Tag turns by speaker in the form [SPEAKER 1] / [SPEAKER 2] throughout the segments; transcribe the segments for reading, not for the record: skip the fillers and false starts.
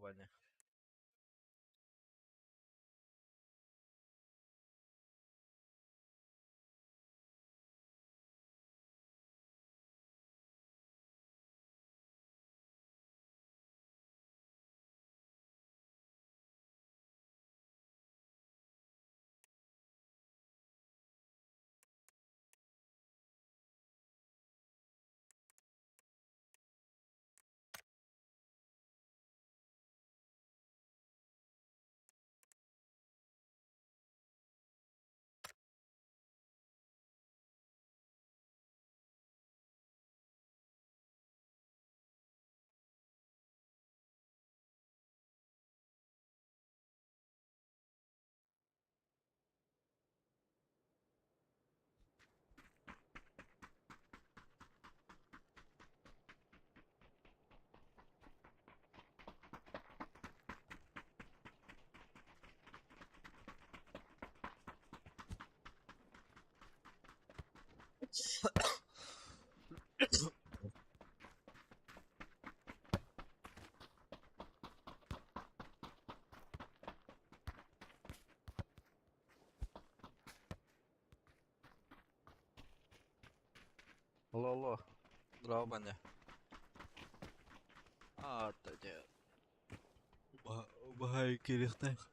[SPEAKER 1] Ваня. Алло, алло. Здорово, Ваня. А, дьэ. Баһай кириэхтээх.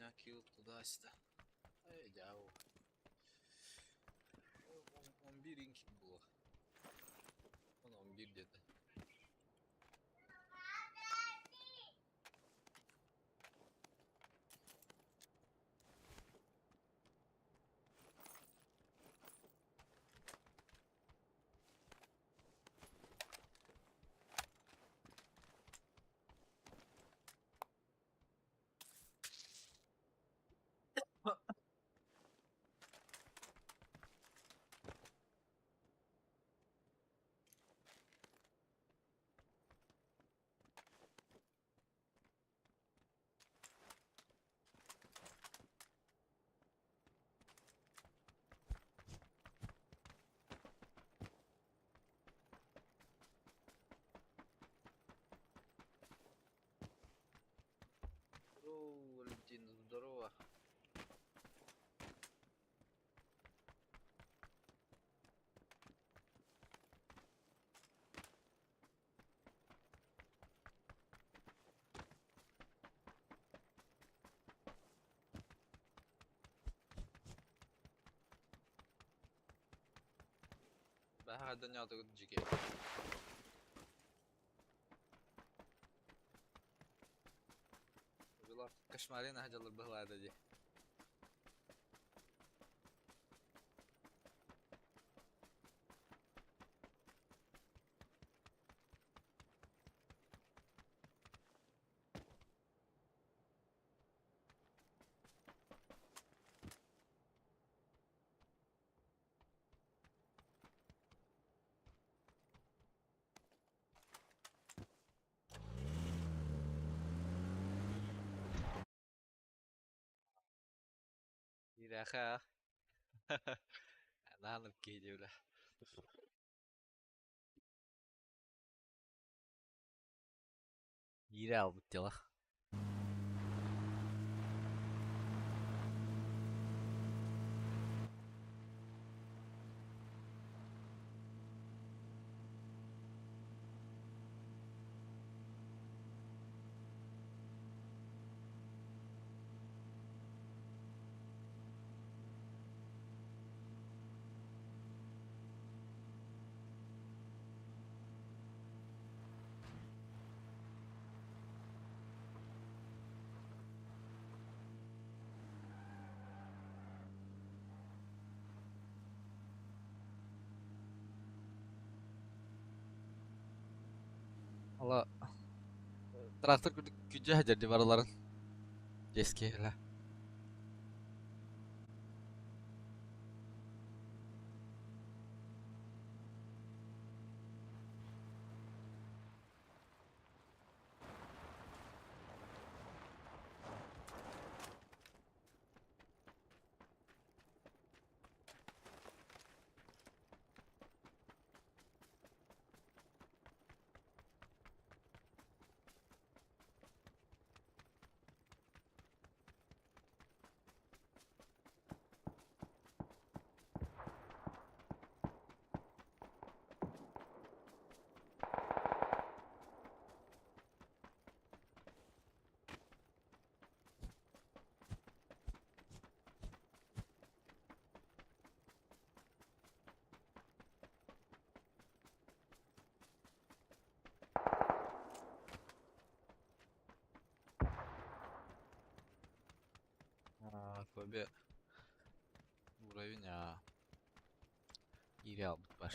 [SPEAKER 1] Меня килл туда-сюда. Эй, дьау. 11 инки было. Он 11 где-то. Здорово, Валентина, здорово. Бэҕэһээ дьиэ Кошмарин аһдьалар быһылаата дии. Ирэхэ Наанып киһи диэбилэ. Иирэ албыт дьала. Ала трактор күдьэ сылдьар дии барыларын дьиэскиэлэ. Фобия уровень А. Иирэ албыт баар.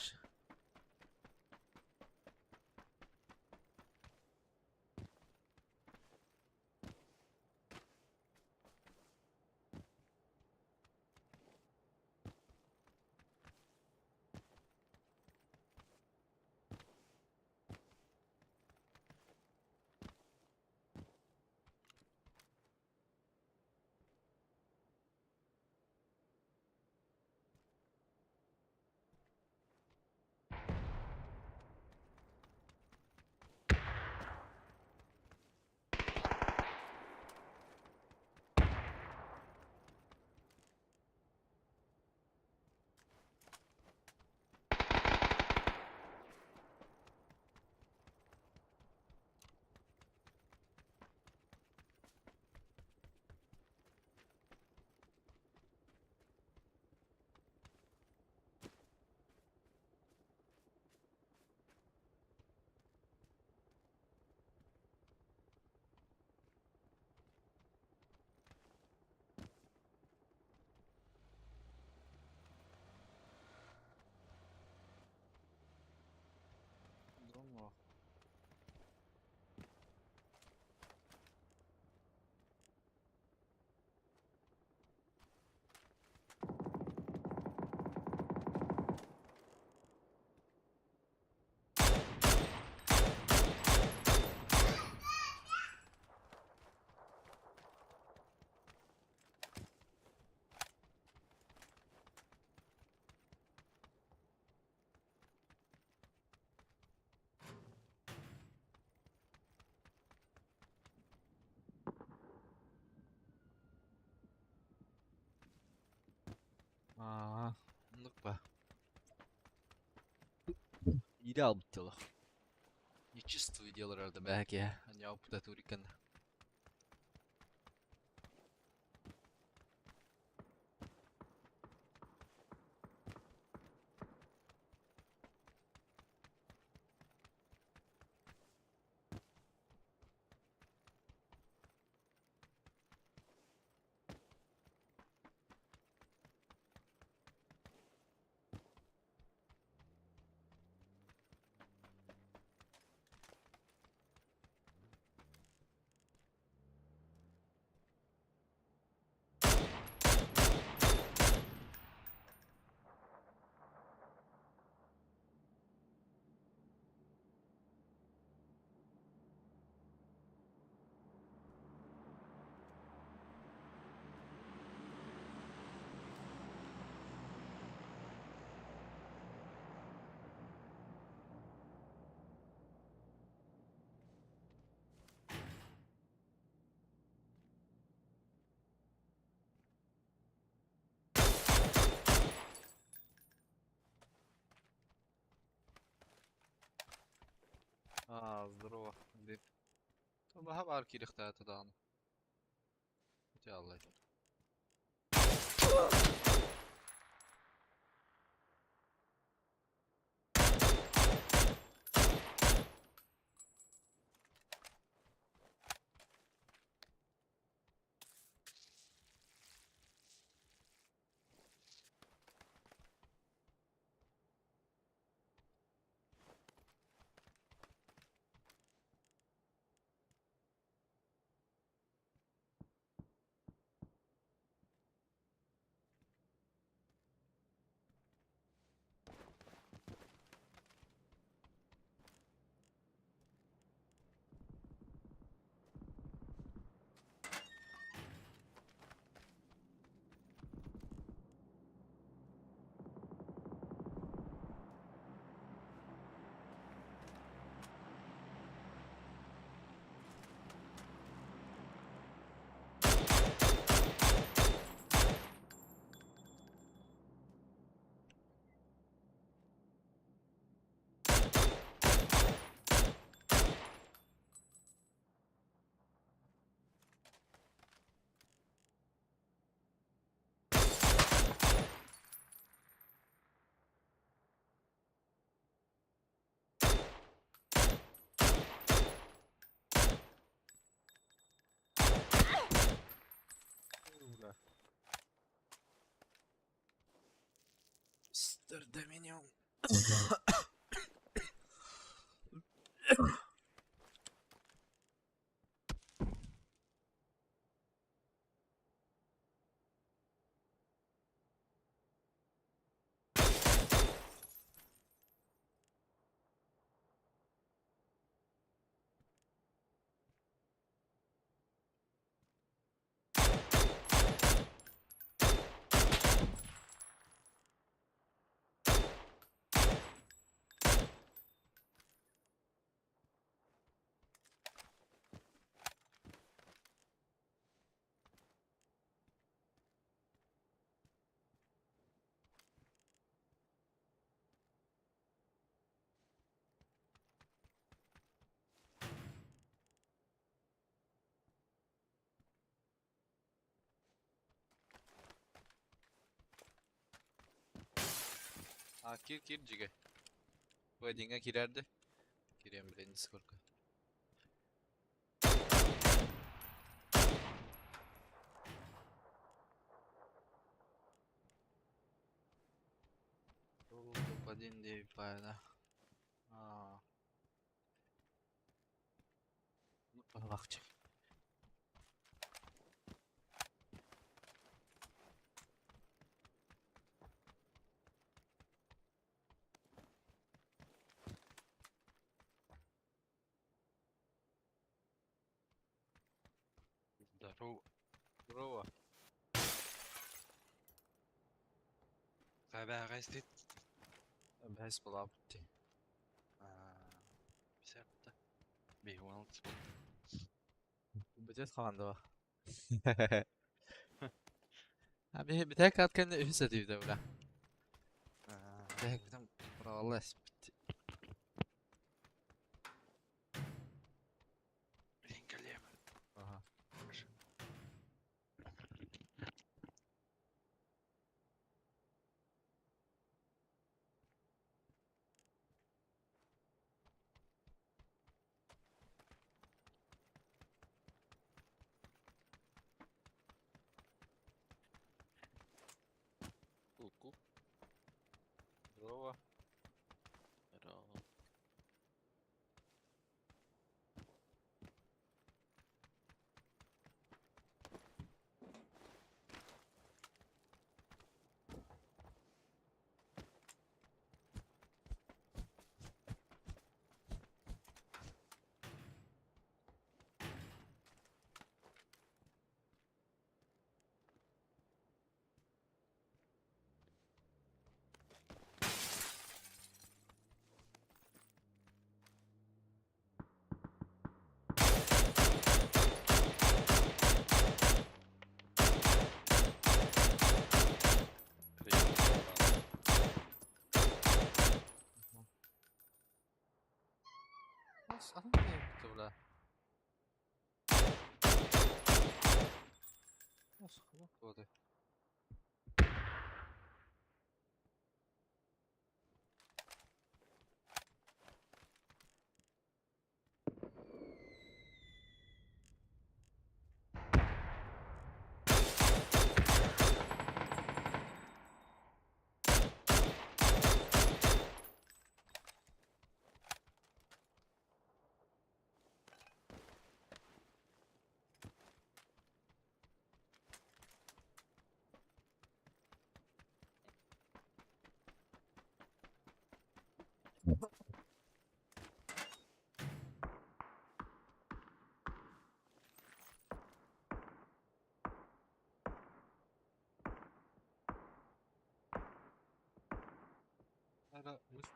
[SPEAKER 1] Иирэ албыт дьоло. Нечистую дело да бэһэ киһи. Аньауппута турикан. Аа, здорово, Андрей. Баһа баар киириэхтээх даҕаны. Ити аллай. Мистер Доминион. А, кир кир дьигэ. Wedding'e кирэрди. Кириэн билин Discord'ка. Топ-1 диэбит да. Аа. Ну, лахчы.
[SPEAKER 2] Здорово.
[SPEAKER 1] Здорово.
[SPEAKER 2] Хабаҕа истит.
[SPEAKER 1] Бэс булаабыт дии.
[SPEAKER 2] Бисэпта. Биһуан
[SPEAKER 1] Бүтет хаҕан да А биһи бүтэк ат кэннэ үһүс этибитэ бля. Бүтэк бүтэн быраҕалла эспит. Атын киһи бля. Осколок Ара үс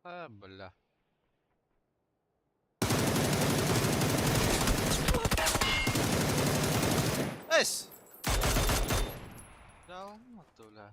[SPEAKER 1] А, бля. Эс! Да, бля.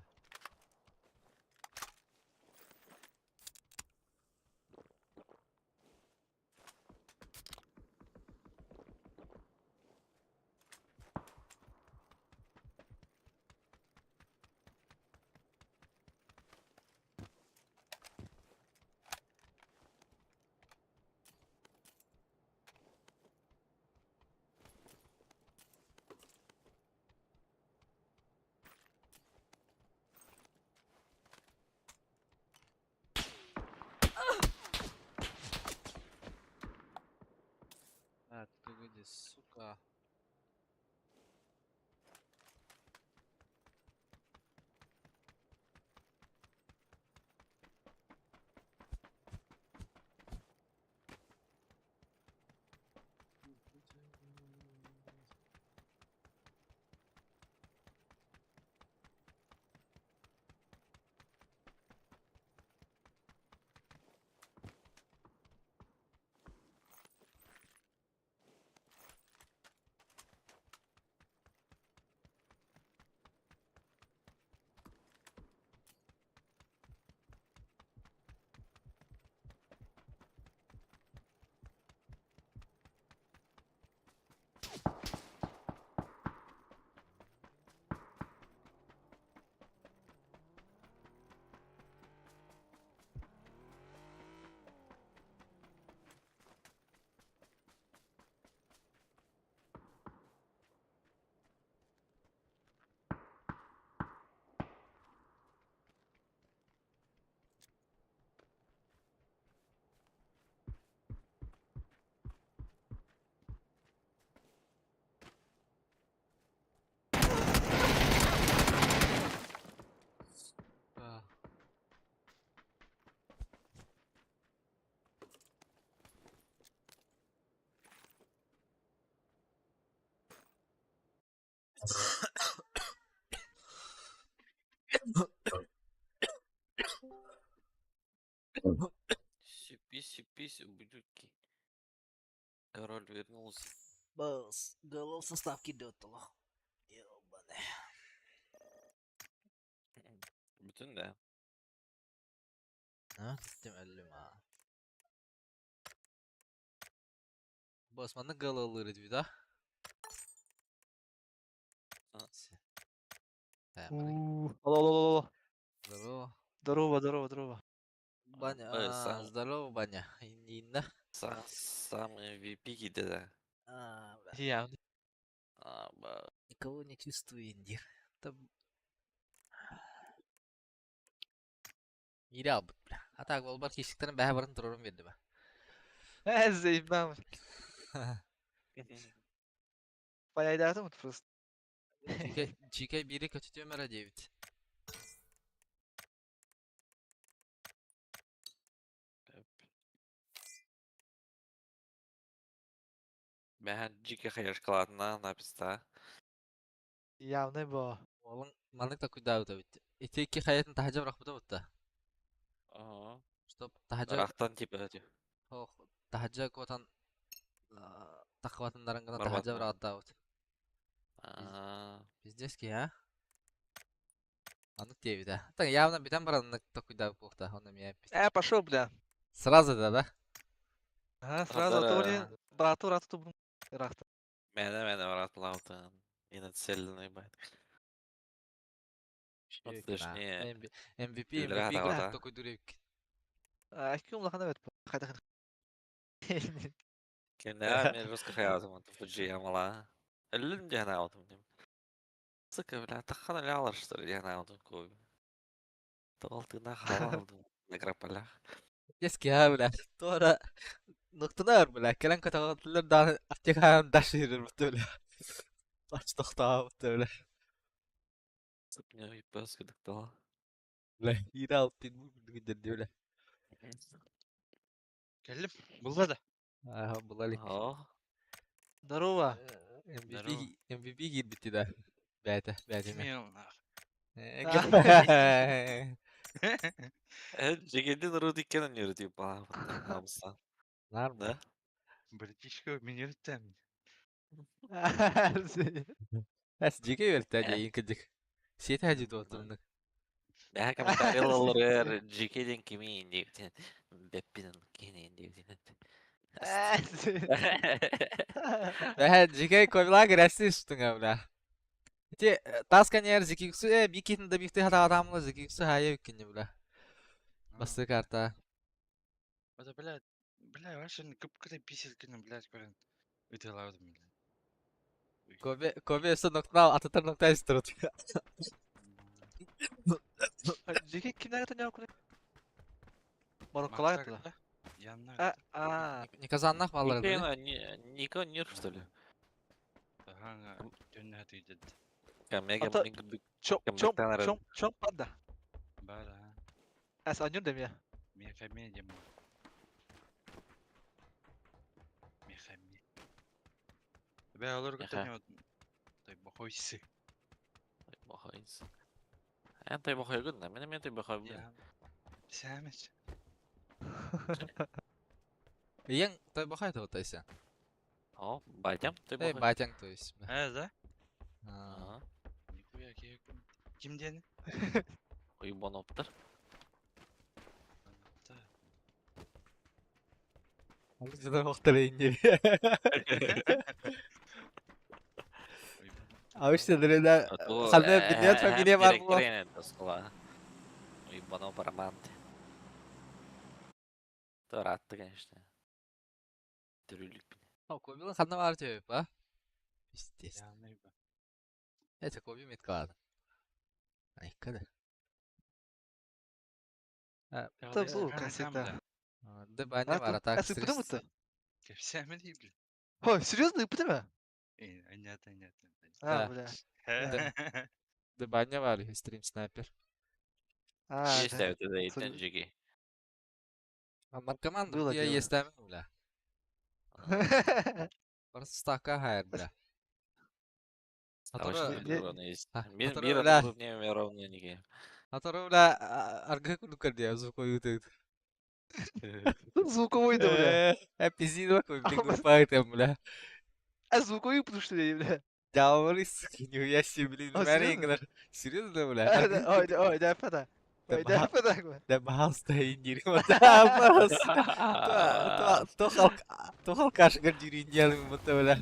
[SPEAKER 1] А, ты где, сука? Сука.
[SPEAKER 2] Сипи, сипись, ублюдки. Король вернулся.
[SPEAKER 3] Босс, голов состав кидет лох. Ёбаный.
[SPEAKER 2] Бүтүн да.
[SPEAKER 1] А, киттим өллүм а. Босс, манна галалыр эдиби да?
[SPEAKER 2] А.
[SPEAKER 1] Э,
[SPEAKER 4] Алло, алло, алло, алло.
[SPEAKER 1] Здорово.
[SPEAKER 4] Здорово, здорово, здорово.
[SPEAKER 1] Баня,
[SPEAKER 2] Э,
[SPEAKER 1] а,
[SPEAKER 2] сам-
[SPEAKER 1] здорово, Баня. Инна.
[SPEAKER 2] Самые MVP да.
[SPEAKER 3] А, бля.
[SPEAKER 4] Я.
[SPEAKER 2] А, ба.
[SPEAKER 3] Никого не чувствую, Индир. Там Иирэ албыт, бля. А так буолбар киисиктэрин бэһэ баран турарын биэрдим.
[SPEAKER 4] Заебал. Поедатым просто.
[SPEAKER 1] Чикэй биири көтүтүөм эрэ диэбит.
[SPEAKER 2] Бэһэн дьике хаешкалаатына написта.
[SPEAKER 4] Явный бо.
[SPEAKER 1] Уолуҥ маннык такуйдаабыт эбит. Ити икки хайатын таһдьа бырахпыта бутта.
[SPEAKER 2] Ага.
[SPEAKER 1] Чтоб таһдьа
[SPEAKER 2] Рахтан типа эти.
[SPEAKER 1] Ох, таһдьа куотан таххыбатыннарын гына таһдьа
[SPEAKER 2] Барбатына.
[SPEAKER 1] быраҕаттаабыт.
[SPEAKER 2] Аа.
[SPEAKER 1] Пиздец киһи, а? Аннык диэбитэ. Так явно бүтэн баран аннык такуйдаабыт буолта. Онно эмиэ эппит.
[SPEAKER 4] Пошел, бля.
[SPEAKER 1] Сразу да, да?
[SPEAKER 4] Ага, сразу, а то мне брату, брату тубну. Рахта.
[SPEAKER 2] Мэнэ мэнэ баратлаутын. И нацеленный байт. Вот точнее.
[SPEAKER 1] MVP,
[SPEAKER 2] Үллэрэ
[SPEAKER 1] MVP
[SPEAKER 2] хатаҕата.
[SPEAKER 1] курдук такуйдуур эбиккин.
[SPEAKER 4] Айкым улахан эбит. Хайда
[SPEAKER 2] Кэннэ мен русский хаятым Фуджиямала. Өллүм диэн аутум дим. Сука, бля, таххан ылялар, что ли, диэн аутум куй. Тоҕол тыына хаалалдым на граполях.
[SPEAKER 1] Пиздец киһи, бля. Туора нуктунар, бля. Кэлэн көтөҕөтүлэр даҕаны аптекаҕа дашыырыр бля. Ач тохтообут, бля.
[SPEAKER 2] Сыпня иппас кыдыктала.
[SPEAKER 1] Бля, иирэ алтын бу бля.
[SPEAKER 5] Кэллим. Булла да.
[SPEAKER 1] Аха, була илик.
[SPEAKER 2] Оо.
[SPEAKER 4] Здорово.
[SPEAKER 1] MVP MVP киирбитти да. Бээтэ, бээтиме.
[SPEAKER 5] Смело.
[SPEAKER 2] Жигедин рут иккен өнөр типа. Намсан.
[SPEAKER 1] Нар
[SPEAKER 2] Да?
[SPEAKER 5] Братишка, меня там.
[SPEAKER 1] Эс жиге берді же инкидик. Сети хажы дуотурнук.
[SPEAKER 2] Бэһэ комментарийлар жикеден кимин диэбитин. Бэппин кенин диэбитин.
[SPEAKER 1] Бэһэ жиге койла грәси үстүңө бля. Ити тас каньер жикиксу бикитин да бихти хатаатамла жикиксу хая үккини бля. Басты карта.
[SPEAKER 5] Это, блядь, бля, вообще кып-кытай писец, блядь, көрөн. Ыталаабытым, блядь.
[SPEAKER 1] Кобе Кобе өсө ноктал ататар нокта истерот.
[SPEAKER 4] Жеке кимдер төнөр күнү? Марокколар да.
[SPEAKER 5] Янна.
[SPEAKER 4] А, а.
[SPEAKER 1] Никазаннах маллар.
[SPEAKER 2] Нико нир, что ли?
[SPEAKER 5] Ага, төннө түйдет.
[SPEAKER 2] Камега
[SPEAKER 4] Ата- Чом, чом,
[SPEAKER 2] Комментарий.
[SPEAKER 4] чом, чом панда.
[SPEAKER 5] Бара.
[SPEAKER 4] Әс анюр демия.
[SPEAKER 5] Мехаме дем. Мехаме. Бә алар
[SPEAKER 2] Меха.
[SPEAKER 5] көтөнө. Той бохойсы.
[SPEAKER 2] Бохойс. Эн той бохойгун, мен мен той бохойгун.
[SPEAKER 5] Я. Сәмәч.
[SPEAKER 1] Иең той бахай та отайса.
[SPEAKER 2] О, батям той
[SPEAKER 1] Эй,
[SPEAKER 2] бохой.
[SPEAKER 1] батяң то есть.
[SPEAKER 5] Ә, да?
[SPEAKER 1] А.
[SPEAKER 2] Ага.
[SPEAKER 5] Нихуя кек. Ким дени?
[SPEAKER 2] Уйбаноптыр.
[SPEAKER 5] Да.
[SPEAKER 1] Жада вақтар инде. Абышта дырыда ханна билет фамилия бар була.
[SPEAKER 2] Уйбано параманты. Торатты, конечно. Түрүлүк.
[SPEAKER 1] Кобилын ханна бар деп, а? Пиздец.
[SPEAKER 5] Янны ба.
[SPEAKER 1] Это Коби меткалады. Айка да.
[SPEAKER 4] Это был кассета.
[SPEAKER 1] Да баня бар, а так.
[SPEAKER 4] Әс ыпыты мыты?
[SPEAKER 5] Кепсәме ди, блядь.
[SPEAKER 4] Ой, серьезно ыпыты ме?
[SPEAKER 5] Э, анят, анят.
[SPEAKER 4] А,
[SPEAKER 1] Да.
[SPEAKER 4] бля.
[SPEAKER 1] Да баня бар, стрим снайпер.
[SPEAKER 4] А,
[SPEAKER 2] Есть
[SPEAKER 4] да.
[SPEAKER 2] это да,
[SPEAKER 4] Сор-
[SPEAKER 2] жиги.
[SPEAKER 1] А наркоман
[SPEAKER 4] Было
[SPEAKER 1] я
[SPEAKER 4] дело.
[SPEAKER 1] есть там, бля. Просто стака хайр, бля.
[SPEAKER 2] А
[SPEAKER 1] А,
[SPEAKER 2] Мир
[SPEAKER 1] который,
[SPEAKER 2] мир
[SPEAKER 1] бля.
[SPEAKER 2] крупнее ровно неге.
[SPEAKER 1] Аторы, бля, аргы курдук дия звуковой үтөт.
[SPEAKER 4] Звуковой да, бля.
[SPEAKER 1] Пиздец, такой, блин, группа там, бля.
[SPEAKER 4] А звуковой потому что бля.
[SPEAKER 1] Дьяволы, сука, нихуя себе, блин,
[SPEAKER 4] А, серьезно?
[SPEAKER 1] Серьезно, бля?
[SPEAKER 4] Ой, да, ой, да, фата. Ой, да, фата.
[SPEAKER 1] Да бахалста индири, То то халк, то халкаш гардири индиалы, бля.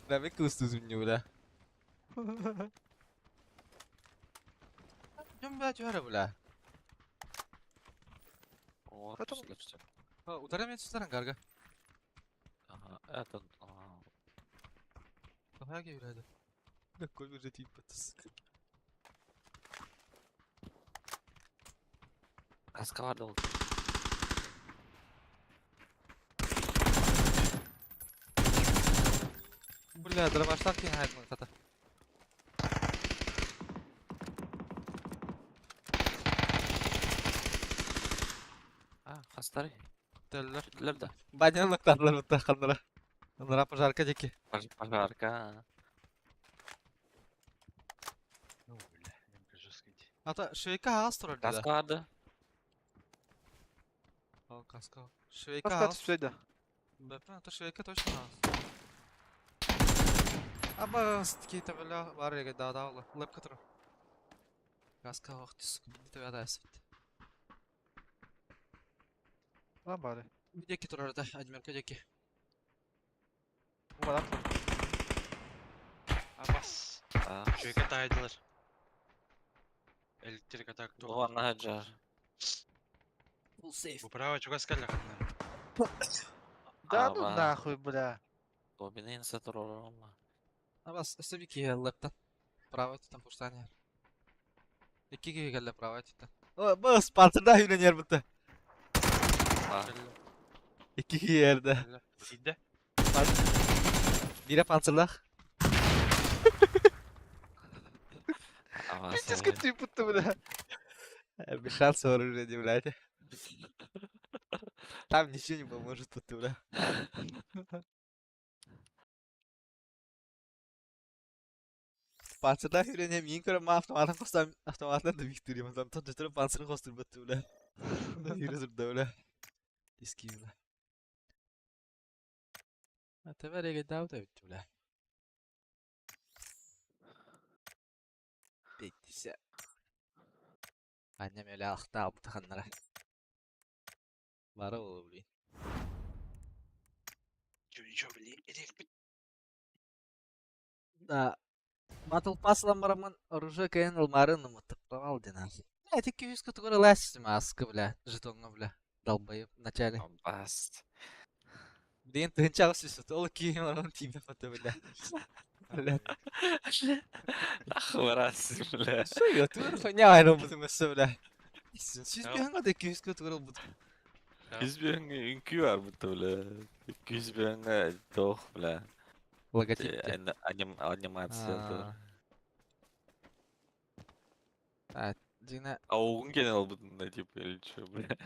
[SPEAKER 1] Да, мен кустузум не, бля. Жом, бля, чуара, бля.
[SPEAKER 2] О,
[SPEAKER 4] Потом-
[SPEAKER 2] слышите.
[SPEAKER 1] Ударам я гарга.
[SPEAKER 2] Ага, это...
[SPEAKER 1] Ага, бля. Такой уже тип, сука.
[SPEAKER 2] Каска бар да
[SPEAKER 1] Бля, дробаштах киһи хайдын хата.
[SPEAKER 2] А, хастары.
[SPEAKER 1] Төллөр.
[SPEAKER 2] Түттүлэр да.
[SPEAKER 1] Банян лыктардылар бутта ханнара. Анара пожарка диэки.
[SPEAKER 2] Пожарка.
[SPEAKER 5] Ну, бля, эмка жестко иди.
[SPEAKER 1] Ата швейка аас турар да.
[SPEAKER 2] Каска барды.
[SPEAKER 1] О, каска. Швейка
[SPEAKER 4] Каска
[SPEAKER 1] аас.
[SPEAKER 4] түспейді.
[SPEAKER 1] Бэпэн, ата швейка точно аас. Аба, стики бля, бар еге да да ола. Лепка турар. Каска ох, сука, бindi тебе да эсвит.
[SPEAKER 4] Lan bari.
[SPEAKER 1] Диэки турар да, Адмирка диэки.
[SPEAKER 4] Umadan tur.
[SPEAKER 5] Абас.
[SPEAKER 2] А,
[SPEAKER 5] Швейка тайдылар. Elektrik atak
[SPEAKER 2] Туган хаджар.
[SPEAKER 3] Full safe.
[SPEAKER 5] Бу право чугас кэллэ ханна.
[SPEAKER 4] Да ну
[SPEAKER 2] Аба.
[SPEAKER 4] нахуй, бля.
[SPEAKER 2] Кобинин сатырором.
[SPEAKER 1] Абас, өстө бики лептен. Право там пуштание. Икки киһи кэллэ право өттүттэн. О, бу спонсорда үйренер бутта. Икки киһи эрдэ.
[SPEAKER 5] Сидде.
[SPEAKER 1] Бире панцырлах.
[SPEAKER 4] Пиздец, как ты будто, бля.
[SPEAKER 1] Без шанса вооружения, блядь. Там ничего не поможет тут, бля. Панцирда үйренем, ең көрім автоматын қостам, автоматынан да виктория. Там тот же панцирын қостыр бітті, бля. Үйрезір да, бля. Диски, бля. А тебе реге дау да бітті, бля. 50. Annem öyle akta aldı Бары ол, блин.
[SPEAKER 5] Чё, блин, элек
[SPEAKER 1] Да. Battle Pass ламараман оружие кайын алмарын ұмытып қалды дена. Бля, тек 200 категория ластим аскы, бля, жетонга, бля. Долбоеб, в начале.
[SPEAKER 2] Баст.
[SPEAKER 1] Блин, тынча сүсүт, ол кийим аран тиме фото, бля. Бля.
[SPEAKER 2] Нахуй раз, бля.
[SPEAKER 1] Что я тур хуйня айрон бутым өссө, бля. Сүз бияңга да 200 категория бут.
[SPEAKER 2] 100 bin үҥкүү бар бутта, бля. 200 bin тох, бля.
[SPEAKER 1] Логотип.
[SPEAKER 2] Анимация.
[SPEAKER 1] А, Дина,
[SPEAKER 2] А угун кенел бутында, типа, или чё, бля.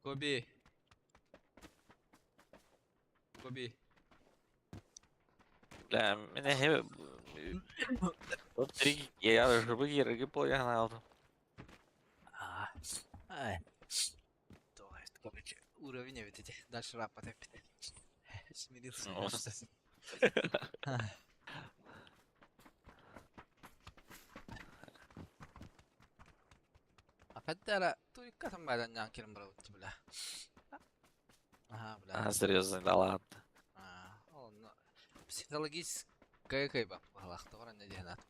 [SPEAKER 1] Коби. Коби.
[SPEAKER 2] Бля, меня хе... Вот три, я жыбы кереги поян алдым.
[SPEAKER 1] А, ай. То, короче, уровень ведь эти. Дальше рап опять. Смирился.
[SPEAKER 2] Ну.
[SPEAKER 1] Апаттара, туйка там бадан нянкерм брат, бля. Ага, бля.
[SPEAKER 2] А, серьезно, да ладно.
[SPEAKER 1] А, он психологическая кайба. Аллах, товар не дегенат.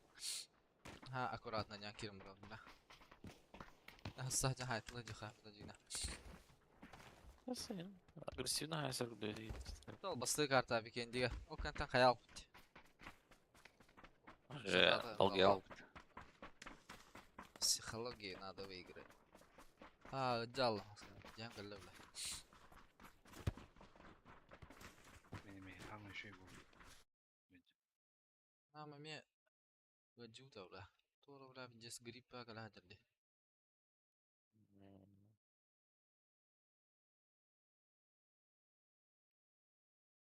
[SPEAKER 1] Ха, аккуратно нянкерм брат, бля. Саджа хайтлы диха, бля,
[SPEAKER 2] Агрессивно хайсар бля.
[SPEAKER 1] Ол басты карта бикендиге. Ол кантан хаял бит.
[SPEAKER 2] Уже долгий алып.
[SPEAKER 1] Психологии надо выиграть. А, жал. Жан кэллэ бля.
[SPEAKER 5] Мени хамы шүй бу.
[SPEAKER 1] Ама ме гаджута бля. Тора бля бинжес гриппа кала жалли.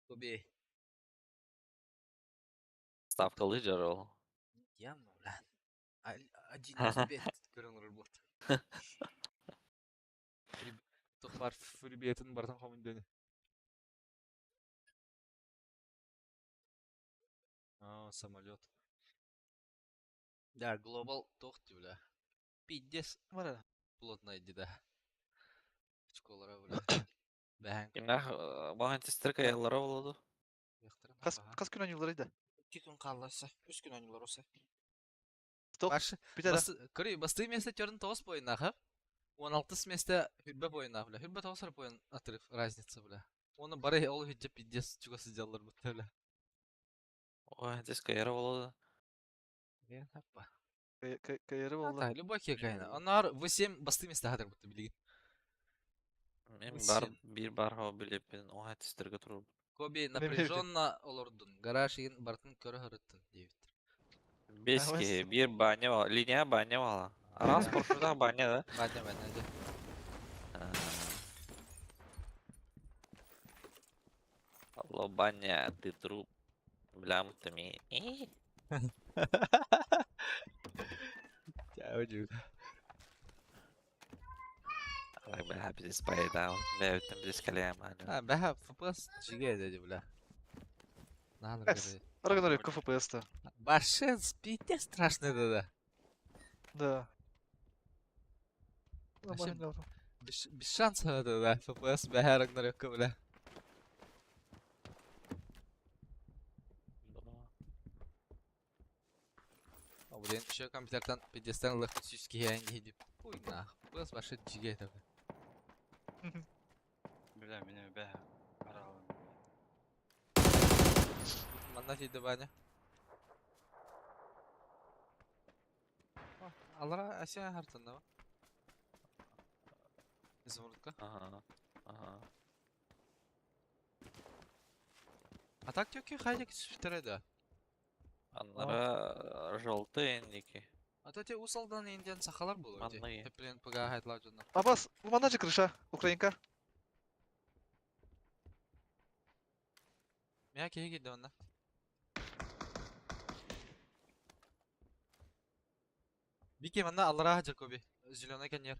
[SPEAKER 1] Коби.
[SPEAKER 2] Ставка лыжар ол.
[SPEAKER 1] Ямно бля. Один бет көрөңөр бот. Тухлар фурибетин бартан хомун А, самолет. Да, глобал тохти, бля. Пиздец
[SPEAKER 4] Бара.
[SPEAKER 1] плотно иди, да. Очколара, бля. Бәң.
[SPEAKER 2] Кимнах баган тестерка яллара болду.
[SPEAKER 4] Кас кас күн ойнулар иде.
[SPEAKER 1] Икки күн қалласа, үс күн ойнулар оса.
[SPEAKER 4] Стоп.
[SPEAKER 1] Баш,
[SPEAKER 4] Битер.
[SPEAKER 1] көрүй, басты месте төрін тоғыз бойына, ха? 16 месте хүрбе бойына, бля. Хүрбе тоғыз бойын отрыв, разница, бля. Оны бары ол хүдже пиздец чугасы жаллар бутта, бля.
[SPEAKER 2] Ой, теска яра болду.
[SPEAKER 1] Ген хаппа.
[SPEAKER 4] Кайыры болла.
[SPEAKER 1] Да, любой кекайна. Онор V7 басты места хатыр бутты билигин.
[SPEAKER 2] Мен бар бир бар хо билеппин оңа тестерге туруп.
[SPEAKER 1] Коби напряженно олордун. Гараж игин бартын көрө хырыттын дейбиттир.
[SPEAKER 2] Беске бир баня бала, линия баня бала. Раз поршуда баня да.
[SPEAKER 1] Баня баня да.
[SPEAKER 2] Алло, баня, ты труп. Блям ты ми. Алай бля, биз пайда. Бәүтен биз калям.
[SPEAKER 1] А, бәһә FPS жиге деди бля.
[SPEAKER 4] Эс. Рагнарёк FPS-то.
[SPEAKER 1] Баше пиздец страшный да да.
[SPEAKER 4] Да.
[SPEAKER 1] Вообще, без, без шансов это, да. FPS бәһә Рагнарёк бля. А, блин, еще компьютертан пиздецтен лыхпыт сүүс киһи дип. Ой, нах. FPS башы жиге это.
[SPEAKER 5] Бля, меня бә. Аралым.
[SPEAKER 1] Манна тиде баня. Алара Асия хартында ба? Изумрудка.
[SPEAKER 2] Ага. Ага.
[SPEAKER 1] А так тёки хайдек сүттере
[SPEAKER 2] Аннара желтый индики.
[SPEAKER 1] А то те усалдан индиан сахалар болор ди.
[SPEAKER 2] Манны.
[SPEAKER 1] Тепрен пага хайтлар жонна.
[SPEAKER 4] Абас, манна же крыша, украинка.
[SPEAKER 1] Мя кеге кидде онна. Бике манна аллара хаджар коби. Зеленый коньер.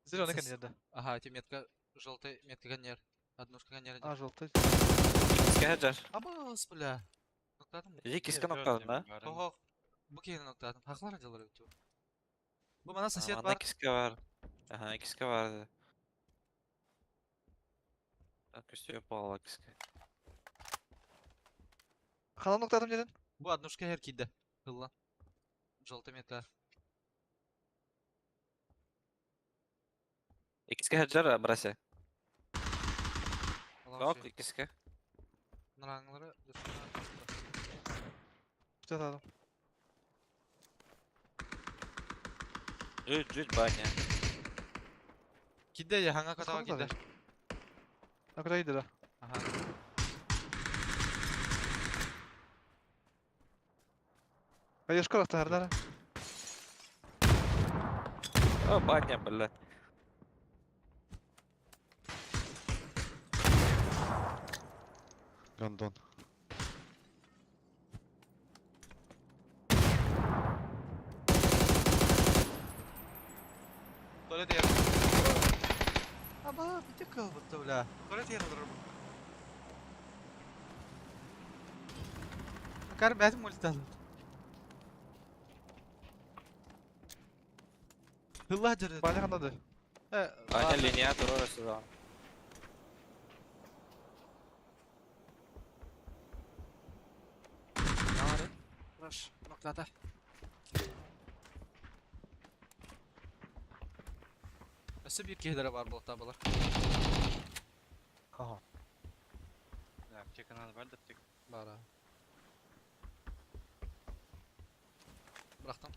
[SPEAKER 4] Зеленый коньер, да.
[SPEAKER 1] Ага, те метка желтый, метка коньер. Однушка коньер.
[SPEAKER 4] А, желтый.
[SPEAKER 2] Киске хаджар.
[SPEAKER 1] Абас, бля. Ноктадым.
[SPEAKER 2] Иди киске ноктадым, да?
[SPEAKER 1] Ого. Бу кейин ноктадым. Хаклар хаджалар бит. Бу мана сосед
[SPEAKER 2] Анда
[SPEAKER 1] бар.
[SPEAKER 2] киске бар. Ага, киске бар. Көстө пала киске.
[SPEAKER 4] Ханан ноктадым дедин?
[SPEAKER 1] Бу однушка хер кидде. Хылла. Желтый метка.
[SPEAKER 2] Икиске хаджар брасе. Yok, икиске.
[SPEAKER 1] Нараңлары
[SPEAKER 4] Бүтәтадым.
[SPEAKER 2] Жүт, жүт баня.
[SPEAKER 1] Кидде я хаңа катава кидде.
[SPEAKER 4] Акыда кидде да.
[SPEAKER 1] Ага.
[SPEAKER 4] Кайышкор ахтардара.
[SPEAKER 2] О, баня, бля.
[SPEAKER 6] Гондон.
[SPEAKER 1] Туалет ер. Аба, бите кылбытты, бля. Туалет ер олар бу. Акар бәт мультан. Хылла жырды.
[SPEAKER 4] Баня ханады.
[SPEAKER 2] Баня линия турор сюда.
[SPEAKER 1] Раш, ноктата. Өсө бир киһилere бар болта булар.
[SPEAKER 4] Ага.
[SPEAKER 5] Да, аптека надо бар да аптека.
[SPEAKER 1] Бар. а. Бырахтым.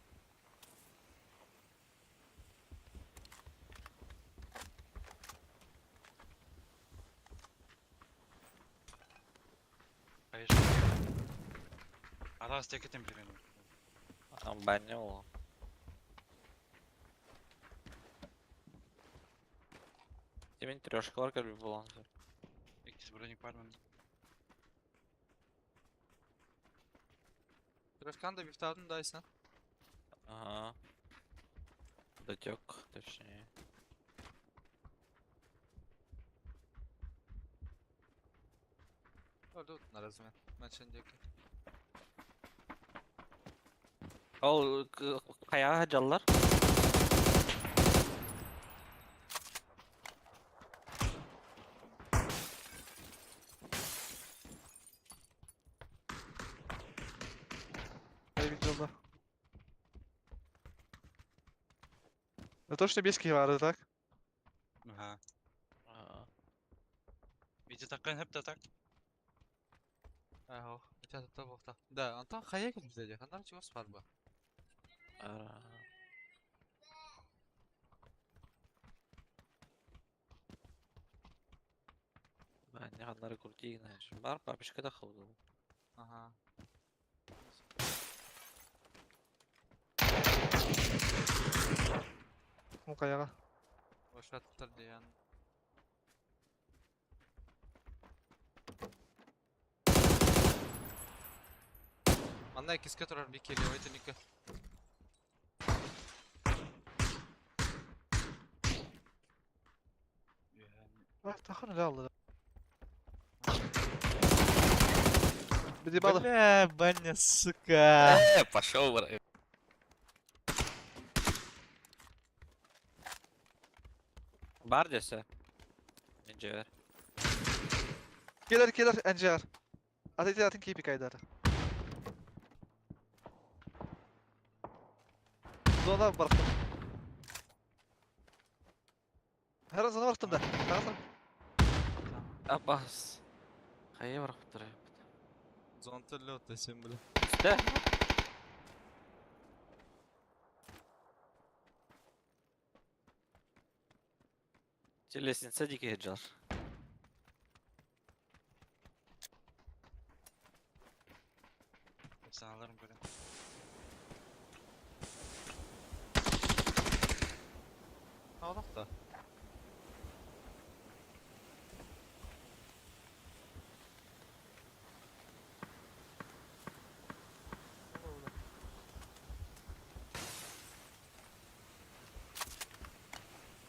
[SPEAKER 5] Конечно. Арас текетен билген.
[SPEAKER 2] Баня ол. Темен трешкалар кәлби болан.
[SPEAKER 5] Икис броник бар мен.
[SPEAKER 1] Трешкан да бифтадын дайсан.
[SPEAKER 2] Ага. Дотек, точнее.
[SPEAKER 1] Öldü размен. Мәчендеки.
[SPEAKER 2] Ол каяга жаллар?
[SPEAKER 4] Я видел, да. Это точно бески барды, так?
[SPEAKER 5] Ага.
[SPEAKER 2] Ага.
[SPEAKER 5] Види таккан хеп да так.
[SPEAKER 1] Ахо, Ити Да, онтон хайа кэлбитэ дии, ханна эрэ чугас баар буо.
[SPEAKER 2] Манна ханнары крутигна. Бар папочка да холду.
[SPEAKER 1] Ага.
[SPEAKER 4] Ну каяга.
[SPEAKER 1] Бошаттар диэн. Манна иккискэ турар биир левый түннүккэ.
[SPEAKER 4] Тахын эле алды. Били балы.
[SPEAKER 1] Бля, баня, сука.
[SPEAKER 2] Пошел, бра. Бар десе. Инженер.
[SPEAKER 4] Келер келер NGR. Аты атын кейпи кайдары. Зона барахтым. Her зона барахтым да. Тағасың.
[SPEAKER 2] Абас. Хайа барахтыр.
[SPEAKER 1] Зон төлөт сен бля.
[SPEAKER 2] Да. Лестница дикий джар.
[SPEAKER 5] Sen alırım böyle.
[SPEAKER 1] Ağlak da.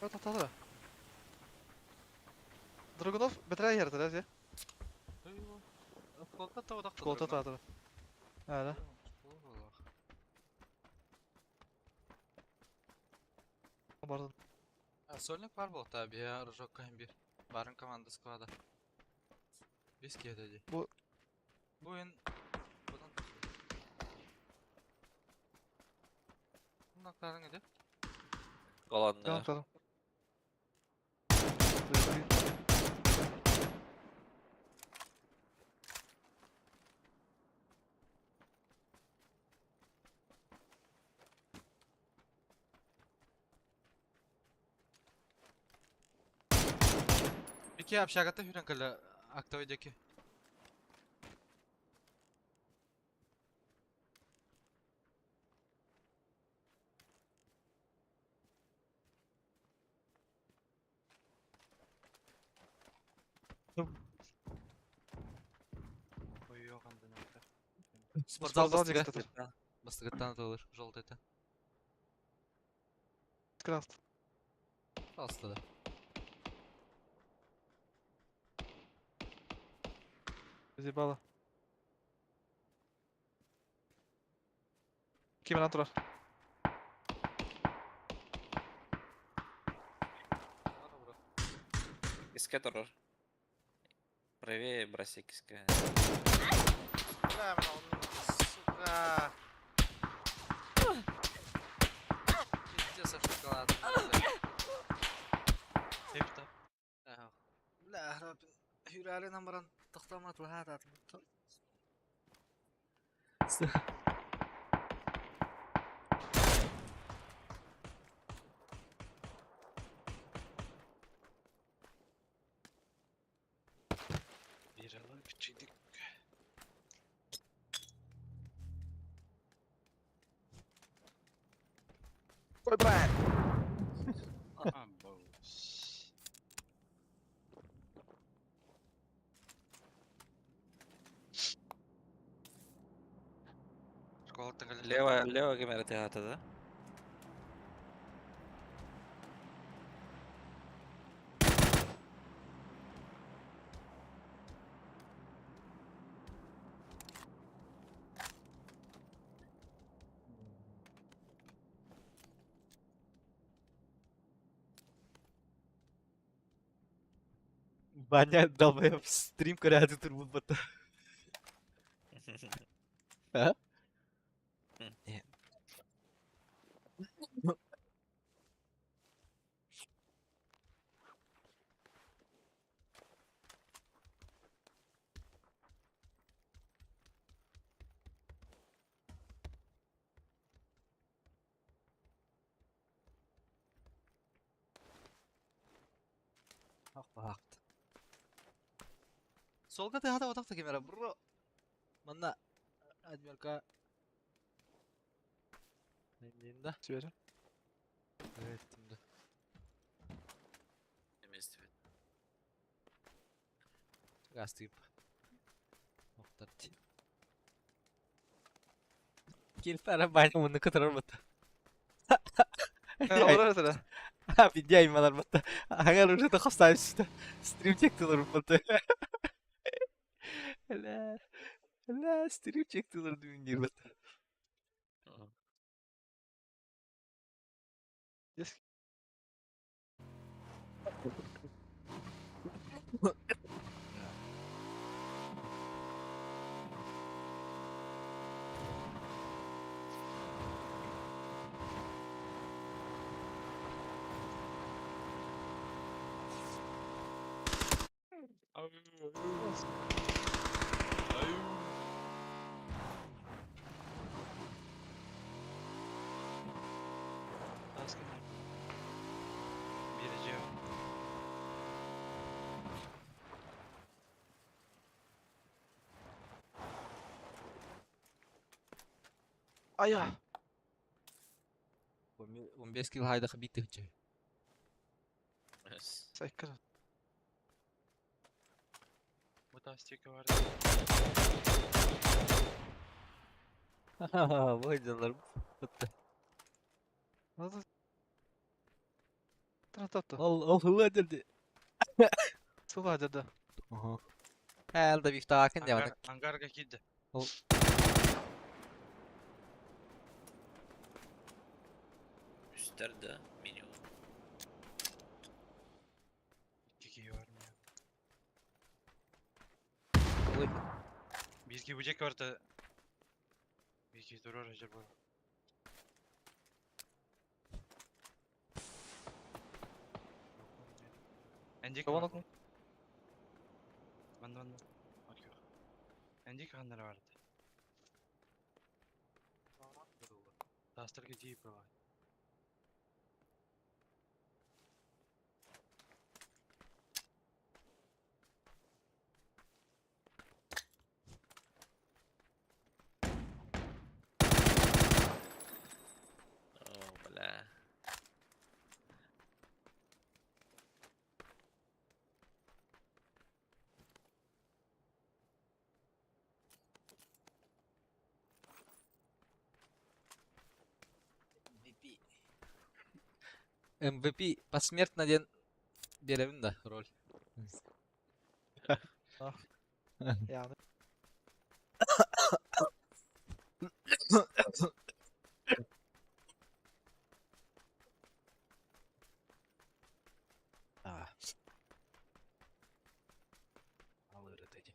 [SPEAKER 4] Tahtalara. Dragunov бетре yerdir hadi.
[SPEAKER 1] Школта та
[SPEAKER 4] Школта тадыр. Öyle. Бардым.
[SPEAKER 1] Сольник бар был та бия рожок кайын бир. Барын команда склада. Бес кетеди.
[SPEAKER 4] Бу-
[SPEAKER 1] Бу ен будан. Мына иди.
[SPEAKER 2] Колонна.
[SPEAKER 4] Tamam tamam.
[SPEAKER 1] Бики общагата хүрен кэлэ актовый деки. Спортзал
[SPEAKER 4] Спортзал
[SPEAKER 1] бастыга.
[SPEAKER 4] дегенде.
[SPEAKER 1] Бастыгыттан атылыр, желтый это.
[SPEAKER 4] Крафт.
[SPEAKER 1] Пожалуйста, да.
[SPEAKER 4] Зебала. Ким турар?
[SPEAKER 2] Киске турар. Правее броси киске.
[SPEAKER 1] Бля, сука. Пиздец, шоколад.
[SPEAKER 5] Hep
[SPEAKER 3] Бля, хүрэлин амаран тохтомат лаһаат
[SPEAKER 5] Bir alan küçüydük.
[SPEAKER 4] Ой, Брайан.
[SPEAKER 5] Ambos. Школа
[SPEAKER 2] Лево, лево камера театра, да?
[SPEAKER 1] Баня долбоеб стрим көрәді тұр бұл бата. А?
[SPEAKER 2] Нет.
[SPEAKER 1] Ах Солга тыһата отах кемера бро. Манна адмирка да.
[SPEAKER 4] Сүөрэ.
[SPEAKER 1] Evet, да.
[SPEAKER 2] Эместибит.
[SPEAKER 1] Газ тыып. Охтар. Кил пара баня муну кытарар бата.
[SPEAKER 4] Олар этэ.
[SPEAKER 1] Видя ималар бата. Аңар уже тахастайсты. Стрим чектилер бата. Ла. Ла стрим чектилер düğün бата.
[SPEAKER 4] Yes.
[SPEAKER 5] Task nerede? Bir cevap.
[SPEAKER 4] Ая.
[SPEAKER 1] 15 кил хайда хабит тыгчы.
[SPEAKER 2] Yes.
[SPEAKER 4] Сайкын.
[SPEAKER 5] Bu tasdiki vardı.
[SPEAKER 1] Войдалар.
[SPEAKER 4] Надо. Тратата.
[SPEAKER 1] Ол ол хыла деді.
[SPEAKER 4] Сула деді.
[SPEAKER 1] Ага. Әлді бифтаакын деп
[SPEAKER 5] Ангар, ангарга кидdi.
[SPEAKER 2] Үстер да минимум.
[SPEAKER 5] İki kişi var mı ya?
[SPEAKER 1] Ой,
[SPEAKER 5] Bir iki bıçak vardı. Bir iki durur acaba. Encik
[SPEAKER 4] Кого
[SPEAKER 5] var.
[SPEAKER 4] нокнул?
[SPEAKER 5] Ben de ben de. Bak yok. Encik hanları vardı. Tastırgı jeep var.
[SPEAKER 2] О, бля.
[SPEAKER 1] MVP. MVP посмертно ден беремин да роль.
[SPEAKER 4] Яғни.
[SPEAKER 1] А. Алыр эти.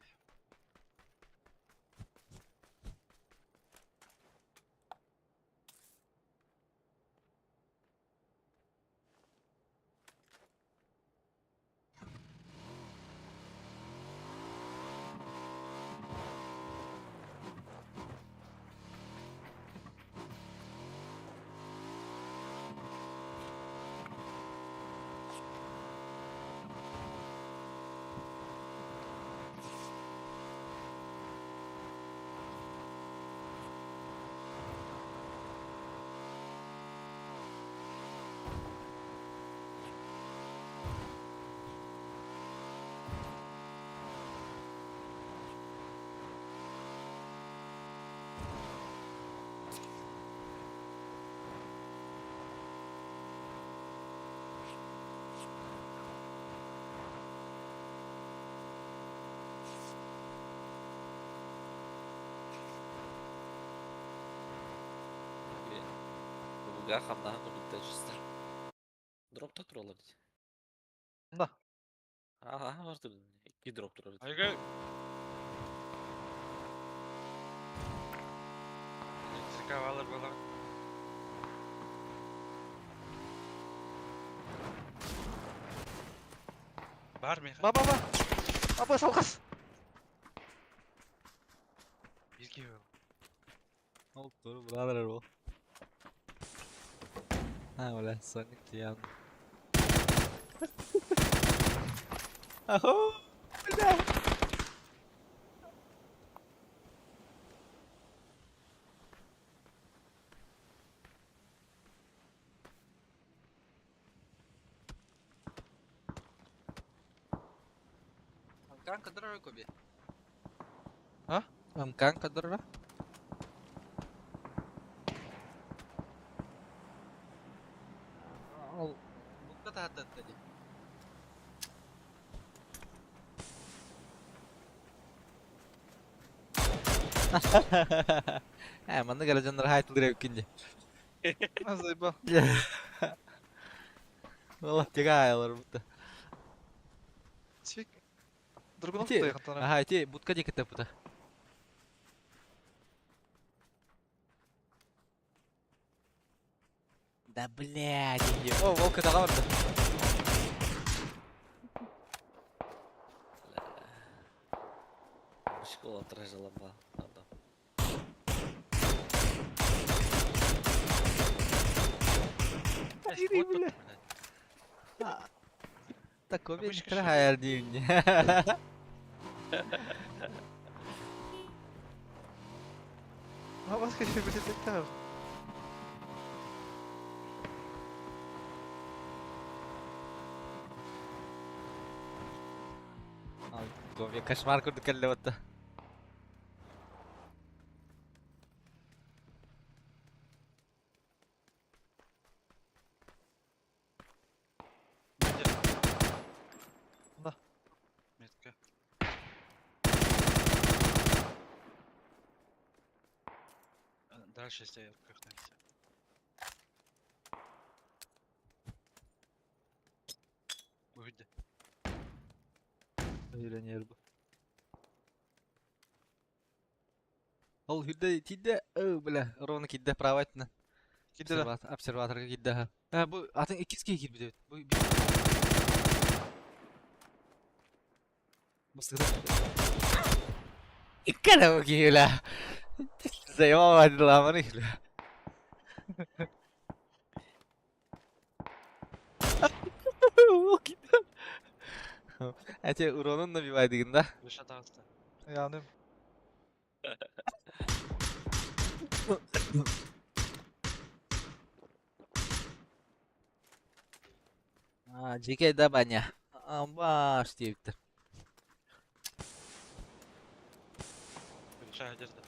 [SPEAKER 2] Буга хамнаһын курдук чисто. Дропта туралар дии.
[SPEAKER 4] Да.
[SPEAKER 2] Ага, бар турду. Икки дроп турар.
[SPEAKER 5] Айга. Электрика алыр бала. Бар меха.
[SPEAKER 4] Ба ба ба. Апа салқас.
[SPEAKER 5] Bir kişi var.
[SPEAKER 1] Ол тур brother ол. А, бля, Sonic Ян. Аху, бля. Амкан кадырара көбе.
[SPEAKER 4] А?
[SPEAKER 1] Амкан кадырара. Ол букка таһаттатта ди. Э, манна кэлэ дьоннор хаайтылыр эбиккин дии.
[SPEAKER 4] Заебал.
[SPEAKER 1] Ол тига аялар бутта.
[SPEAKER 4] Чик. Другунов
[SPEAKER 1] Ити,
[SPEAKER 4] тайгантана.
[SPEAKER 1] аха, ити будка диэки таппыта. Да блядь, О, волк кытаҕа барда.
[SPEAKER 2] Школа тражалаба. Надо.
[SPEAKER 1] Ири, бля. Такой
[SPEAKER 5] Обычка,
[SPEAKER 1] бен
[SPEAKER 5] что ли?
[SPEAKER 1] хайар диюнь.
[SPEAKER 4] А вас блядь, там.
[SPEAKER 1] Кошмар курдук кэллэ батта.
[SPEAKER 4] Да.
[SPEAKER 5] Метка. Дальше стоят как-то. Выйди.
[SPEAKER 1] Öğreniyor bu. Ол хүрдэ тиидэ өө бля ровно киирдэ правайтына.
[SPEAKER 4] Кидера.
[SPEAKER 1] Обсерваторга киирдэ аха. А бу атын иккис киһи киирбит эбит. Бу Иккана бу киһи бля. Заебал бля. Эти уронун набивайдыгын да.
[SPEAKER 5] Выше таҕыста.
[SPEAKER 4] Yani
[SPEAKER 1] А, жеке да баня. Амбаш диэбиттэр.
[SPEAKER 5] Выше одежда.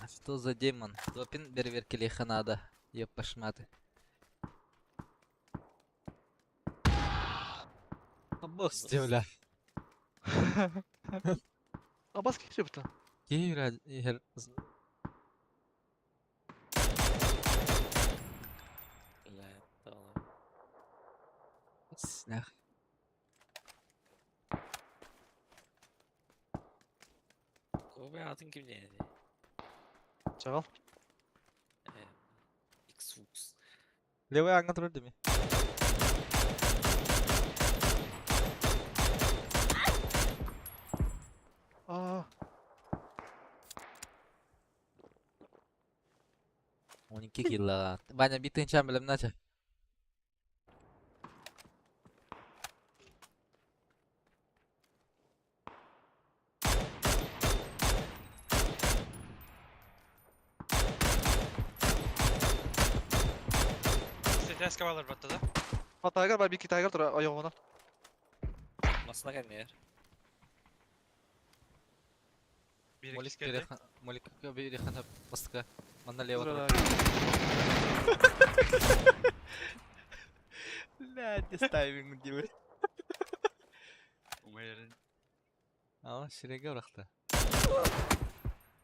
[SPEAKER 1] А что за демон? Допин берверкелеха надо. Епашматы. Бос бля.
[SPEAKER 4] Абас киирбитэ.
[SPEAKER 1] Киира иһэр
[SPEAKER 2] Бля, это
[SPEAKER 1] снах.
[SPEAKER 2] Кого атын ким диэн?
[SPEAKER 4] Чагал.
[SPEAKER 2] Xbox.
[SPEAKER 1] Левый аңга турар деми.
[SPEAKER 4] Aa.
[SPEAKER 1] 12 килла. Ваня битын чам билем нача.
[SPEAKER 5] Сетяска балар батта да.
[SPEAKER 4] Ha Tiger var bir iki Tiger dur ayağına.
[SPEAKER 2] Масына кэннээр.
[SPEAKER 5] Бир
[SPEAKER 1] Молик
[SPEAKER 5] иккис кэллэ.
[SPEAKER 1] Молик бирихан бастыка. Манна лево
[SPEAKER 4] Dur
[SPEAKER 1] турар. Бля, ставим диби.
[SPEAKER 5] Умайарын.
[SPEAKER 1] Aa, şirege bıraktı.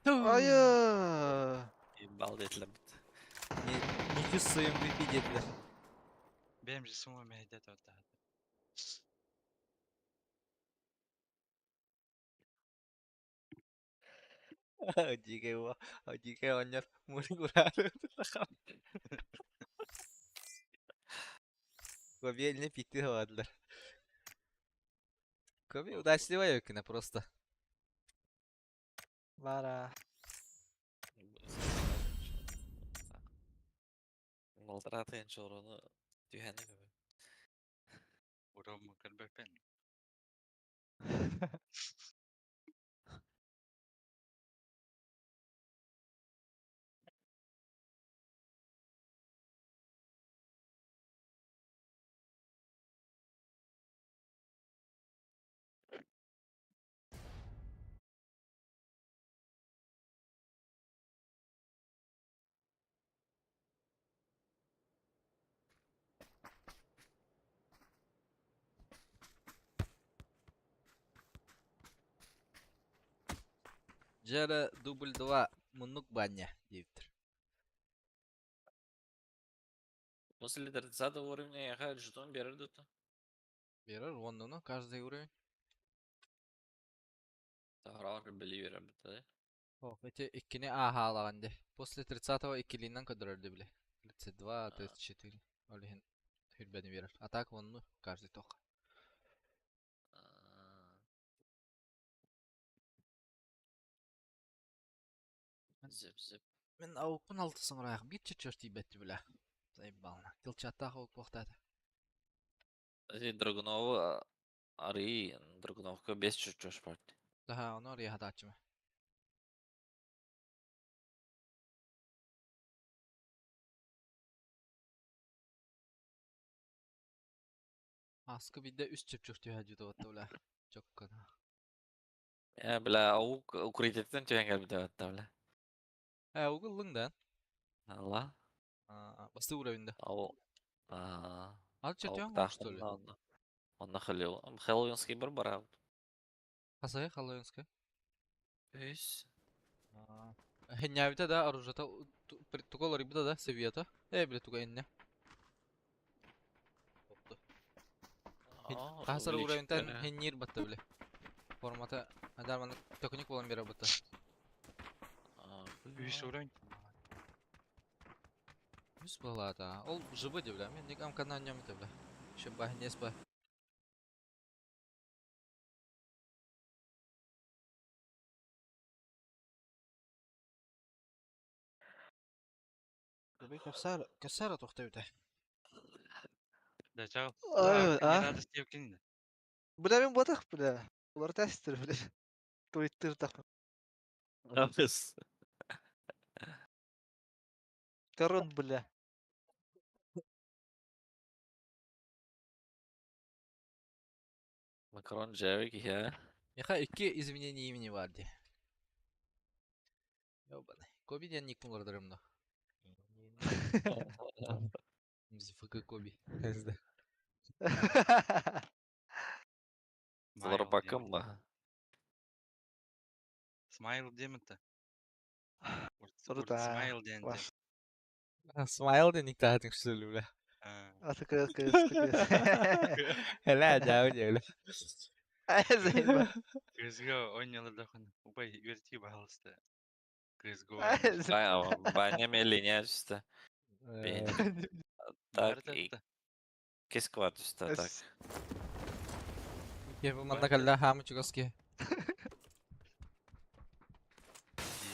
[SPEAKER 4] Ayı.
[SPEAKER 2] Бал диэтилэр бит.
[SPEAKER 1] Не, не чувствую MVP dediler.
[SPEAKER 5] Бэм же сумма мэйдэ батта.
[SPEAKER 1] Дикая, дикая оннер, мурик урары. Көбеліне пикті хавадылар. Коби удачливая өкүнэ просто.
[SPEAKER 4] Бара.
[SPEAKER 2] Балтараатын чорону түһэни көбө.
[SPEAKER 5] Уром көрбөппүн.
[SPEAKER 1] Дьэ дубль 2 муннук баня диэбиттэр.
[SPEAKER 2] После 30 уровня я жетон берер дута.
[SPEAKER 1] Берер оннуну каждый уровень.
[SPEAKER 2] Тахарар били берер бит.
[SPEAKER 1] Эти иккини ааһаалаҕын дии. После 30-го иккилиинэн көрдөрөр дии били. 32, 34. Ол иһин хүрбэни биэрэр. А так онну каждый тох.
[SPEAKER 2] Зып зып.
[SPEAKER 1] Мин аукпун алтысын ыраах биир чөчөр тиийбэт бile. Заебална. Килчаттаах аук буохтаата.
[SPEAKER 2] Эти Драгунова Ари Драгуновка без чуть-чуть парти.
[SPEAKER 1] Daha onu oraya hadaачыма. Аскы бидде үс чөпчөр түһэ жүдө отта бля. Чоккана.
[SPEAKER 2] Я бля аук укрытиеттен түһэн кэлбитэ батта бля.
[SPEAKER 1] Э, угуллуң да.
[SPEAKER 2] Алла.
[SPEAKER 1] Басты уровеньда.
[SPEAKER 2] Ау. Аа.
[SPEAKER 1] Ал чөтөң что ли?
[SPEAKER 2] Онна хлел. Хэллоуинский бар бара.
[SPEAKER 1] Хасай Хэллоуинский.
[SPEAKER 2] Үс.
[SPEAKER 1] Хеннябита да оружиета туголар ибита да севията. Э, биле туга инне. Хасар уровеньтен хеннир батта биле. Формата адарман төкүнүк болан бере батта.
[SPEAKER 5] Үс уровень.
[SPEAKER 1] Үс балата. Ол жыбы деп биле. Мен никам канан нем деп биле. Еще бахнес ба. Кассара, кассара тохтойбута.
[SPEAKER 5] Да чал.
[SPEAKER 4] А, а?
[SPEAKER 5] Радость девкин.
[SPEAKER 4] Бля, мен батах, бля. Улар тәстер, бля. Туиттыр тах.
[SPEAKER 2] Абыс.
[SPEAKER 4] Корон, бля.
[SPEAKER 2] Макарон жабик я.
[SPEAKER 1] Яха икки изменение имени бар ди. Ёбаный. Коби диэн ник булардарым да. ФК Коби.
[SPEAKER 2] Олар бакым ба.
[SPEAKER 5] Смайл дементте.
[SPEAKER 4] Сорда.
[SPEAKER 5] Смайл денте.
[SPEAKER 4] Ваш.
[SPEAKER 1] Смайл диэн ник таатың что ли, бля.
[SPEAKER 4] Аты кыз, кыз, кыз.
[SPEAKER 1] Хела жау жеуле.
[SPEAKER 4] Заебал.
[SPEAKER 5] CSGO ойнолордохун убай үөртии баһалыста. CSGO.
[SPEAKER 2] Баня линия түстэ. Так, кесква түстэ так.
[SPEAKER 1] Кеп манна калла хамы чугаски.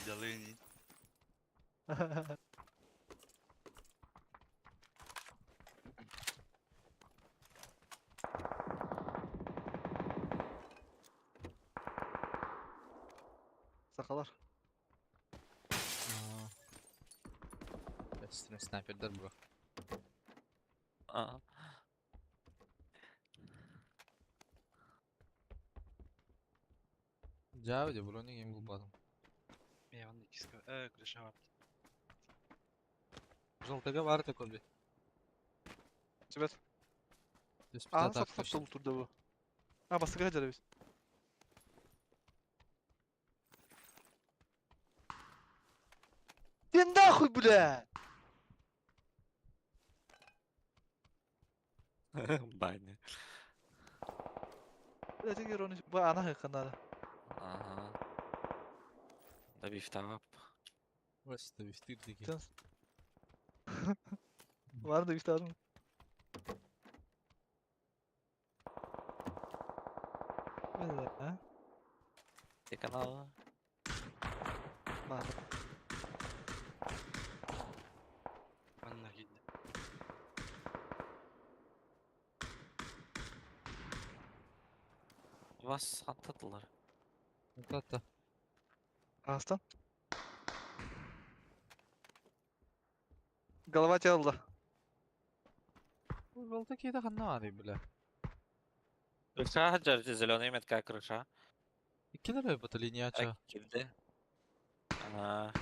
[SPEAKER 5] Далыни.
[SPEAKER 4] Сақалар.
[SPEAKER 1] Снайпердер бро.
[SPEAKER 2] Аа.
[SPEAKER 1] Жау де бро неге булбадым.
[SPEAKER 5] Мен онда киске э күрәшә бар.
[SPEAKER 1] Желтыга бар такой би.
[SPEAKER 4] Жибет.
[SPEAKER 1] Түс
[SPEAKER 4] А,
[SPEAKER 1] питата
[SPEAKER 4] сап сап турды бу. А, басыга жарабыз. Ты нахуй, бля!
[SPEAKER 2] Баня.
[SPEAKER 4] Бля, тегер оны бу ана хакында.
[SPEAKER 2] Ага. Да бифтап.
[SPEAKER 1] Просто бифтир
[SPEAKER 4] Сен. Var da бифтадым. Бля.
[SPEAKER 2] Ты канал.
[SPEAKER 4] Ладно.
[SPEAKER 5] Манна киирдэ.
[SPEAKER 2] Вас аттадылар.
[SPEAKER 1] Та-та.
[SPEAKER 4] Астан. Голова тело.
[SPEAKER 1] Ол такие да ханна ары бля.
[SPEAKER 2] Крыша жарты зеленый метка крыша.
[SPEAKER 1] Иккилер бата линия ча.
[SPEAKER 2] Кирди. Аа.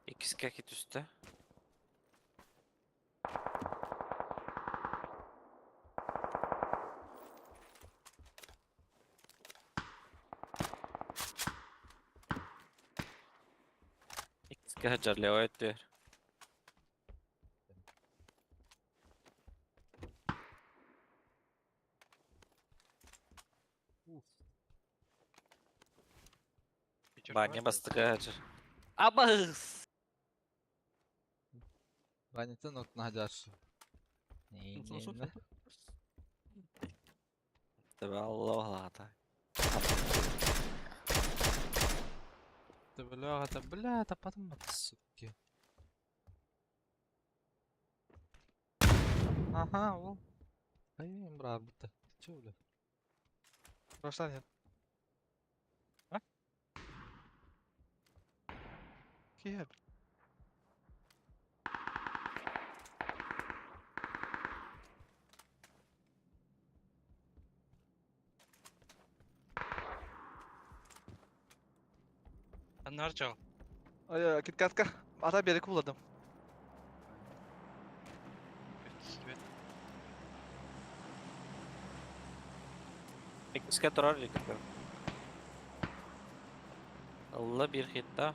[SPEAKER 2] Иккиске кит үстэ. Иккиске хаджар левой өттүөр. Баня бастыка хаджар. Абыс!
[SPEAKER 1] Банятын отuna хаджар. Не не.
[SPEAKER 2] Тебе Аллах лата.
[SPEAKER 1] Ты бля, это бля, это потом суки. Ага, ол. Ай, брат, будто. Ты чё, бля?
[SPEAKER 4] Прошла нет.
[SPEAKER 5] А?
[SPEAKER 4] Киев.
[SPEAKER 5] Аннар чал.
[SPEAKER 4] Ай, киткатка. Ата берег уладым.
[SPEAKER 2] Иккиске турар иккиске. Алла бир хитта.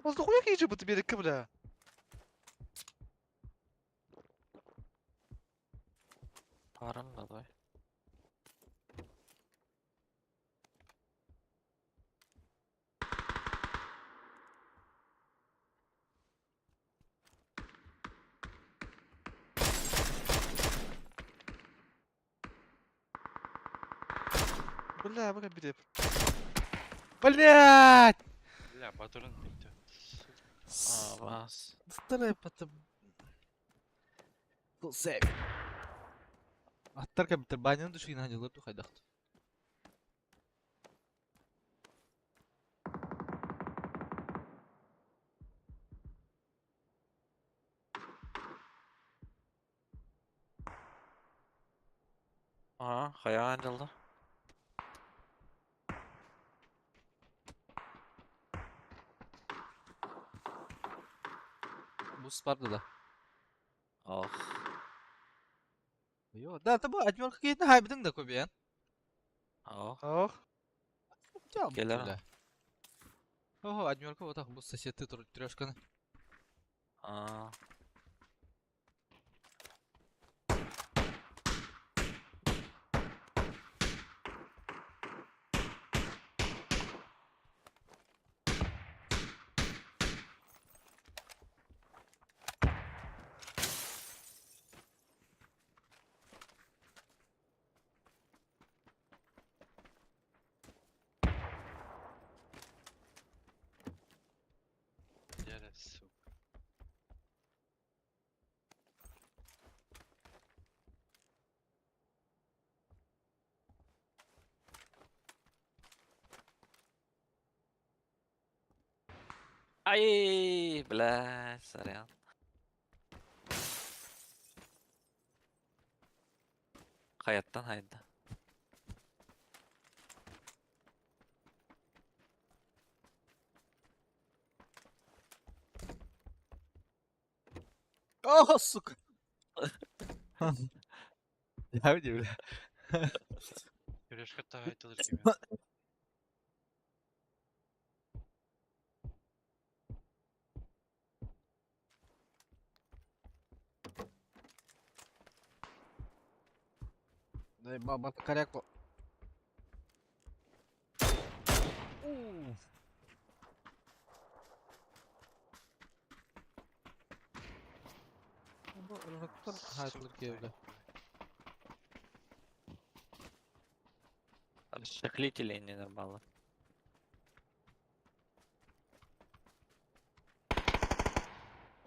[SPEAKER 4] Воздуху я кейджи будто берег бля.
[SPEAKER 2] Парам давай.
[SPEAKER 4] Бля, бля, берег.
[SPEAKER 1] Блять!
[SPEAKER 5] Бля, патрон bitti.
[SPEAKER 2] Абас.
[SPEAKER 1] Старай потом. Аттар компьютер баняны души на дело тухайдахт.
[SPEAKER 2] Аа, хаяан жылды.
[SPEAKER 1] Бус барды да.
[SPEAKER 2] Ох.
[SPEAKER 1] Йо, да, та бу адмирка кейтин хайбидин да көбен.
[SPEAKER 2] Ох.
[SPEAKER 4] Ох.
[SPEAKER 2] Келер.
[SPEAKER 1] Ого, адмирка вот так бу соседты трешканы.
[SPEAKER 2] Аа.
[SPEAKER 5] Дядя, сука.
[SPEAKER 2] Ай, бля, сорян. Хаяттан хайда.
[SPEAKER 1] О, сука. Я бля.
[SPEAKER 5] Трешка тагайтылыр кими.
[SPEAKER 1] Коряк. Уф. Бу рыктар хайдылар киэбиле.
[SPEAKER 2] Расчехлители ненормалы.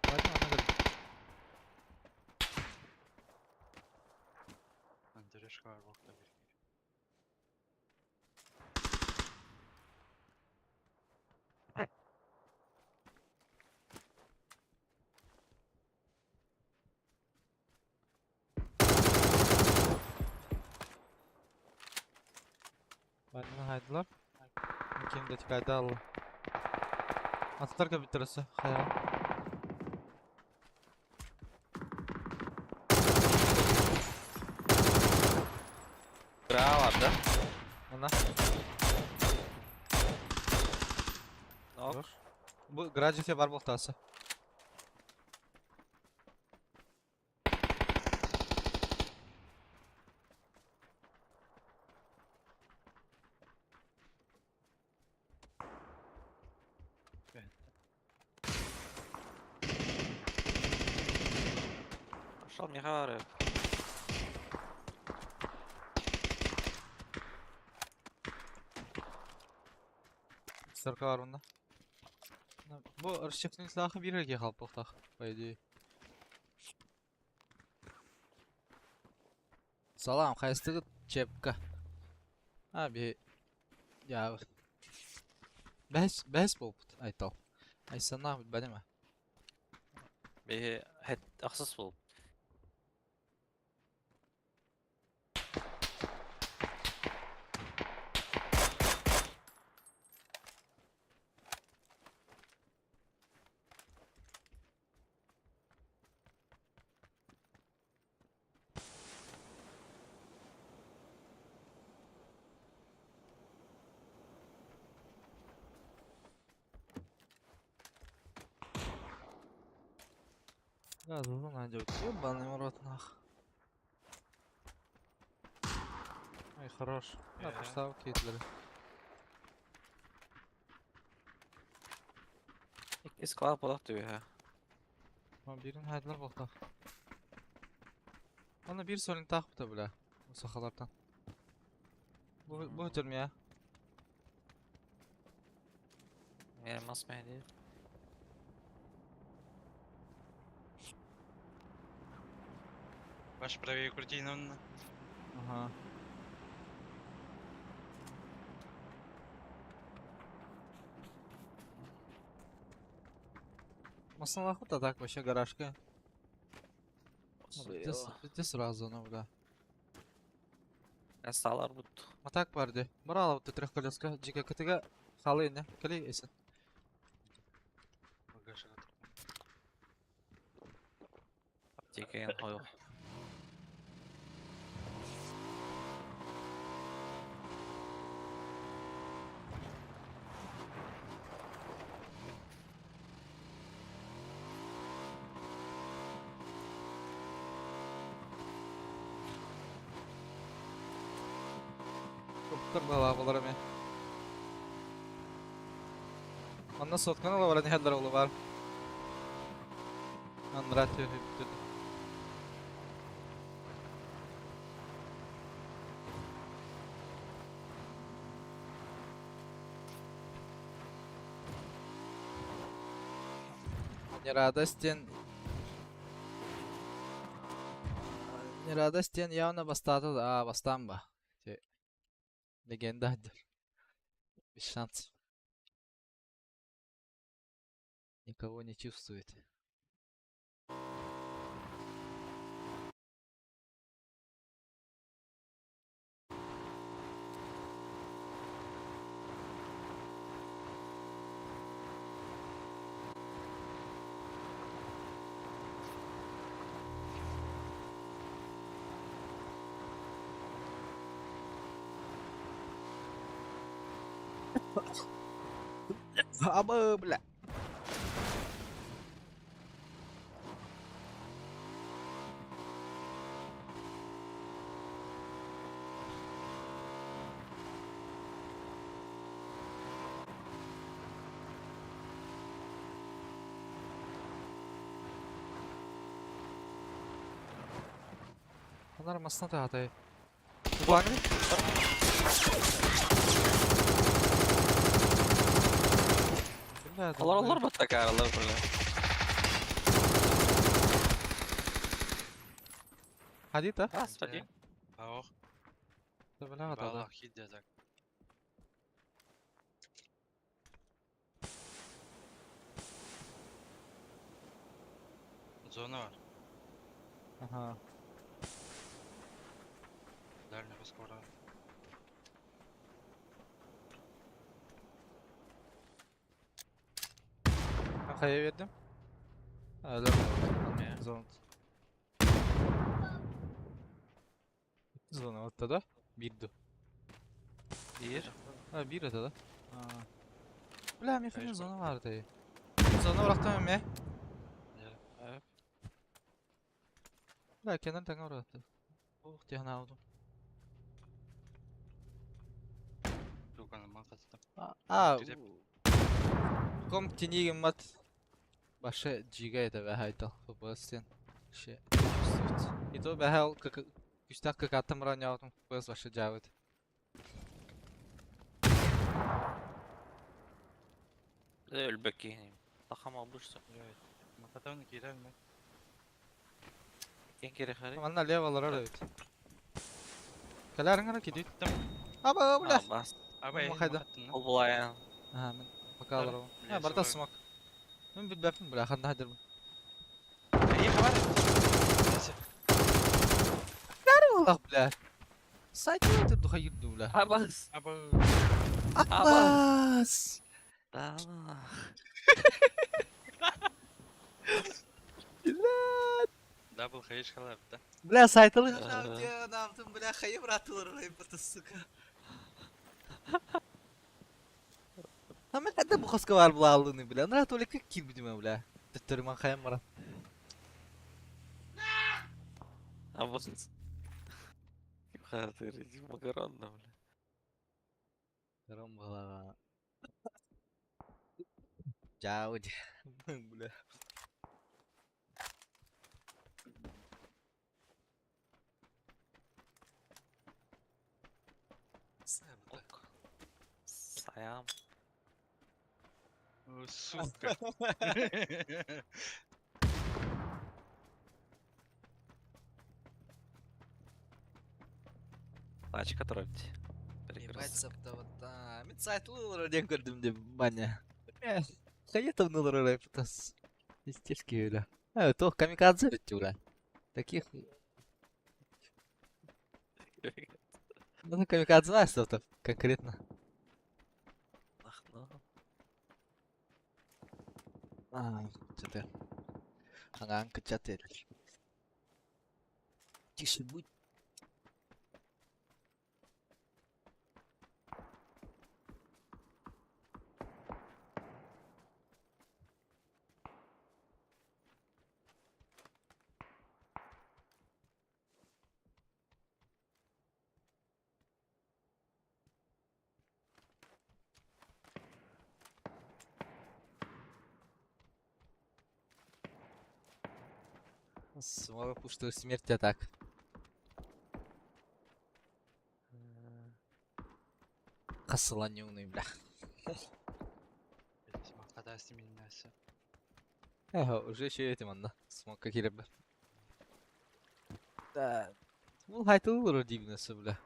[SPEAKER 1] Ладно, ана көр.
[SPEAKER 5] Андрешка var bokta bir.
[SPEAKER 1] Ладно, хайдылар. Ким да тикайда алла. Аттар кабитрасы хая.
[SPEAKER 2] Браво, да?
[SPEAKER 1] Ана.
[SPEAKER 2] Нок.
[SPEAKER 1] Бу граджите бар болтасы.
[SPEAKER 2] Пошел мне говорю.
[SPEAKER 1] Сырка бар bunda. Бу расчехление silahı bir erkeğe kalып тоқтақ, по идее. Салам, хайстыгы чепка. А, би... Я... Бәс, бәс болыпты, айтал. Айсана, бәдеме?
[SPEAKER 2] Бе хет ахсыс бол.
[SPEAKER 1] Да, зулу найдет. Ебаный в рот нах. Ай, хорош. Да, пошла Китлер.
[SPEAKER 2] Икки склад болақ түйе.
[SPEAKER 1] Бирин хайдылар болтақ. Аны бир солин тақ бұта бля. Сахалардан. Бу өтөрм я.
[SPEAKER 2] Мен мас мәйді.
[SPEAKER 5] Ваш правее крути на.
[SPEAKER 1] Ага. Масалаху то так вообще гаражка. Где сразу, ну бля.
[SPEAKER 2] Салар бут.
[SPEAKER 1] А так барды. Брала вот трехколеска. Джика КТГ. Халы не. Кали эсен.
[SPEAKER 2] Тикен хойо.
[SPEAKER 1] Коптер бала болар эме. Онна соткан ала баран хәлләр олы бар. Анра төһүптүр. Не радостен. Не радостен явно бастады. А, бастан ба. Легенда. Без шансов. Никого не чувствует. Абы, бля. Анар масына таһатай. Планы?
[SPEAKER 2] Олороллор баттакааралар бля.
[SPEAKER 1] Хадита?
[SPEAKER 2] Господи.
[SPEAKER 5] Ох,
[SPEAKER 1] Бля, да.
[SPEAKER 5] балах хидя так. Зона var.
[SPEAKER 1] Ага.
[SPEAKER 5] Дальний скоро.
[SPEAKER 1] Хайа бердим. Öyle Zona. Зона ортада. Бирду.
[SPEAKER 2] Бир.
[SPEAKER 1] Ha bir atada. Бля, мен зона vardı. Зона bıraktım emme.
[SPEAKER 2] Evet.
[SPEAKER 1] Бля, kenara tanga bıraktı. Oh, diye aldım.
[SPEAKER 5] Туган маңқастым.
[SPEAKER 1] А, ком тенигим мат. Башы жига это бәхайтал. ФПС-тен. Ше. Чувствует. И то бәхал как күстак как атым ранявдым. ФПС башы жабыт.
[SPEAKER 2] Өлбөкки. Тахама обышса.
[SPEAKER 5] Мақатауны кире алмай.
[SPEAKER 2] Кен керек хари.
[SPEAKER 1] Манна левалар арабит. Каларың ара кидит. Аба, бля.
[SPEAKER 2] Бас.
[SPEAKER 5] Абай,
[SPEAKER 1] Махайда.
[SPEAKER 2] Ол булай.
[SPEAKER 1] Ага, мен пока алар. Ha, барта смок. Мен билбеппин, бля, ханда хадырмын.
[SPEAKER 5] Ей, хабар.
[SPEAKER 1] Allah бля. Сайт өтіп духа юрду, бля.
[SPEAKER 2] Абас.
[SPEAKER 5] Аба.
[SPEAKER 1] Абас.
[SPEAKER 2] Да.
[SPEAKER 5] Дабл хаиш халап, да?
[SPEAKER 1] Бля, сайтылы наптым, бля, хайы братылар, сука. Ama хәдә бу хоска бар була алдыны, бля. Нара толик кир бидиме, бля. Төттөрман хайым бара.
[SPEAKER 2] Абас. Хатыр, макаронна, бля.
[SPEAKER 1] Ром голова. Жауди. Бля.
[SPEAKER 2] Ок. Саям.
[SPEAKER 5] Сука.
[SPEAKER 2] Тачка торопти.
[SPEAKER 1] Ебать, саптавата. Мен сайтлылар ден көрдүм деп баня. Хайетовнылар репутас. Естественно, бля. А, то камикадзе ведь, бля. Таких... Ну, камикадзе знаешь, что конкретно.
[SPEAKER 2] Ах, ну.
[SPEAKER 1] А, что-то. Аңан кычат. Тише будь. Смога пушта смерть атак. Қасыланюный, бля. Ага, уже еще этим анна. Смог какие бля. Да. Бұл хайтылыр дибнесі, бля.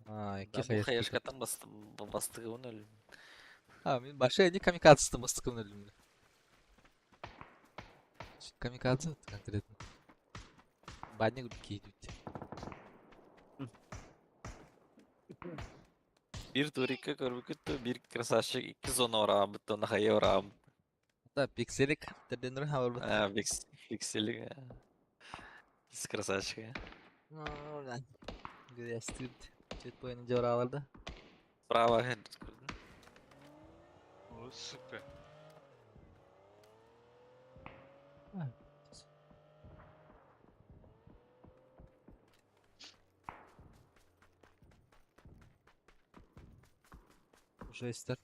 [SPEAKER 1] А,
[SPEAKER 2] Да, бу хаешкаттан бастыгын өлүм.
[SPEAKER 1] А, мен башы не камикадзеті бастықын өлім. Камикадзе конкретно. Банник кейдут.
[SPEAKER 2] Бир турика көрбүкүттү, бир красавчик, икки зона орам, бүттө нахая орам.
[SPEAKER 1] Да, пикселик терден хабар бут.
[SPEAKER 2] А, пикселик. С красавчик.
[SPEAKER 1] Ну, да. Грязь. Чет бойын жораларды.
[SPEAKER 2] Справа.
[SPEAKER 5] О, сука.
[SPEAKER 1] Уже старт.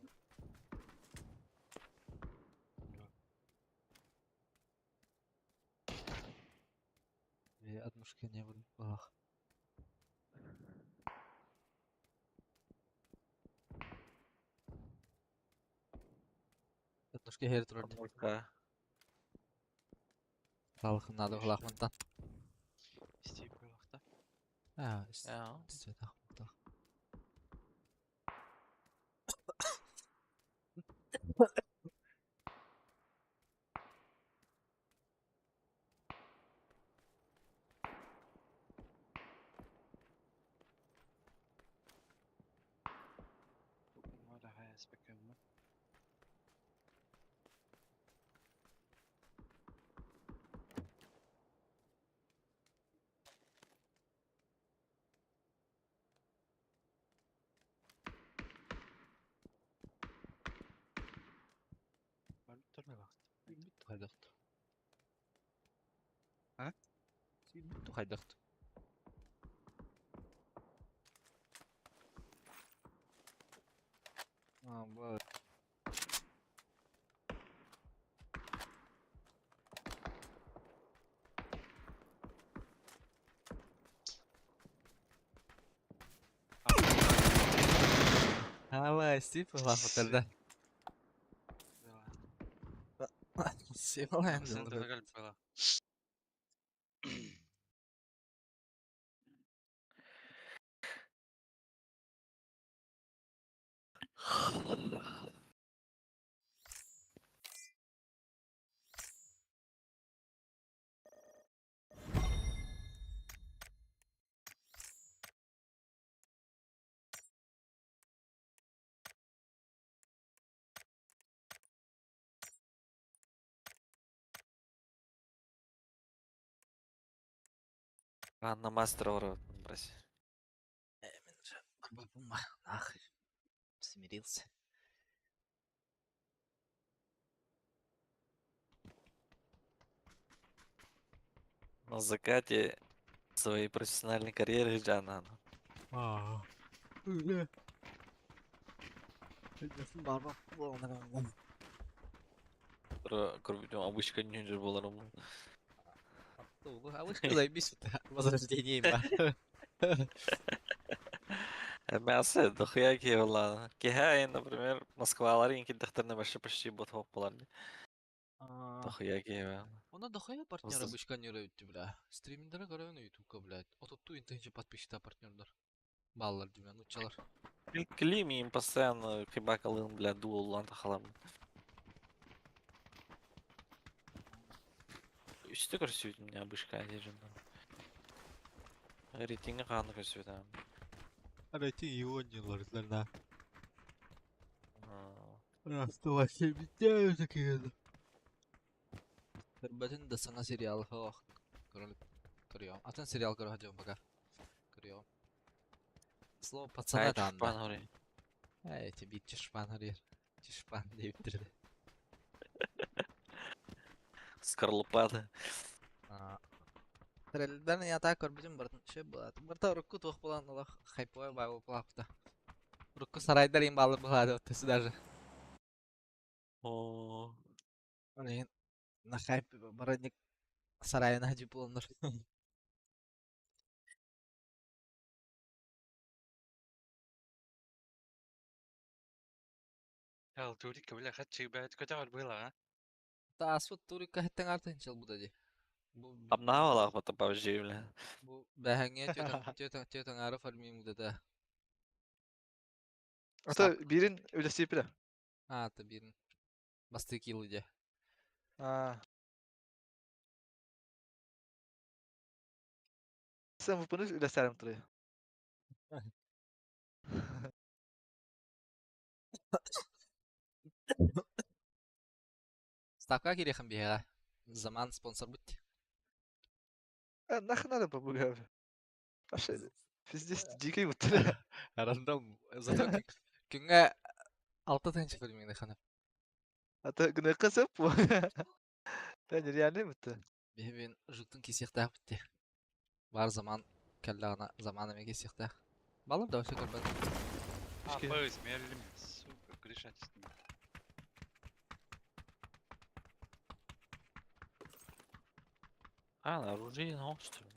[SPEAKER 1] однушка не было. Однушка хер турар.
[SPEAKER 2] Однушка.
[SPEAKER 1] Салхын надо хлахмантан.
[SPEAKER 5] Стив было.
[SPEAKER 1] А,
[SPEAKER 2] Я.
[SPEAKER 1] цветах. Хайдахт.
[SPEAKER 5] А?
[SPEAKER 1] Хайдахт. А, б. Ала, стип лахотарда. Сималаем.
[SPEAKER 5] Было.
[SPEAKER 2] Анна мастер ору, брось.
[SPEAKER 3] Нахуй. Смирился.
[SPEAKER 2] На закате своей профессиональной карьеры Джанан.
[SPEAKER 1] А.
[SPEAKER 2] Обычка не было.
[SPEAKER 1] А вы что заебись возрождение ба.
[SPEAKER 2] Мясо, дохуя киевла. Кихай, например, Москвалар инки дохтарны вообще почти бот хоп булар. Дохуя киева.
[SPEAKER 1] Она дохуя партнера обычка не рөйттү, бля. Стриминдere көрөбүн ютубка, блядь. Отутту интенче подписчикта партнердар. Баллар дүймөн, нучалар.
[SPEAKER 2] Клим им постоянно хибакалын, бля, дуол антахалам. Үсті көрсөйт меня обычка держим. Рейтинги қаны көрсөйт.
[SPEAKER 1] Рейтинг его не ларзларна. Раз, два, семь, девять, такие. Көрбөтүн да саҥа сериал хоох. Көрүөм. Атын сериал көрө сылдьабын пока. Көрүөм. Слово пацана даанна. Ээ, ити биир чышпан арыйар. Чышпан диэбиттэр
[SPEAKER 2] Скорлупа.
[SPEAKER 1] Трелден я так көрбүтүм бартын шөп буолаат. Барта урукку туох буолан олох хайповой баа буолаапта. Урукку сарайдар им баалар буолаады оттосу даже.
[SPEAKER 2] О.
[SPEAKER 1] Блин, на хайп баранник сарайына хадьып буоланнар.
[SPEAKER 5] Ял турика, бля, хатчик, блядь, көтөҕөр было, а?
[SPEAKER 1] Тааспыт турика хэттэн артын чыл буда ди.
[SPEAKER 2] Обнавала вот PUBG, бля.
[SPEAKER 1] Бу бэһэҥҥэ түөтэн ары фармим да.
[SPEAKER 4] Ата бирин үлэсипиле.
[SPEAKER 1] А, та бирин. Басты килл иде.
[SPEAKER 4] А. Sen bunu үлэсәрим туры.
[SPEAKER 1] Ставка кириэхин биһиэхэ. Заман спонсор бут.
[SPEAKER 4] Нахрен надо побугав. Вообще, пиздец, дикий будто.
[SPEAKER 1] Рандом. Зато күҥҥэ алта тыһыынча фармиҥ хана.
[SPEAKER 4] Ата гына кысып. Да нереально будто.
[SPEAKER 1] Биһибин жуктун кисиэхтээх битти. Бар заман кэллэҕинэ заман эмиэ кисиэхтээх. Балым да вообще көрбөт.
[SPEAKER 5] А, быз, мерлим, сука, грешать.
[SPEAKER 2] А, на оружие, ну, что ли?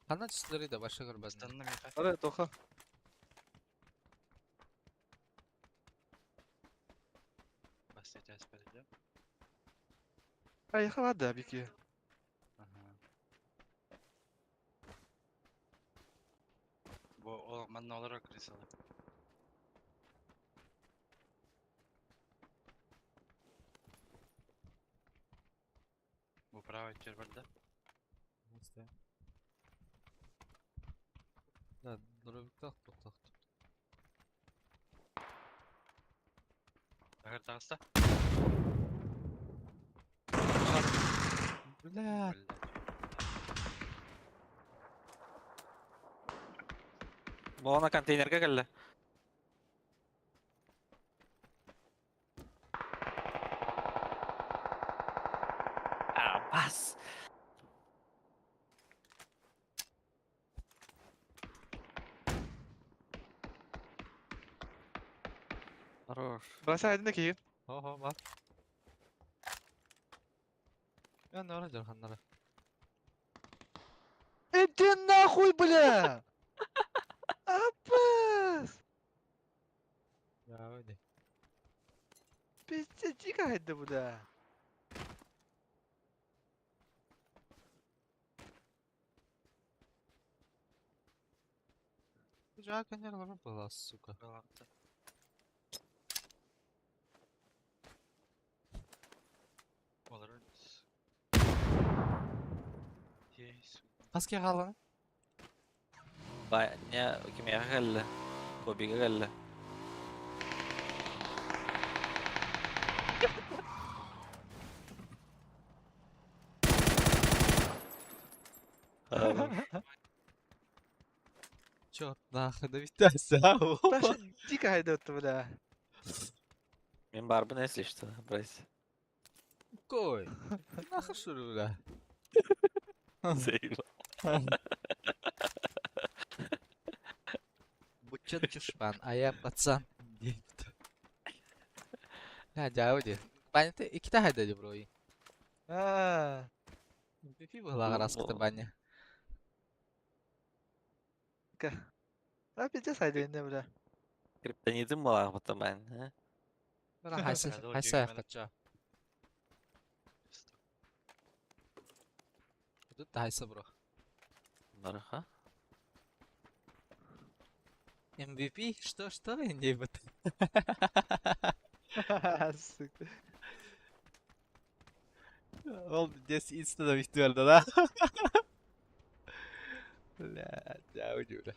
[SPEAKER 1] Ханна түстүлэр да баша көрбөтүм.
[SPEAKER 5] Станна миэхэ.
[SPEAKER 4] Ары тоха.
[SPEAKER 5] Бас этээс бэрдэ.
[SPEAKER 4] Айха бар да бики.
[SPEAKER 5] Аха. Бу ол манна олорор крысалар. Бу правый өттүгэр барда.
[SPEAKER 1] Да, дробиктах туохтаах.
[SPEAKER 5] Таһыр таҕыста.
[SPEAKER 1] Бля,
[SPEAKER 5] Бля.
[SPEAKER 2] Буона контейнерга кэллэ. А, бас. Хорош.
[SPEAKER 4] Бросай один киин.
[SPEAKER 1] Хо-хо, бар. Я нора дьарханнара.
[SPEAKER 4] Иди нахуй, бля! Апас!
[SPEAKER 1] Я выйди.
[SPEAKER 4] Пиздец, дико это, бля.
[SPEAKER 1] Жака не была, сука.
[SPEAKER 5] Баланта. Олорор. Есть.
[SPEAKER 1] Хаски хаалана?
[SPEAKER 2] Ба, не, кимиэхэ кэллэ. Кобига кэллэ. Хорош.
[SPEAKER 1] Черт, нахуй, да ведь
[SPEAKER 4] Паша дико это, бля.
[SPEAKER 2] Мин барбын если что, брось.
[SPEAKER 1] Кой? Нахуй что ли, бля?
[SPEAKER 2] Заебал.
[SPEAKER 1] Бучан чушпан, а я пацан. Бля, дяуди. Баня ты икита хайда бро.
[SPEAKER 4] А,
[SPEAKER 1] MVP была раската баня.
[SPEAKER 4] а пиздец айда бля.
[SPEAKER 2] Криптонитым была потом, а?
[SPEAKER 1] Бра хайса
[SPEAKER 5] Надо
[SPEAKER 1] хайса
[SPEAKER 5] удивить
[SPEAKER 1] кача. Тут хайса бро.
[SPEAKER 2] Барха.
[SPEAKER 1] MVP? Что, что? Не вот.
[SPEAKER 4] Сука.
[SPEAKER 1] Ол здесь инста victoire, да? Бля, дяуди, бля.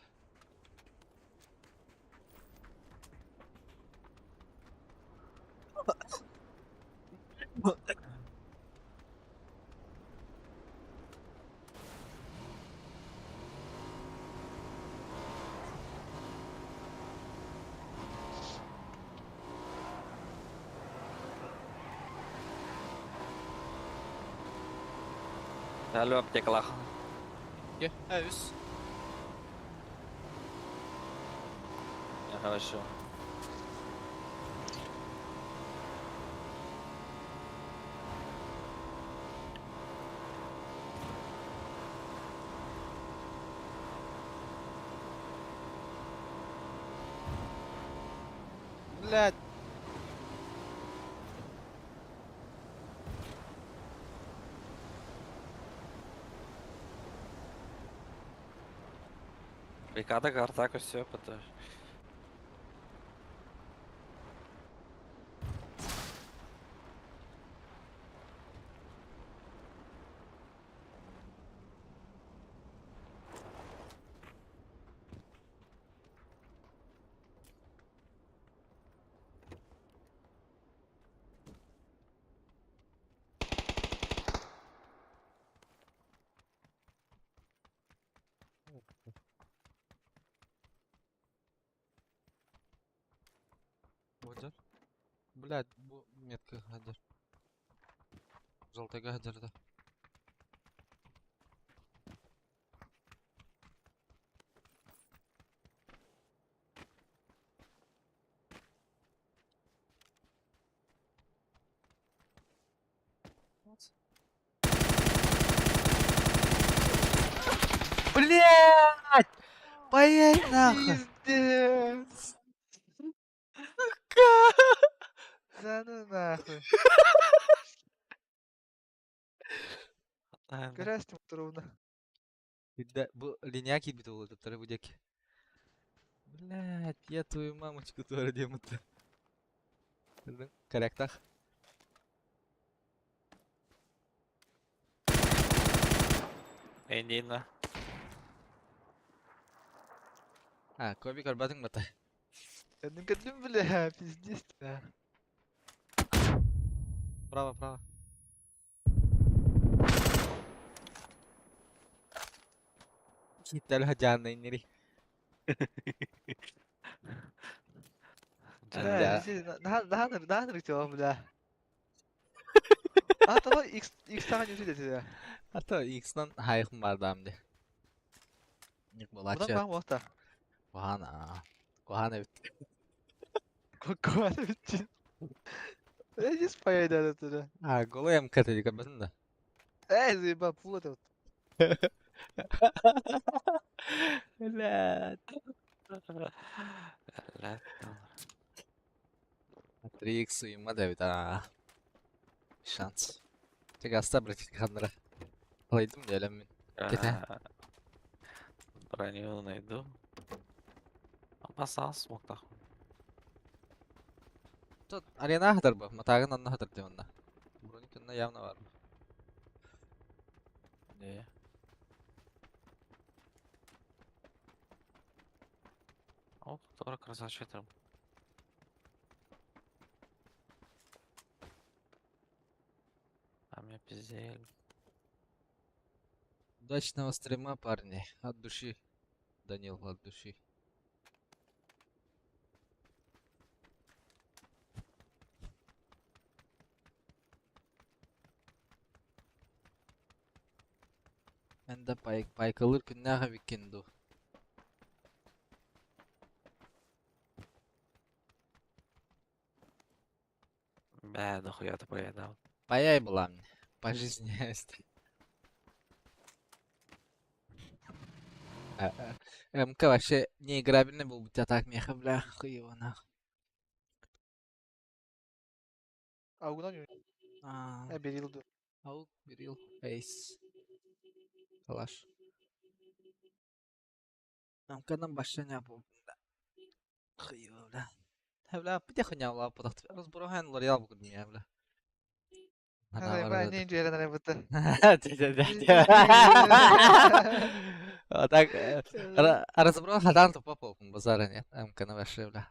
[SPEAKER 2] Алло, аптекалах.
[SPEAKER 1] Ке, үс.
[SPEAKER 2] Хорошо.
[SPEAKER 1] Блядь.
[SPEAKER 2] Бригада Гартака все, потому.
[SPEAKER 1] Бодер. Блядь, бу метка гадер. Желтый гадер, да. Вот. Блять! Паяй нахуй!
[SPEAKER 4] Пиздец! Да ну нахуй. Көрөөстүм турубуна.
[SPEAKER 1] Да, бу линия киирбит уолу туттары бу диэки. Блять, я твою мамочку туора диэммит. Корректах.
[SPEAKER 2] Эйдиина.
[SPEAKER 1] А, Коби көрбөтүҥ бата.
[SPEAKER 4] Кэннин кэллим бля, пиздец.
[SPEAKER 1] Право, право. Киттэлэ дьааннай нери.
[SPEAKER 4] Бля, наһаа наһаа нырыктыам бля. А того X X таҕа ньүсү дэтилэ.
[SPEAKER 1] А то X-нан хайыхым бардаам де. Ник
[SPEAKER 4] Будан
[SPEAKER 1] болачы.
[SPEAKER 4] баан буолта.
[SPEAKER 1] Куһаана. Куһаан эбит.
[SPEAKER 4] Куһаан эбит. Э, здесь поедет туда.
[SPEAKER 1] А, голый МК ты көрбөтүн да.
[SPEAKER 4] Эй, заеба, пул это вот.
[SPEAKER 1] Блядь. 3x уйма да эбит аа. Шанс. Тек аста братик ханнара. Алайдым диэлэммин. Кете.
[SPEAKER 2] Броню найду. Опасался смог нахуй.
[SPEAKER 1] Тут арена хатар бу. Матагын анна хатар диэн Броник явно бар.
[SPEAKER 2] Не. О, который красавчик там. А меня пиздели.
[SPEAKER 1] Удачного стрима, парни. От души. Данил, от души. Мен да пайкалыр күннәҕэ биккин дуу.
[SPEAKER 2] Бля, нахуя ты поедал.
[SPEAKER 1] Паяй была мне. По жизни есть. МК вообще неиграбельный был бы тебя так меха, бля, хуй его нахуй.
[SPEAKER 4] Аугунан ньү.
[SPEAKER 1] А,
[SPEAKER 4] Э, берил ду.
[SPEAKER 1] Ауг, Берил, Эйс. Калаш. МК-дан башня был. Хуй его, бля. Бля, где хуйня была, потом разбурухан лореал был меня, бля.
[SPEAKER 4] Ана не инженер на работа.
[SPEAKER 1] Вот так, разобрал хадан то попал базара нет, МК на вашей, бля.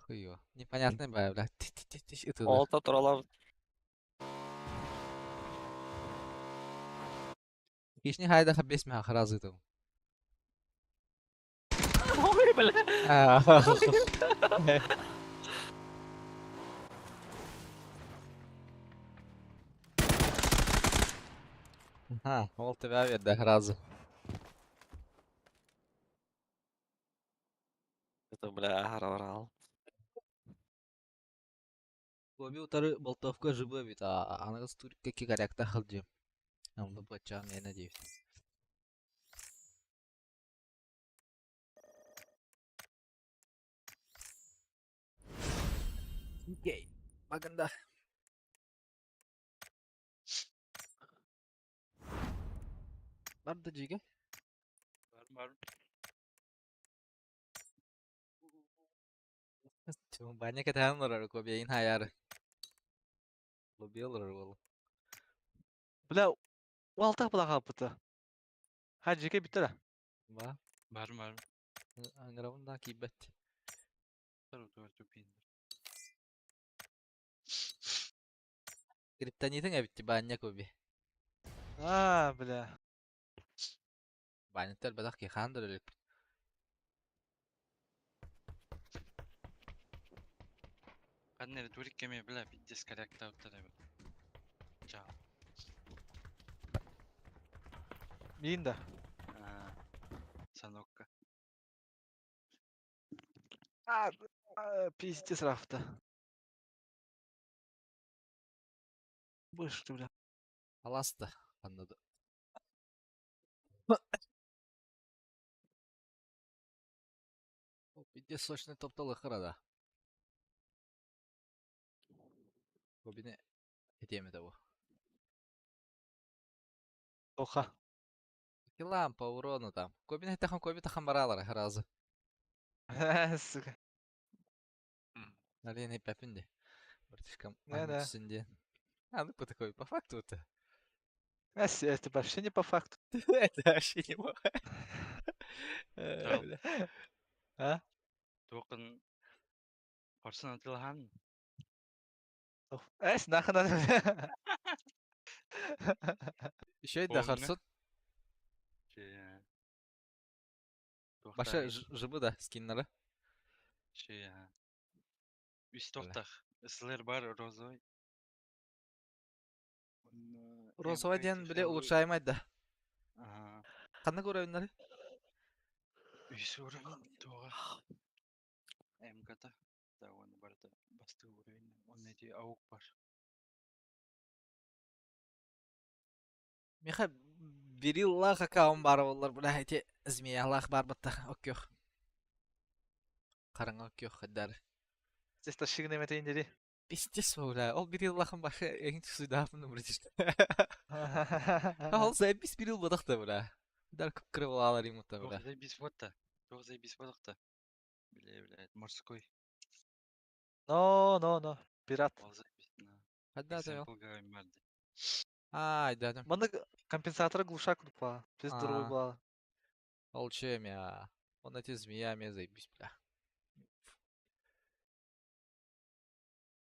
[SPEAKER 1] Хуё. Непонятный бля, бля. Ти-ти-ти-ти, и туда.
[SPEAKER 2] Олта тролла.
[SPEAKER 1] Кишни хайда хабес мя хразы там.
[SPEAKER 2] Ой, бля.
[SPEAKER 1] Ага, ол тебя веда хразы.
[SPEAKER 2] Это, бля, орал.
[SPEAKER 1] Коби утары болтовка жыбы бит, а анагыз турикка ки корректа хылжы. Амды бачан, я надеюсь. Окей, maganda. Барда жиге.
[SPEAKER 5] Бар бар.
[SPEAKER 1] Баня кэтэн олорор Коби ин хаяр. Лоби олорор ол.
[SPEAKER 4] Бля, уалта була калпыты. Ха, жеке битте да.
[SPEAKER 1] Ба,
[SPEAKER 5] Бар бар.
[SPEAKER 1] аңырабын да кийбет. Криптонитың эбитти баня Коби.
[SPEAKER 4] А, бля.
[SPEAKER 1] Баня бадах ки хандыр элек.
[SPEAKER 5] Ханнere турик кеме бля пиздец корректа уттар эбит. Чао.
[SPEAKER 4] Миин да.
[SPEAKER 5] Санокка.
[SPEAKER 4] А, пиздец рафта. Больше, бля.
[SPEAKER 1] Аласта. Аннады. Биде сочный топтол ыкырада. Кобини этиэм этэ бу.
[SPEAKER 4] Тоха.
[SPEAKER 1] Килам по урону там. Кобини эттэхин коби тахан баралар сразу.
[SPEAKER 4] Сука.
[SPEAKER 1] Нален эппэпин де. Братишкам
[SPEAKER 4] Да, да.
[SPEAKER 1] түссүн диэн. А, ну по такой, по факту это.
[SPEAKER 4] Это вообще не по факту.
[SPEAKER 1] Это вообще не по
[SPEAKER 5] Да.
[SPEAKER 1] Бля.
[SPEAKER 4] А?
[SPEAKER 5] Туоххун хорсун атыылаһан
[SPEAKER 4] Эс, нахуй надо.
[SPEAKER 1] Еще и да
[SPEAKER 5] Помню.
[SPEAKER 1] харсут.
[SPEAKER 5] Че
[SPEAKER 1] Баша
[SPEAKER 5] туохтааҕый?
[SPEAKER 1] жыбы да скиннары.
[SPEAKER 5] Че үс туохтаах СЛР бар розовый. Уонна
[SPEAKER 1] Розовый
[SPEAKER 5] МК
[SPEAKER 1] диэн били
[SPEAKER 5] тихелы-
[SPEAKER 1] улучшаемай да.
[SPEAKER 5] Аха.
[SPEAKER 1] Ханнык уровеннары?
[SPEAKER 5] Үс уровень туоҕа. МК-та. Да уонна барыта бастыы уровень. Уонна ити аук бар.
[SPEAKER 1] Миха бириллах аккаунт бар боллар бля эти змеялах бар батта оккөх. Караңа оккөх хаддар.
[SPEAKER 4] Здесь тащигны метейин дири.
[SPEAKER 1] Пиздец бля. Ол бириллахын башы эң түсүйдаапын братишка. Ол заебись бирилл бодахта бля. Дар кып-кыры алар имутта
[SPEAKER 5] Туох
[SPEAKER 1] бля.
[SPEAKER 5] заебись вот-то. Туох заебись бодохто. Бля, блядь, морской.
[SPEAKER 4] Но, но, но. Пират.
[SPEAKER 5] Ол заебись. На.
[SPEAKER 1] Хадда да
[SPEAKER 5] Example гаймарды.
[SPEAKER 1] Ай, да, да.
[SPEAKER 4] Манна компенсатора глушак купа. Пиздец здоровый
[SPEAKER 1] А.
[SPEAKER 4] была.
[SPEAKER 1] Ол чем я? Он эти змеями заебись, бля.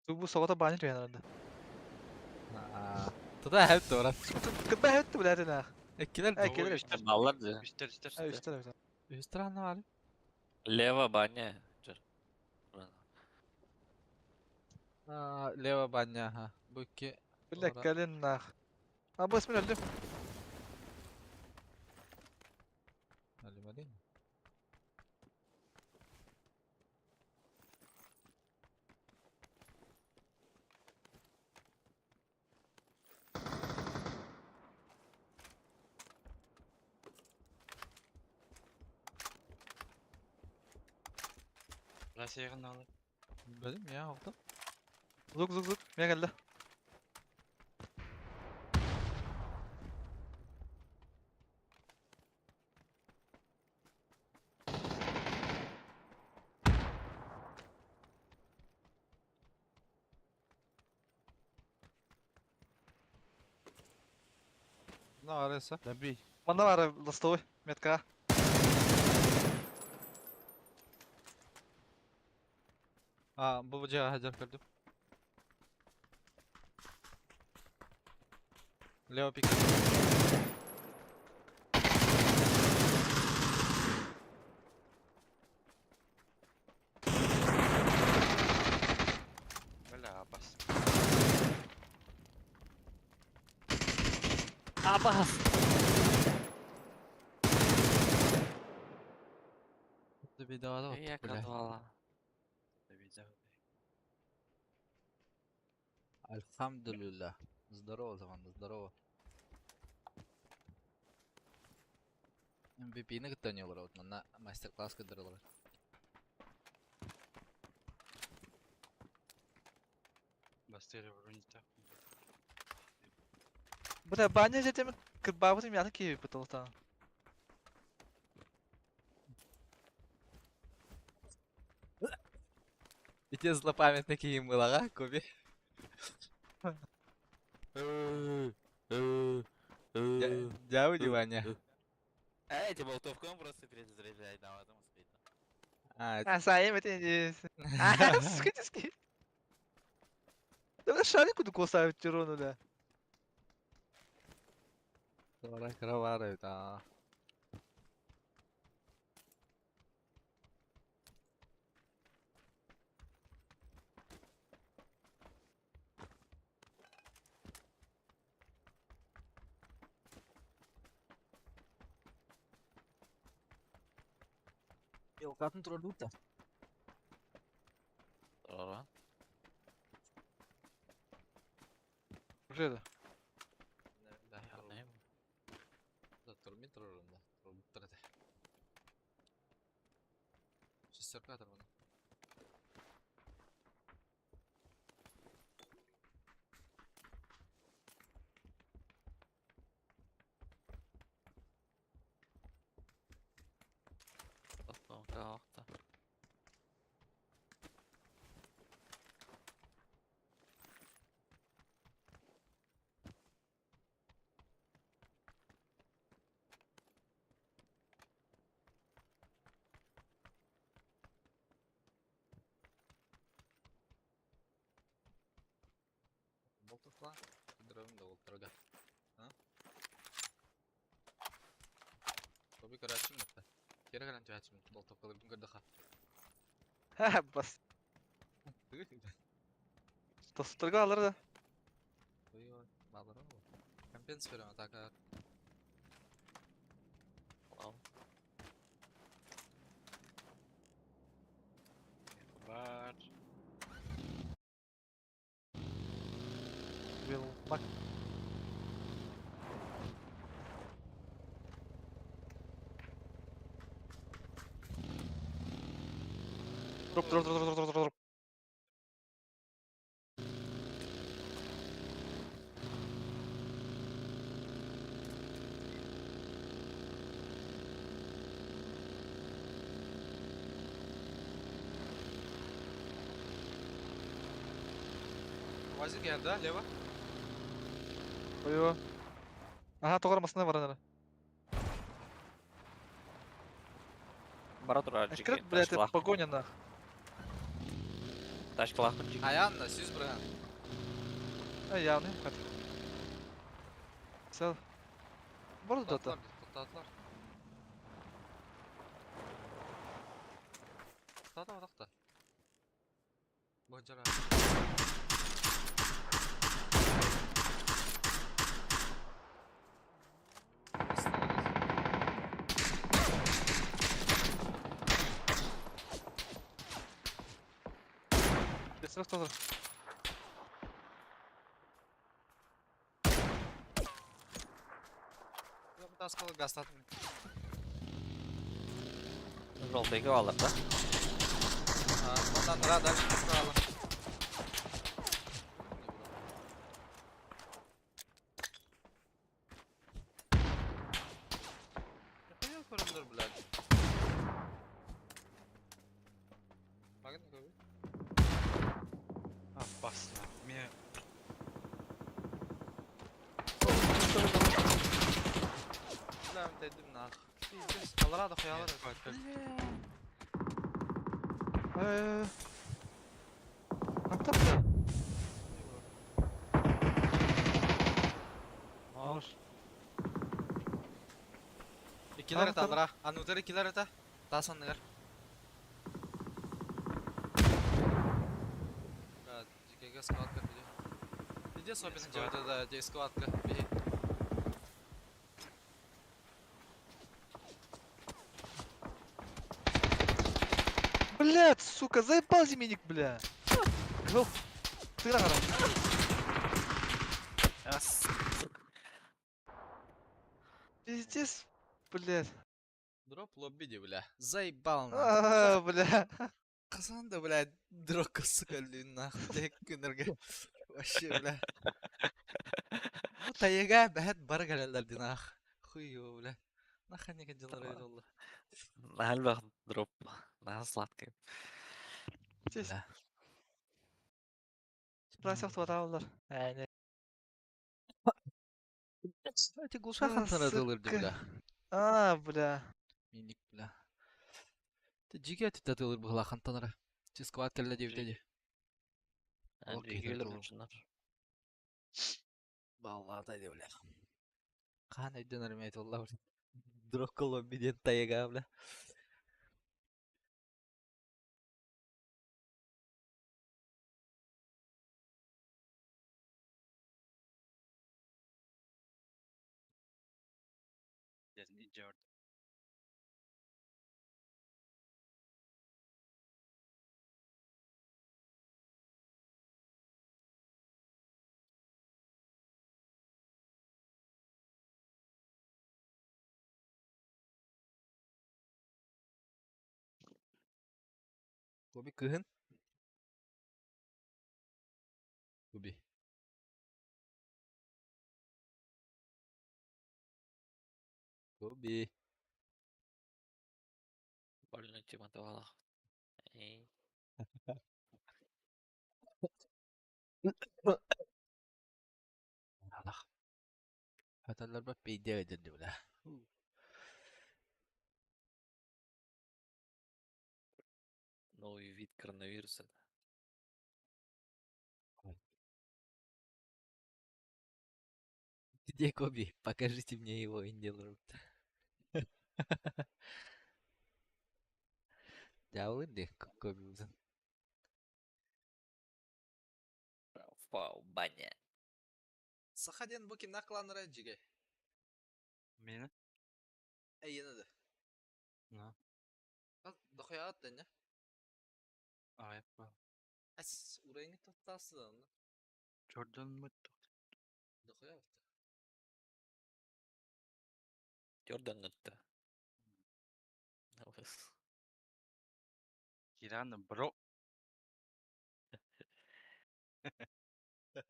[SPEAKER 4] Тубу соғыта банит мен надо.
[SPEAKER 1] А, Туда хеп дора.
[SPEAKER 4] Кыбы хөттү блядь нах.
[SPEAKER 1] Эккилер
[SPEAKER 4] Э, келер.
[SPEAKER 5] Үстер,
[SPEAKER 2] Баллар же.
[SPEAKER 5] үстер, үстер.
[SPEAKER 4] Э, үстер, үстер.
[SPEAKER 1] Странно var.
[SPEAKER 2] Лево баня. Жер.
[SPEAKER 1] А, лево баня, ага. Бу икки.
[SPEAKER 4] Бля,
[SPEAKER 1] Ора.
[SPEAKER 4] кэлин нах. А бу смин өлдүм.
[SPEAKER 1] Алималин.
[SPEAKER 5] Расияҕын алы.
[SPEAKER 1] Bildim ya oldu.
[SPEAKER 4] Зук, зук, зук. Мен келді.
[SPEAKER 1] Ne arası?
[SPEAKER 6] Добей.
[SPEAKER 4] Манна бар ластовой метка.
[SPEAKER 1] А, bu bıcağı hacer gördüm. Leo pik.
[SPEAKER 5] Бля, абас.
[SPEAKER 2] Абас!
[SPEAKER 1] Bir daha da
[SPEAKER 2] Я
[SPEAKER 1] ottuk бля.
[SPEAKER 2] конвала.
[SPEAKER 1] Альхамдулилля. Здорово, команда, здорово. MVP-ни кытта ойнолор вот манна мастер-класс кыдырылар.
[SPEAKER 5] Бастыра броньта.
[SPEAKER 4] Бля, баня жетеме кырбабытым яны киби бутылтан.
[SPEAKER 1] И те злопамятный киим был, ага, Коби. Дяу Ваня.
[SPEAKER 2] А эти болтовком просто перезаряжай, да, потом успеть.
[SPEAKER 1] А,
[SPEAKER 4] А, сайым этин А, сука, Да шарику ду косавит тирону, да.
[SPEAKER 1] Тора кроварый, да. Елкатын турар
[SPEAKER 2] Ора.
[SPEAKER 4] Уже да.
[SPEAKER 1] Шестерка оторвана.
[SPEAKER 2] Тохтоохто.
[SPEAKER 1] Болтукла. Дровым да болтарга. А? Тоби көрәчүм бетте. Кere кэлэн түһээччим болтовкаларбын көрдөхө.
[SPEAKER 4] Ха, бас. Тостарга алар да.
[SPEAKER 1] Ой, балары ол. Компенс берем атака.
[SPEAKER 2] Вау.
[SPEAKER 5] Бар.
[SPEAKER 4] Will bak. Drop drop drop drop drop drop.
[SPEAKER 1] Вазик geldi ha, Leva.
[SPEAKER 4] Ой. Ага, тоҕор масына бар ана.
[SPEAKER 2] Бара турар жеке.
[SPEAKER 4] Открыт, блядь, это погоня нах.
[SPEAKER 2] Тачкалаахпын жеке.
[SPEAKER 1] Аянна, сүз быран.
[SPEAKER 4] А явный, хат. Сел. Бар да та.
[SPEAKER 1] Тоқтатылар. Тоқтата тоқта. Божара.
[SPEAKER 4] Бесрах тоже.
[SPEAKER 1] Таскалы гастатым.
[SPEAKER 2] Желтый алар да.
[SPEAKER 1] Ондан нара дальше таскалы. Нахуя көрүндөр, блядь? Магын көбү?
[SPEAKER 5] А, басна. Мне
[SPEAKER 1] Бля, дедим нах. Пиздец, алара да хуялар.
[SPEAKER 4] Э. Антап да. Маш.
[SPEAKER 1] Икилер это алара. Анутер икилер это. Тасанныр. Да, жекеге складка биде. Иди особенно
[SPEAKER 5] складка.
[SPEAKER 1] делать, да, где складка. Беги.
[SPEAKER 4] Блядь, сука, заебал зименник, бля. Гол. Ты на Пиздец, блядь.
[SPEAKER 1] Дроп лобби, бля. Заебал нахуй.
[SPEAKER 4] А, бля.
[SPEAKER 1] Казан да, блядь, дрока, сука, блин, нахуй. Тек күнерге. Вообще, бля. Бу тайга бәһәт бар галәләр ди нах. Хуё, бля. Нахуй не делар олла.
[SPEAKER 2] Наһал дроп. Наһал сладкий.
[SPEAKER 4] Пиздец.
[SPEAKER 1] Бля.
[SPEAKER 4] Просил тваталлар. Әне.
[SPEAKER 1] Эти глушахан таратылыр ди,
[SPEAKER 4] сука.
[SPEAKER 1] бля.
[SPEAKER 4] А, бля.
[SPEAKER 1] Миник, бля. Ты жиге түтәтылыр бу хлахан танара. Чи сквад келле дип диди. Окей,
[SPEAKER 2] Жеке
[SPEAKER 1] тартылыр.
[SPEAKER 2] мучунар.
[SPEAKER 1] Баллада ди, бля. Кан өйдөн армейт олла, бля. Дроп лобби ден тайга, бля.
[SPEAKER 5] Дезин иджорд.
[SPEAKER 1] Коби кыһын. Коби. Коби.
[SPEAKER 2] Больной тема туһалаах. Эй.
[SPEAKER 1] Алах. Хаталларба пейде өдөрдү бля.
[SPEAKER 2] Новый вид коронавируса.
[SPEAKER 1] Где Коби? Покажите мне его, Индил Дьаалыр дии Кобибытын.
[SPEAKER 2] Фау, баня.
[SPEAKER 1] Саха диэн бу кимнээх кланнара дьигэ?
[SPEAKER 5] Миэнэ?
[SPEAKER 1] Эйиэнэ да.
[SPEAKER 5] На.
[SPEAKER 1] Дохуяҕыт да не?
[SPEAKER 5] Аҕыйах баар.
[SPEAKER 1] Эс, урайыҥы туттаасыдан.
[SPEAKER 5] Чордонмут.
[SPEAKER 1] Дохуя
[SPEAKER 2] Дёрданнытта. Абыс.
[SPEAKER 5] Киран бро.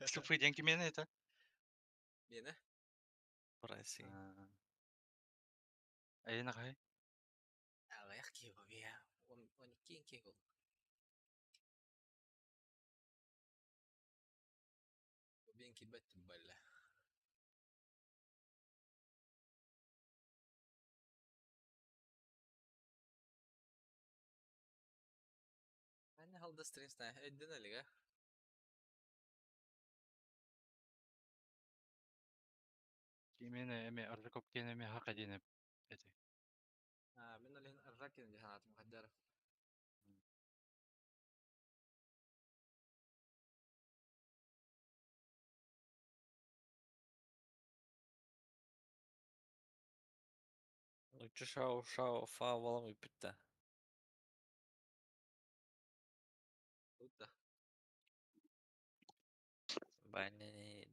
[SPEAKER 5] Слухай, диэн кимиэнэ это?
[SPEAKER 1] Миэнэ?
[SPEAKER 2] Россия.
[SPEAKER 5] Эйиэнэ хаһый?
[SPEAKER 1] Аҕыйах киһи бу 12 киһи буолла. Кобиэн киирбэт балла. Аня халда стрим өйдөн элигэ.
[SPEAKER 5] Кимиэнэ эми Аржаков киэнэ эми хака диэн эти.
[SPEAKER 1] А, мин олен Аржакин дьаһаатым хаддара.
[SPEAKER 2] Лучше шау шау фа валам ыппытта.
[SPEAKER 1] Тут
[SPEAKER 2] Баня.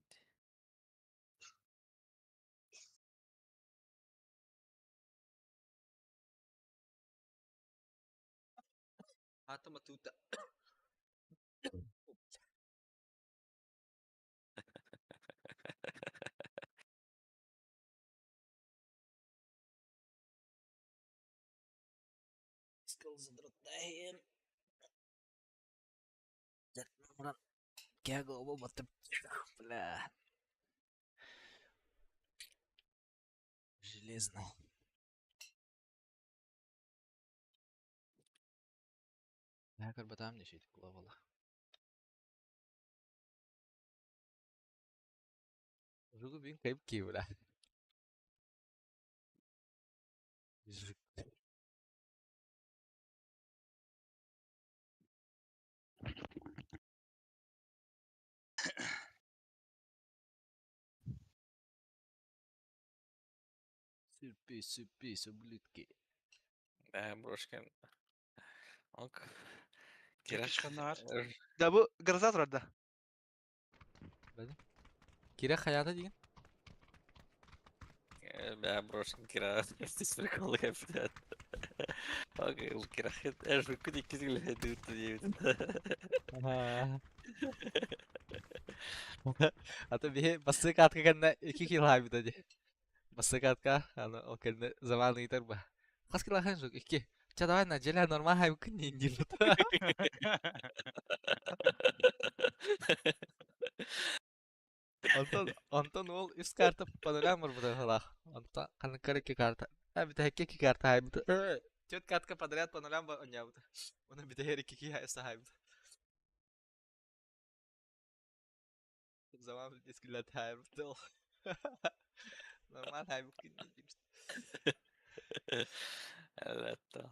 [SPEAKER 1] Атома тута. Скилл задротаем. Бля. Железный. Хакер батам не шейт кулавала. Жугу бин кайып ки, бля. Сюрприз, сюрприз, ублюдки.
[SPEAKER 2] Да, брошкин. Ок. Кирах.
[SPEAKER 5] Кирах.
[SPEAKER 4] Да бу гроза турар да.
[SPEAKER 1] Кира хаята деген.
[SPEAKER 2] Бля, брошкин Кира. Здесь прикол капитан. Окей, ол Кирах. Эш, күн икки күн дүрт диэбит.
[SPEAKER 1] А то бихи басты катка кэннэ 2 килл хаайбыта дии. Басты катка, аны ол кэннэ заман ыытар ба. Хас килл хаайын сук, 2. Ча давай на желя нормал хайбыккын диин диир. Онтон, онтон ол үс карта по нулям барбыта быһыылаах. Онтон ханныккар икки карта. А бүтэһиккэ икки карта хаайбыта. Түөрт катка подряд по нулям оонньообута. Уонна бүтэһигэр икки киһи хаайбыта. Заман ескилер хаайбыта ол. Нормал хайбыккын диин диир.
[SPEAKER 2] Әлбәттә.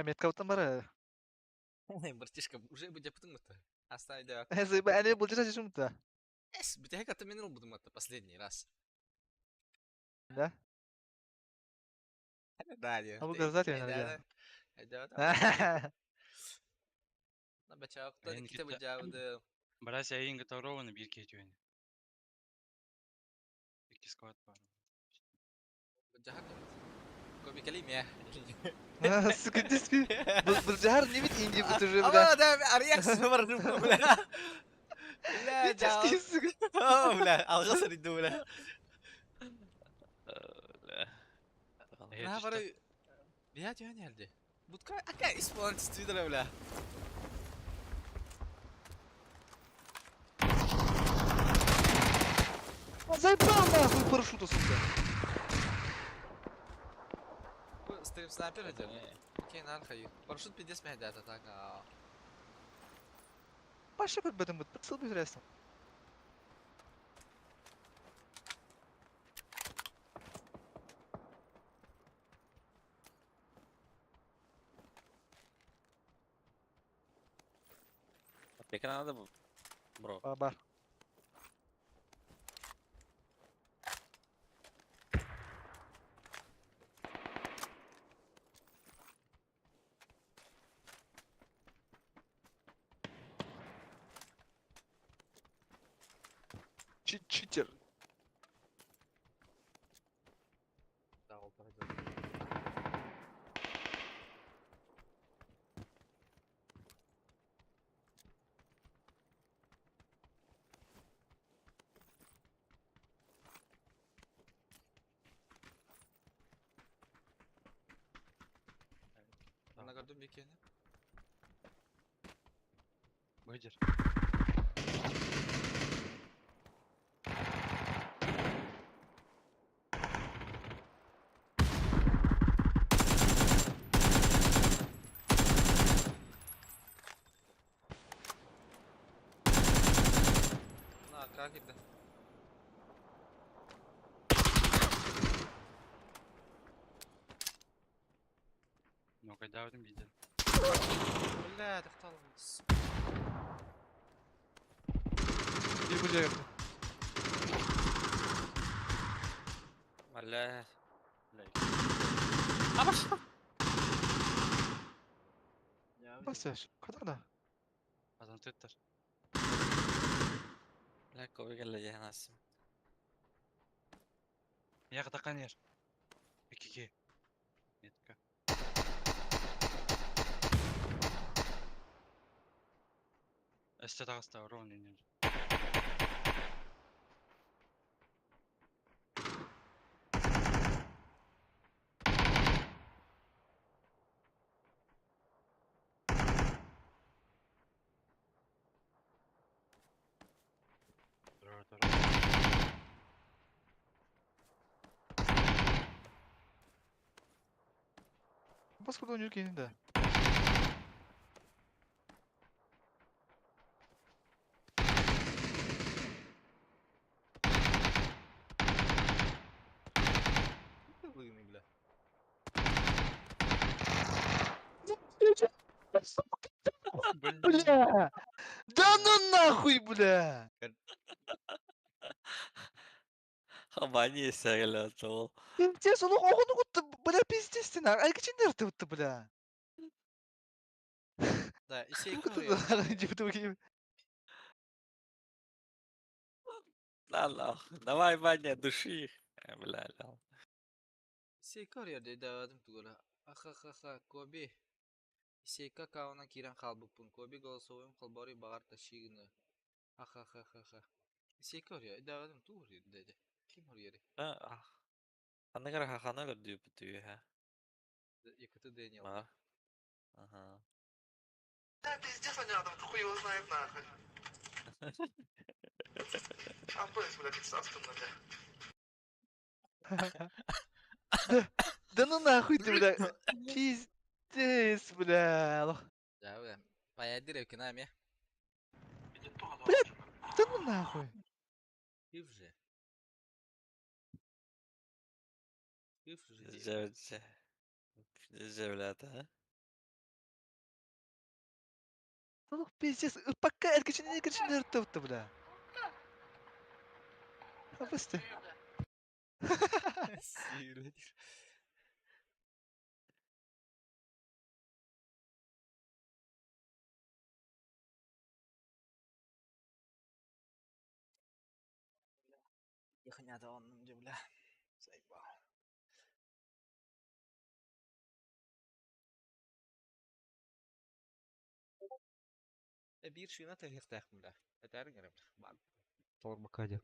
[SPEAKER 4] Меткабыттан бар.
[SPEAKER 1] Братишка, уже будь мыта. Оставь да.
[SPEAKER 4] Әне бұл жерде шешімді.
[SPEAKER 1] Эс, бүтэһик аты мен ылбытым аты последний раз.
[SPEAKER 4] Да?
[SPEAKER 1] Да, диэн.
[SPEAKER 4] А бу гроза диэн,
[SPEAKER 1] Да. На бачаактан
[SPEAKER 5] Эйин
[SPEAKER 1] иккитэ
[SPEAKER 5] китта-
[SPEAKER 1] былдьаабыты.
[SPEAKER 5] Брась эйин готоврованы бир кетүүнү. Икки склад бар.
[SPEAKER 1] Былдьаһа кэлбит. Коби кэлиий
[SPEAKER 4] Сука, диски. Былдьаһар небит инди бут уже, бля.
[SPEAKER 1] Ама да арыйах барным, бля. Бля,
[SPEAKER 4] Диски, сука.
[SPEAKER 1] О, бля, алҕас арыйды, бля.
[SPEAKER 2] Бля.
[SPEAKER 1] На бары бия түһэн иһэрди. Бутка ака исполнить түдere, бля.
[SPEAKER 4] Заебал нахуй парашюта, сука.
[SPEAKER 1] Бу стрим снайпер этер. Окей, нар хайы. Парашют пиздец мэһэдээтэ так.
[SPEAKER 4] Паша көрбөтүм бут, сыл бүтүрээсин.
[SPEAKER 2] Аптека надо, бро.
[SPEAKER 4] Бар. Читер.
[SPEAKER 1] Ана көрдүм бикени.
[SPEAKER 5] Быдыр.
[SPEAKER 1] На, как это?
[SPEAKER 5] Ну, когда в видел.
[SPEAKER 1] Бля, тоқтал.
[SPEAKER 4] Bir bu жерге.
[SPEAKER 2] Бля.
[SPEAKER 4] Басыш. Када да?
[SPEAKER 5] Адам төттөр.
[SPEAKER 2] Бля, Коби кэллэ диэн ассым.
[SPEAKER 5] Я катакан ер. Икиге. Метка. Өстө тагыста ровно не.
[SPEAKER 4] Бас куда ойнуур кейин да.
[SPEAKER 1] Лыны, бля.
[SPEAKER 4] Бля! Да ну нахуй, бля!
[SPEAKER 2] Хабани сәгәлә ол.
[SPEAKER 4] Пиздец, ол оғыны құтты, бля, пиздец сен, әлгі өтті, бля.
[SPEAKER 1] Да, исей
[SPEAKER 4] Күтті,
[SPEAKER 2] Да нахуй. Давай, Ваня, души их. Бля, ля.
[SPEAKER 1] Исей көрер дедим тугула. Аха-ха-ха, Коби. Исейка кауна киран халбыппын. Коби голосовым холбори багар ташигны. Аха-ха-ха-ха. Исей көрер дедим тугур деди. Ким орьери?
[SPEAKER 2] Анныгар хахана өлөрдүү бүтүү ха.
[SPEAKER 1] Якыты Дэниел.
[SPEAKER 2] Ма. Ага.
[SPEAKER 4] Да, пиздец, понятно, хуй его знает нахуй. Ампес, бля, пиздец, бля. Да, да ну нахуй ты, бля. Пиздец, бля.
[SPEAKER 1] Да, бля. Паядыр экономия.
[SPEAKER 4] Бля, да ну нахуй.
[SPEAKER 1] Кив же. Кив же.
[SPEAKER 2] Дже, дже, бля, да.
[SPEAKER 4] Ну пиздец, пока эркечини эркечини өттү, бля. Абысты.
[SPEAKER 1] Сирле. Ехать онным, бля. Заебал. Биир шина тэһиэхтээхпин бля. Этээриҥ эрэ бля. Толорбокко диэн.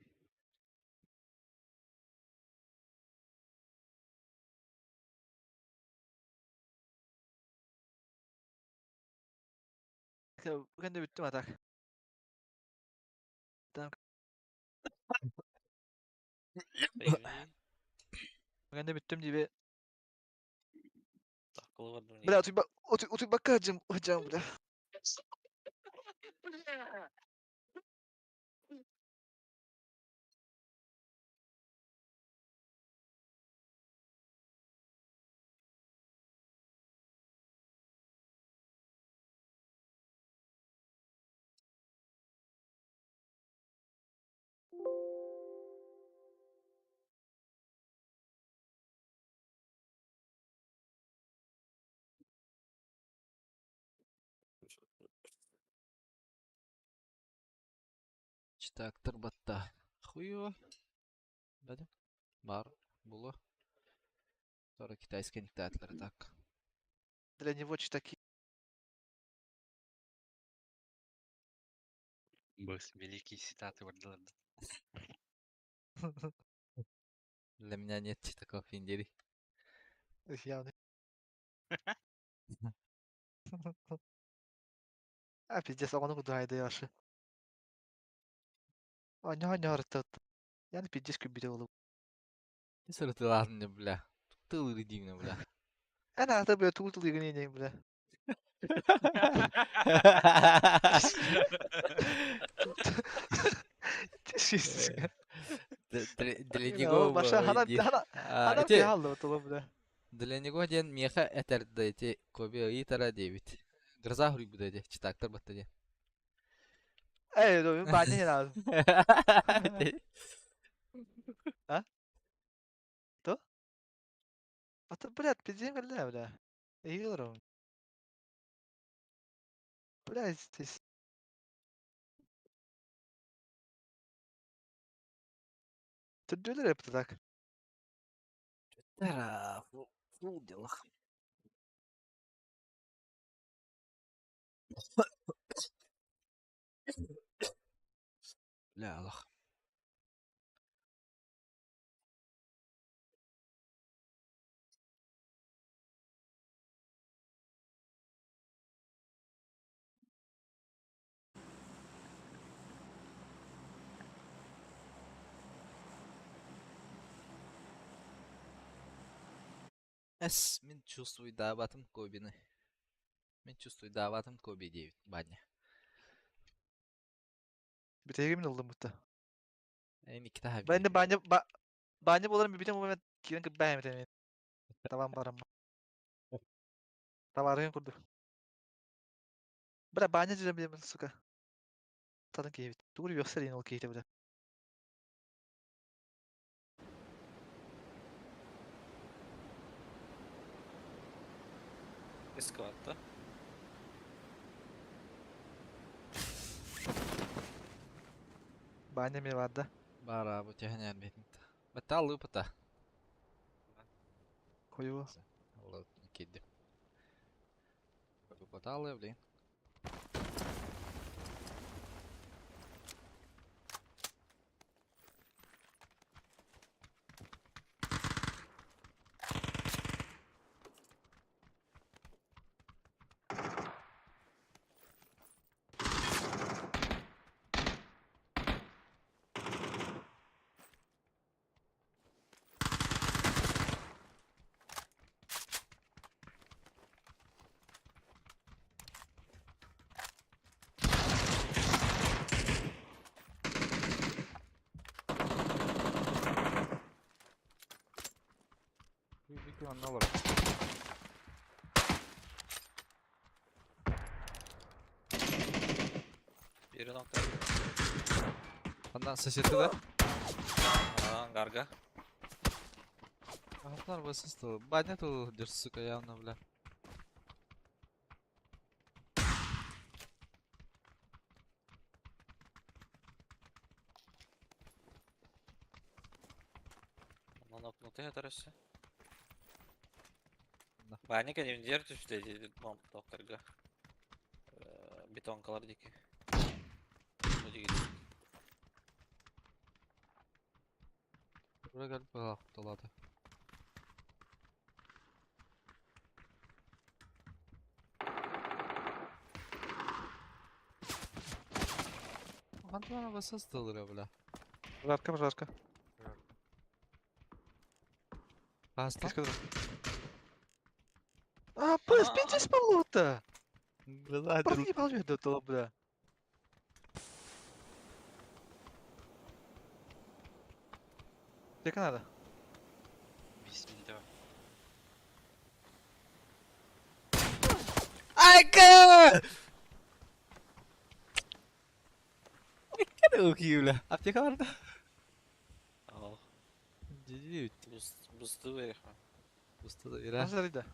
[SPEAKER 4] Кэннэ бүттүм а так. Там кэннэ бүттүм диби. Бля, утуйбакка сылдьам, бля.
[SPEAKER 1] Читактор батта. Хуево. Бәдем. Бар. Було. Sonra китайский диктаторы так.
[SPEAKER 4] Для него читаки.
[SPEAKER 5] Бос, великие цитаты вардылар.
[SPEAKER 1] Для меня нет читаков индири.
[SPEAKER 4] Явно. А, пиздец, оҕону кудуһайда яшы. Оонньоһо арыттат. Яны пиздец күбүтэ болу.
[SPEAKER 1] Ты сырытылаатын бля. Тыл дигне бля.
[SPEAKER 4] Эн ата бля тугул тылыгын ине бля.
[SPEAKER 1] Для него
[SPEAKER 4] Баша хана хана хана пиаллы тулу бля.
[SPEAKER 1] Для него диэн миэхэ этэрдэ ити Коби ыйытара диэбит. Гроза хуруйбута ити читактар батта диэн.
[SPEAKER 4] Эй, доо, баанньа хана. А? То? Ата блядь, пиздец бля, бля. Игру. Блядь, здесь. Түрдүлэр эпти так.
[SPEAKER 3] Тара, фул делах.
[SPEAKER 1] Бля, Аллах. Эс, мин чувствую даабатым Кобины. Мин чувствую даабатым Коби диэбит Баня.
[SPEAKER 4] Бүтэһиги мин ыллым бутта.
[SPEAKER 1] Эн икки таһа
[SPEAKER 4] Баанньа баанньа баанньа буоларын бүтэн момент киирэн кырбаа эмитэ Табан барам. Табаарыгын курдук. Бля, баанньа дьирэм билемин, сука. Татын киһибит. Тугур үөхсэр иин ол киһитэ бля.
[SPEAKER 2] Исковатта.
[SPEAKER 4] Баанньа эмиэ баар да.
[SPEAKER 1] Бара бу тэһэн бетин. Бата лыпата.
[SPEAKER 4] Хойуо.
[SPEAKER 1] Аллы кидди. Лыпаталы, блин. Анналар.
[SPEAKER 2] Biri nokta.
[SPEAKER 1] Андан соседи да?
[SPEAKER 2] Ангарга.
[SPEAKER 1] Ағаптар басысты. Баня тул дер, сука, явно, бля.
[SPEAKER 2] Онно нокнутый этәрөссө.
[SPEAKER 1] Да.
[SPEAKER 2] Баня кәдимдер түштө докторга. Бетонкалар дики.
[SPEAKER 1] Buraya gelip bak doladı. Хантан басас долыр бля.
[SPEAKER 4] Жарко, жарко.
[SPEAKER 1] Хаста?
[SPEAKER 4] Киска А, пыс, пиздец полута!
[SPEAKER 1] Бля,
[SPEAKER 4] Проебал я до того, бля. Где надо?
[SPEAKER 5] Бисмилля.
[SPEAKER 1] Айка! Кene бля. Аптека бар да.
[SPEAKER 2] Ал.
[SPEAKER 1] Жиди
[SPEAKER 2] Бусты берех.
[SPEAKER 1] Буста да бира.
[SPEAKER 4] Nasıl да?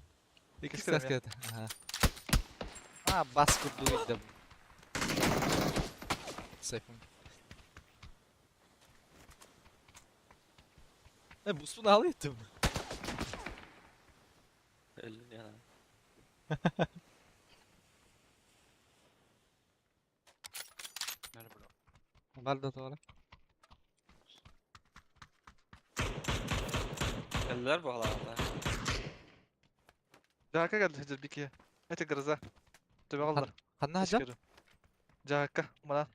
[SPEAKER 1] Икки
[SPEAKER 4] Кискерем
[SPEAKER 1] сказка. Ага. А, бас курдук да. Сайфын. Э, бустун ал еттим.
[SPEAKER 2] Өлүн яна.
[SPEAKER 5] Нары бро.
[SPEAKER 1] Бар да тоғра.
[SPEAKER 2] Эллер бағалағанда.
[SPEAKER 4] Жака geldi Hıcır Biki'ye. Это гроза. Төбе қалдыр.
[SPEAKER 1] Қанна жап?
[SPEAKER 4] Жака, мына.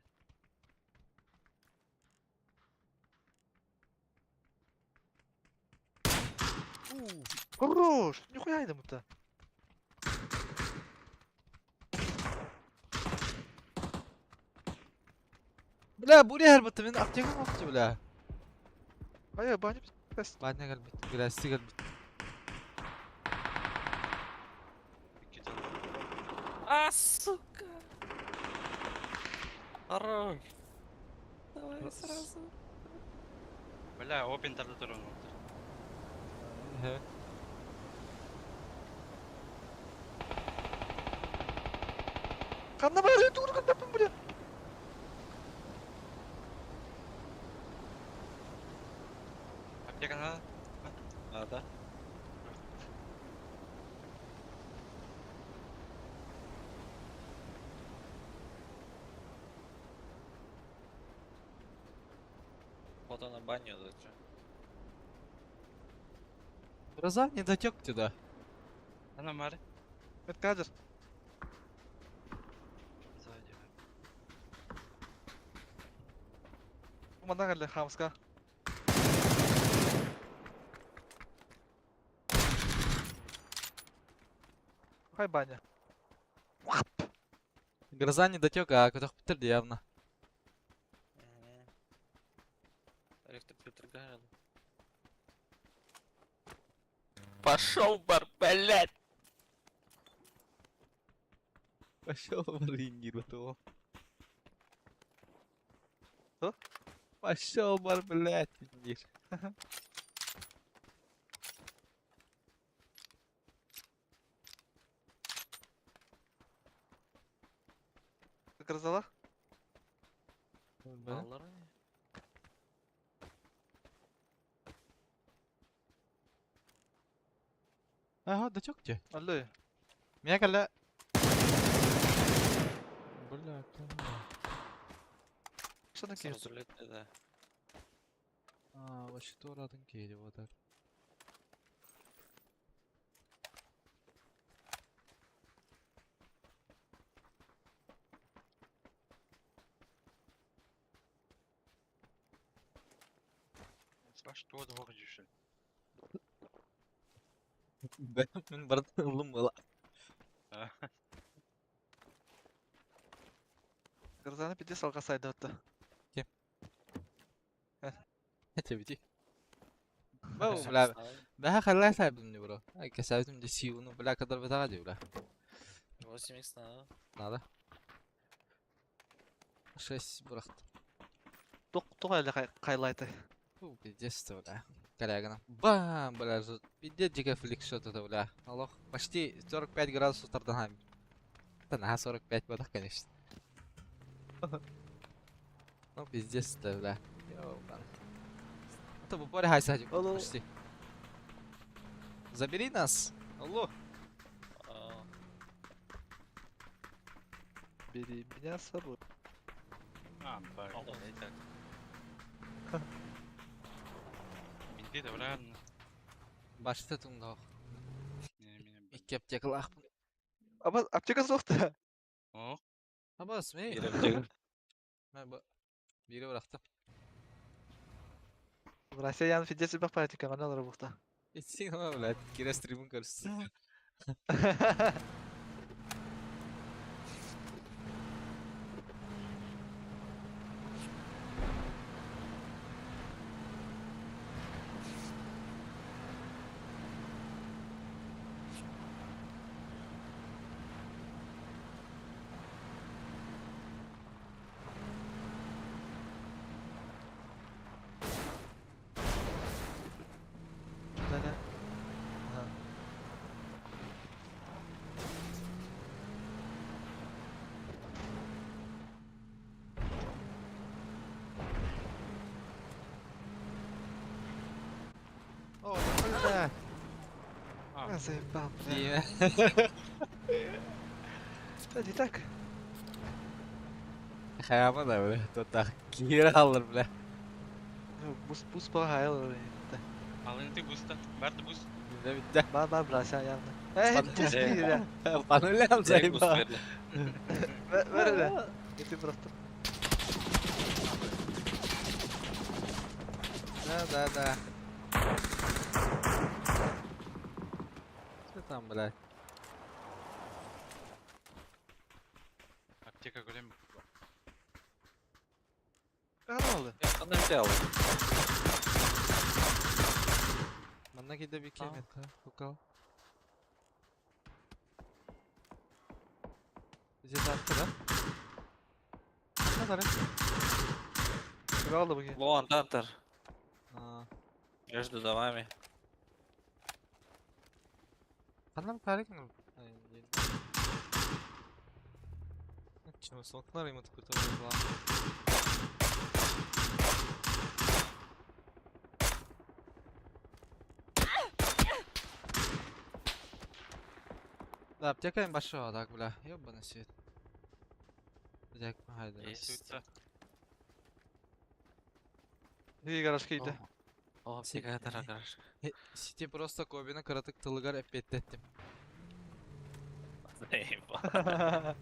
[SPEAKER 4] Хорош! Нихуя айдым бұта.
[SPEAKER 1] Бля, бури һәрбітті, мен аптека қопты, бля.
[SPEAKER 4] Ай, баня пес.
[SPEAKER 1] Баня кәлбіт, грәсті кәлбіт.
[SPEAKER 5] Икки жыл.
[SPEAKER 2] А, сука! Хорош! Давай сразу.
[SPEAKER 5] Бля, опен тарда туран отыр.
[SPEAKER 4] Қанна бар, тур кәппін, бля.
[SPEAKER 5] Аптека надо?
[SPEAKER 2] Надо. Вот она баню зачем?
[SPEAKER 1] Гроза не дотек туда.
[SPEAKER 5] Ана мары.
[SPEAKER 4] Мет қазір.
[SPEAKER 5] Сзади.
[SPEAKER 4] Мына келді хамска. Хай баня.
[SPEAKER 1] Гроза не дотек, а көтөх бітірді явно.
[SPEAKER 2] Пошел бар, блядь!
[SPEAKER 1] Пошел бар того.
[SPEAKER 4] Что?
[SPEAKER 1] Пошел бар, блядь, ингир.
[SPEAKER 4] Грозала?
[SPEAKER 2] Аллар не?
[SPEAKER 1] Ага, дотек те.
[SPEAKER 4] Алло.
[SPEAKER 1] Меня калля. Бля,
[SPEAKER 4] Что такие?
[SPEAKER 2] Сразу летный, да.
[SPEAKER 1] А, вообще то радын кейди вот так.
[SPEAKER 5] Баш туа да хоржушы.
[SPEAKER 1] Мен бардын улум была.
[SPEAKER 4] Грозаны пиде салға сайды отты.
[SPEAKER 1] Это бити. Бау, бля. Бля, халай сайбым не бро. Ай, касабитым де сиуну, бля, кадар бетага ди, бля.
[SPEAKER 2] 8 надо.
[SPEAKER 1] Надо. 6 брахт.
[SPEAKER 4] Тоқ тоқ әлі қайлайты.
[SPEAKER 1] Фу, пиздец, бля. Коллега, Бам, бля, пиздец, дикая фликшот это, бля. Алло, почти 45 градусов тарданами. Да на 45 бодах, конечно. Ну, пиздец, это, бля. Ёбан. Это в упоре хайсадик,
[SPEAKER 4] Алло.
[SPEAKER 1] почти. Забери нас. Алло.
[SPEAKER 2] А,
[SPEAKER 4] Бери меня с собой.
[SPEAKER 5] А, блядь. Бинти да быраҕан.
[SPEAKER 1] Башта тумнаах.
[SPEAKER 5] Не,
[SPEAKER 1] Икки аптекалаахпын.
[SPEAKER 4] Аба аптека суох да.
[SPEAKER 5] О,
[SPEAKER 1] Абас, мэй.
[SPEAKER 2] Биир аптека.
[SPEAKER 1] Мэ бу биири бырахтым.
[SPEAKER 4] Россия ян фидеси бах практика гана олар бухта.
[SPEAKER 1] Итсиң ама, блядь, кире стримын көрсүн.
[SPEAKER 4] Да-да. Ага.
[SPEAKER 1] О, бля.
[SPEAKER 5] а,
[SPEAKER 4] Заебал, бля.
[SPEAKER 1] Диме.
[SPEAKER 4] Да не так.
[SPEAKER 1] Хайама да, бля. Тотах кире алыр, бля.
[SPEAKER 4] Бус бус по хайл.
[SPEAKER 5] алын ты буста. Бар ты бус.
[SPEAKER 1] Бля, битте.
[SPEAKER 4] Бар бар бля sen yanına. Э,
[SPEAKER 1] Пан-
[SPEAKER 4] честно,
[SPEAKER 1] Панулям
[SPEAKER 2] Дек бус
[SPEAKER 1] заебал.
[SPEAKER 2] берди.
[SPEAKER 4] Ver öyle. Getir bıraktım.
[SPEAKER 1] Да, да, да. Что там, блядь?
[SPEAKER 5] Аптека көрем.
[SPEAKER 4] Ne kadar oldu?
[SPEAKER 2] Аны бите алды.
[SPEAKER 1] Манна киде bir
[SPEAKER 2] А.
[SPEAKER 1] кемет, кукал. Bize attı lan. Ne kadar?
[SPEAKER 4] Ne oldu bugün?
[SPEAKER 2] Вон, тантер.
[SPEAKER 1] А.
[SPEAKER 2] Между домами.
[SPEAKER 1] Ханам карик ну. Чего, соктар ему такой тоже была. Да, аптека им большого, так, бля, ёбаный свет. Блядь, хайда.
[SPEAKER 2] Есть.
[SPEAKER 5] Суйта.
[SPEAKER 4] İyi garaj kıydı.
[SPEAKER 2] О, аптека это гараж.
[SPEAKER 1] Сити просто кобина кыратык тылыгар эппеттеттим.
[SPEAKER 2] Заебал.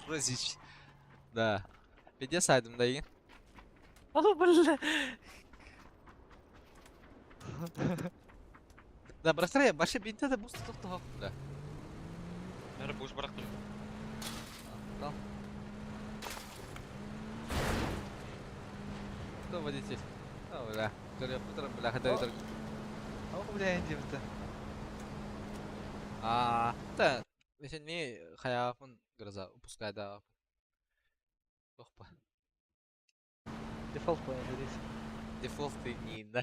[SPEAKER 1] Розич. Да. Виде сайдым да igen.
[SPEAKER 2] Алло, бля.
[SPEAKER 1] Да, бырахтар башы бинте де буст тоқты хақ, бля.
[SPEAKER 5] Бары бус бырақтым.
[SPEAKER 1] Дал. Кто водитель? А, бля. Көріп отырмын, бля, қайда
[SPEAKER 4] О.
[SPEAKER 1] өтір.
[SPEAKER 4] Ama bu ne diyeyim
[SPEAKER 1] А, да. Мен не хаябын гроза упускай да. Охпа.
[SPEAKER 4] Default bu yani reis.
[SPEAKER 1] Дефолт ты не, да.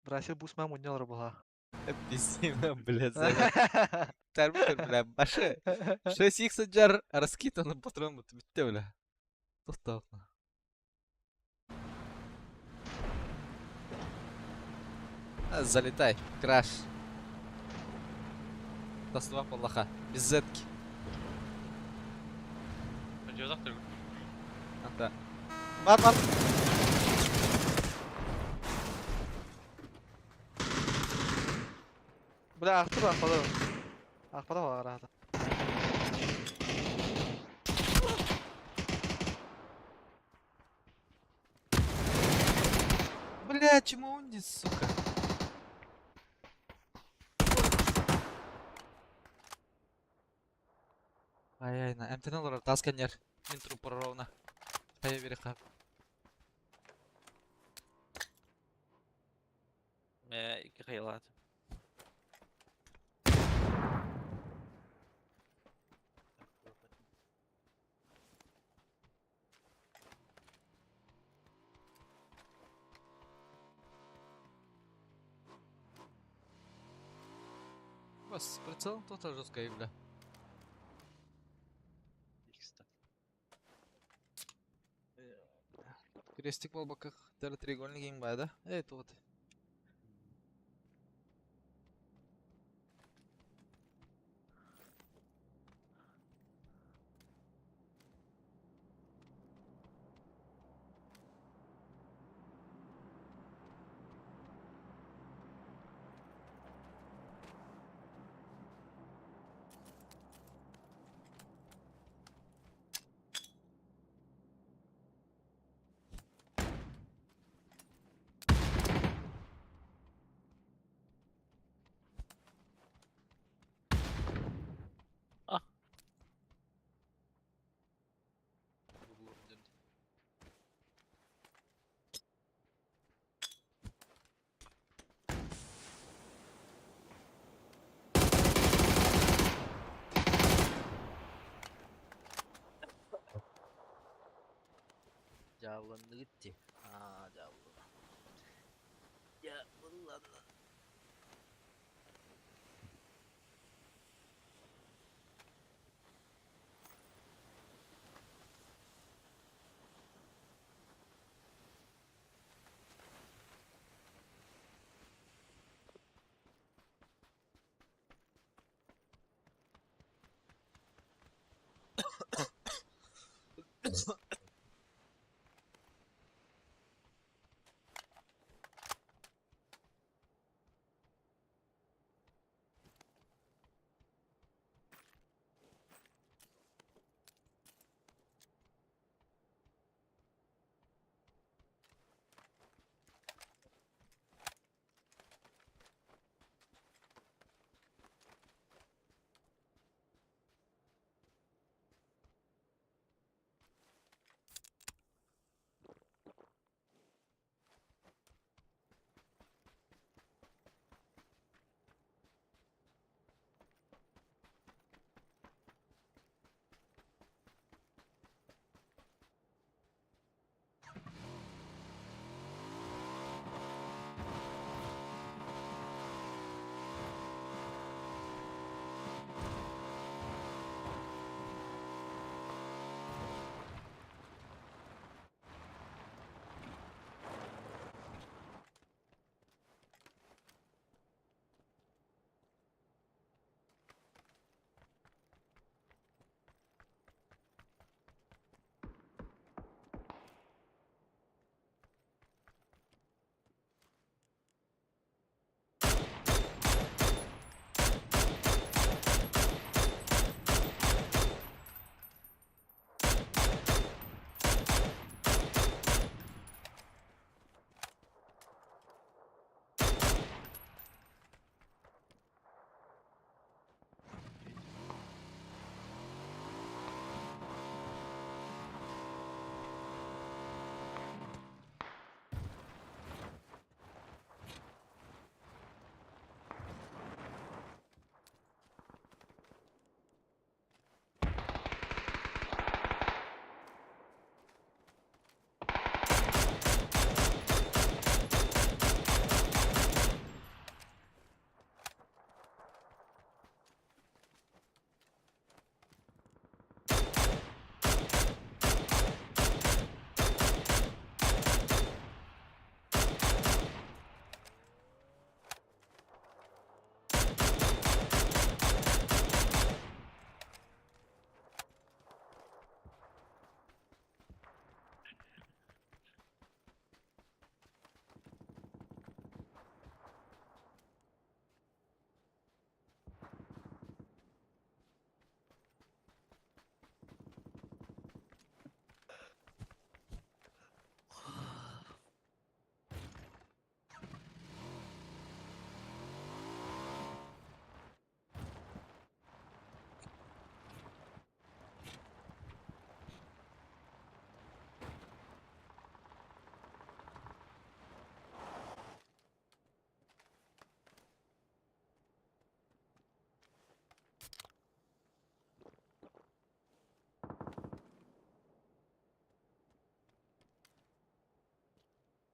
[SPEAKER 4] Брасил бус мам унял була.
[SPEAKER 1] Пиздина, бля, заебал. Термитр, бля, башы. 6 х жар раскитан патрон бут битте, бля. Тоқталма. А, Залетай, краш. Тасла Аллаха. Без зетки.
[SPEAKER 5] Жозақ
[SPEAKER 1] Ата. Бар, бар.
[SPEAKER 4] Бля, Артур арқада. Арқада бар арада.
[SPEAKER 1] Бля, чему он здесь, сука? Ай-ай, на МТН олар тас конер. Мен труп ровно. Хая бери хап.
[SPEAKER 2] Мә, ике хайлат.
[SPEAKER 1] Бас, с прицелом тоже жесткая, бля.
[SPEAKER 5] Икста.
[SPEAKER 1] Крестик бол баках. Тер треугольник им бай, да? Эй, вот.
[SPEAKER 3] Дьаабыланныгыт дии. Аа, дьаабылана. Дьаабылана.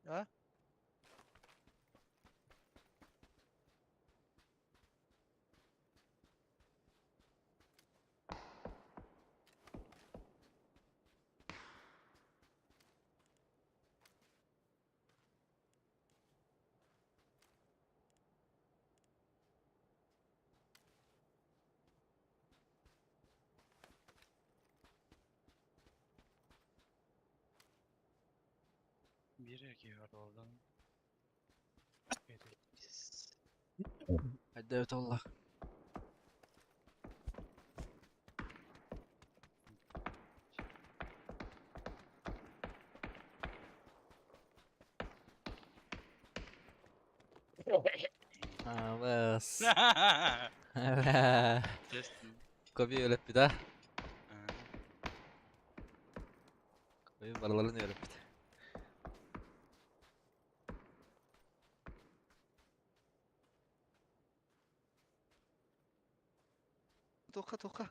[SPEAKER 4] А?
[SPEAKER 5] Биир эргиир буоллун.
[SPEAKER 1] Хайда олла. Абас.
[SPEAKER 5] Честно.
[SPEAKER 1] Коби өлөппүт а. Коби барыларын өлөппүт.
[SPEAKER 4] Тоха, тоха.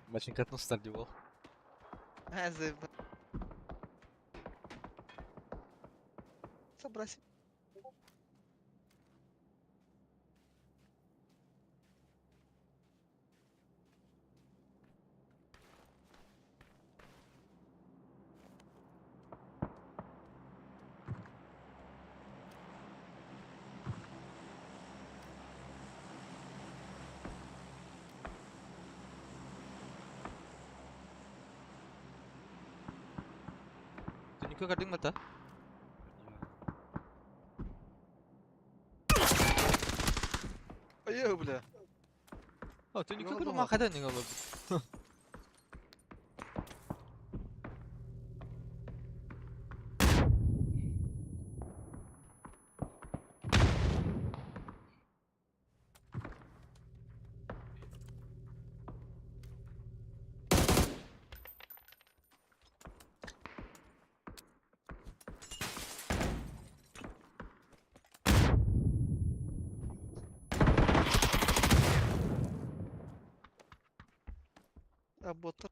[SPEAKER 1] Бачинкатын устар дии бол.
[SPEAKER 4] Азы. брать.
[SPEAKER 1] Түнүккэ көрдүҥ бата?
[SPEAKER 4] Айыы, бля.
[SPEAKER 1] О, түнүккэ көрүм хайдан иҥ олорбут.
[SPEAKER 4] А боттар.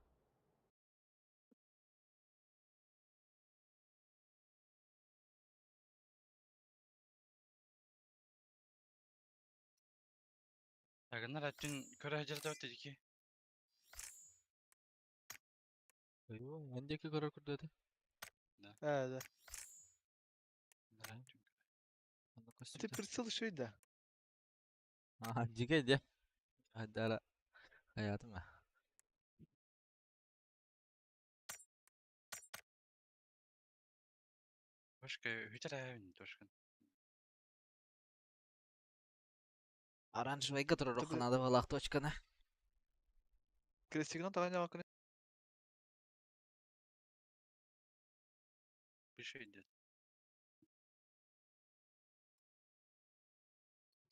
[SPEAKER 5] Агынар аттын көрө сылдьар дии.
[SPEAKER 1] Айуу, эн диэки көрөр курдук этэ.
[SPEAKER 4] Ээ, да.
[SPEAKER 1] Да. Онно
[SPEAKER 4] Ты
[SPEAKER 1] көстүбүтэ.
[SPEAKER 4] прицел еще и да.
[SPEAKER 1] Аа, дьигэ дьэ. Хайдара хайаатым аа.
[SPEAKER 5] Башка үтэр тошкын.
[SPEAKER 3] Оранжевыйга турар
[SPEAKER 4] Тобі-
[SPEAKER 3] надо было точканы.
[SPEAKER 4] Крестигынан таҕан дьаҕаккын.
[SPEAKER 5] Пиши идет.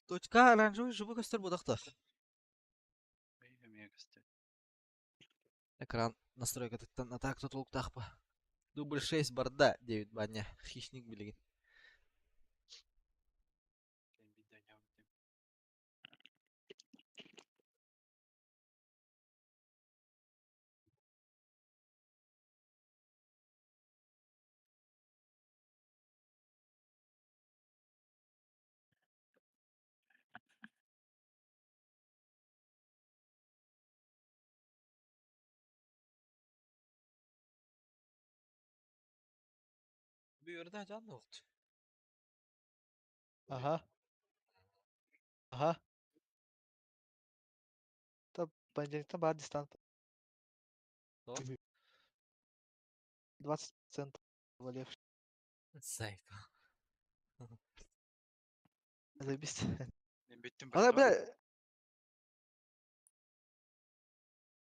[SPEAKER 1] Точка оранжевый жубы көстөр будахта.
[SPEAKER 5] Эмиэ көстө.
[SPEAKER 1] Экран настройкатыттан атак тутулуктаахпа. Дубль 6 барда, 9 баня. Хищник билигин.
[SPEAKER 5] Кэлин биирдэ оонньообутум.
[SPEAKER 1] Bir жан oldu.
[SPEAKER 4] Ага. Ага. Та понедельниктан баар дистант.
[SPEAKER 1] То?
[SPEAKER 4] 20% легче.
[SPEAKER 1] Сайт.
[SPEAKER 4] Заебись.
[SPEAKER 5] Мен бүттүм
[SPEAKER 4] Ана, бля.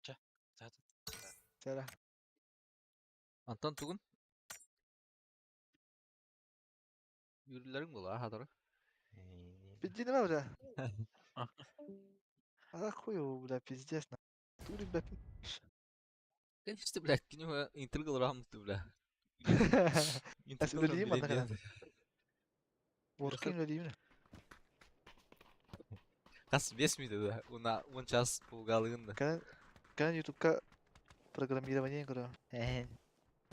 [SPEAKER 5] Чэ, заатын.
[SPEAKER 4] Сара.
[SPEAKER 1] Антон тугун? Yürüleriň була хатыры.
[SPEAKER 4] Пизди нема, бля. А хуй его, бля, пиздец. На. Тури, бля, пи***ш.
[SPEAKER 1] Конечно, блядь, к нему интригал рамты, бля. Интригал
[SPEAKER 4] үлэлиим манна кэлэн. Воркин үлэлиим.
[SPEAKER 1] Хас бес мүнөт да. Уна он час пулгалыгын да.
[SPEAKER 4] Кэлэн кэлэн ютубка программирование көрө.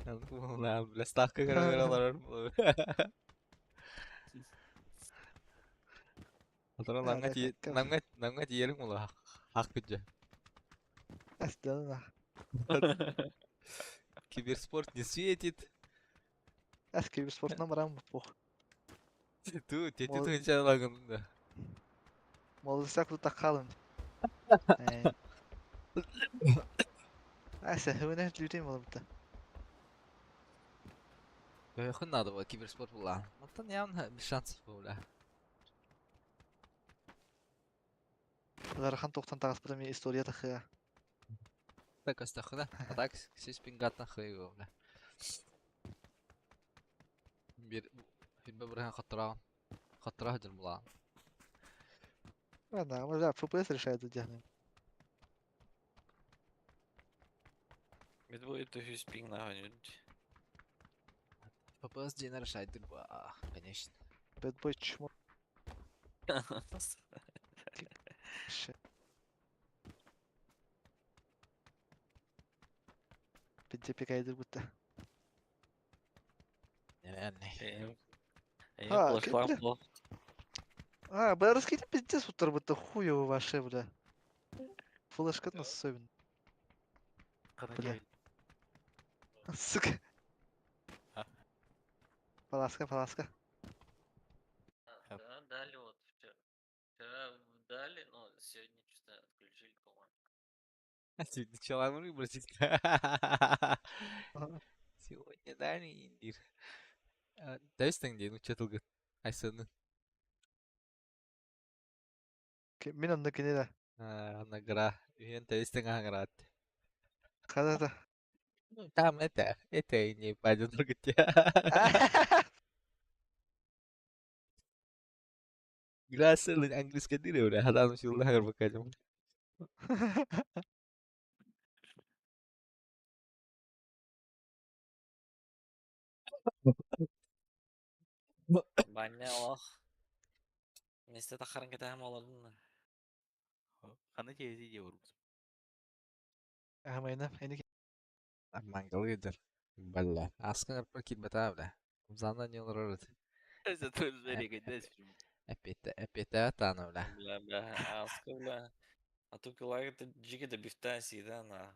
[SPEAKER 1] Бля, ставка көрө Атара намга ти намга намга тиерим була. Хак күтҗә.
[SPEAKER 4] Астана.
[SPEAKER 1] Киберспорт не светит.
[SPEAKER 4] Ас киберспорт намрам пох.
[SPEAKER 1] Ту, тети тунча лагын да.
[SPEAKER 4] Молодцы тут такалын. Аса, хүнэ лүтэн боломта.
[SPEAKER 1] Хүн надо было киберспорт була. Мантан явно без шансов була.
[SPEAKER 4] Ыарахан тоқтан таҕыспыта ми история тахыа.
[SPEAKER 1] Так астахына. А так сис пингаттан хыйгы бля. Бир хибе бирхан хаттырагын. Хаттыра хадыр була.
[SPEAKER 4] Ладно, да, FPS решает задягнем.
[SPEAKER 2] Мид будет үһүс пинг на
[SPEAKER 1] FPS ден решает була, конечно.
[SPEAKER 4] Bad boy чмо. Пизде пикайдыр будто.
[SPEAKER 1] Нереальный.
[SPEAKER 2] Эйигин
[SPEAKER 4] А,
[SPEAKER 2] флешкалаах
[SPEAKER 4] бля.
[SPEAKER 2] буол.
[SPEAKER 4] А, бля, раскиди пиздец утар будто хуево ваше, бля. Флешка нас особенно. Бля. Сука.
[SPEAKER 6] А?
[SPEAKER 4] Паласка, паласка.
[SPEAKER 2] Да, дали вот вчера. Вчера дали, но сегодня что-то отключили, по-моему.
[SPEAKER 1] Челамры бросить. Сегодня дали индир. Тестинг день, учитель Айсыны.
[SPEAKER 4] Мин онно кинилэ.
[SPEAKER 1] Награ. Үйен тестинг аңрат.
[SPEAKER 4] Хада
[SPEAKER 1] Ну, там это не пойдет другие. Gracias, английский дыры, бля. Хадан силда хагар
[SPEAKER 2] Баня олох. Миэстэ таххарын кэтэһэн олордун.
[SPEAKER 6] Ханна тиэзи диэ урбут.
[SPEAKER 4] Амайна, эни
[SPEAKER 1] Мангал ыдыр. Бля. Аскын арпа кирбета, бля. Занна не олорор. Эппиэтэ таана, бля.
[SPEAKER 2] Бля, бля, аска, бля. А то килаг это джиги да бифта сида на.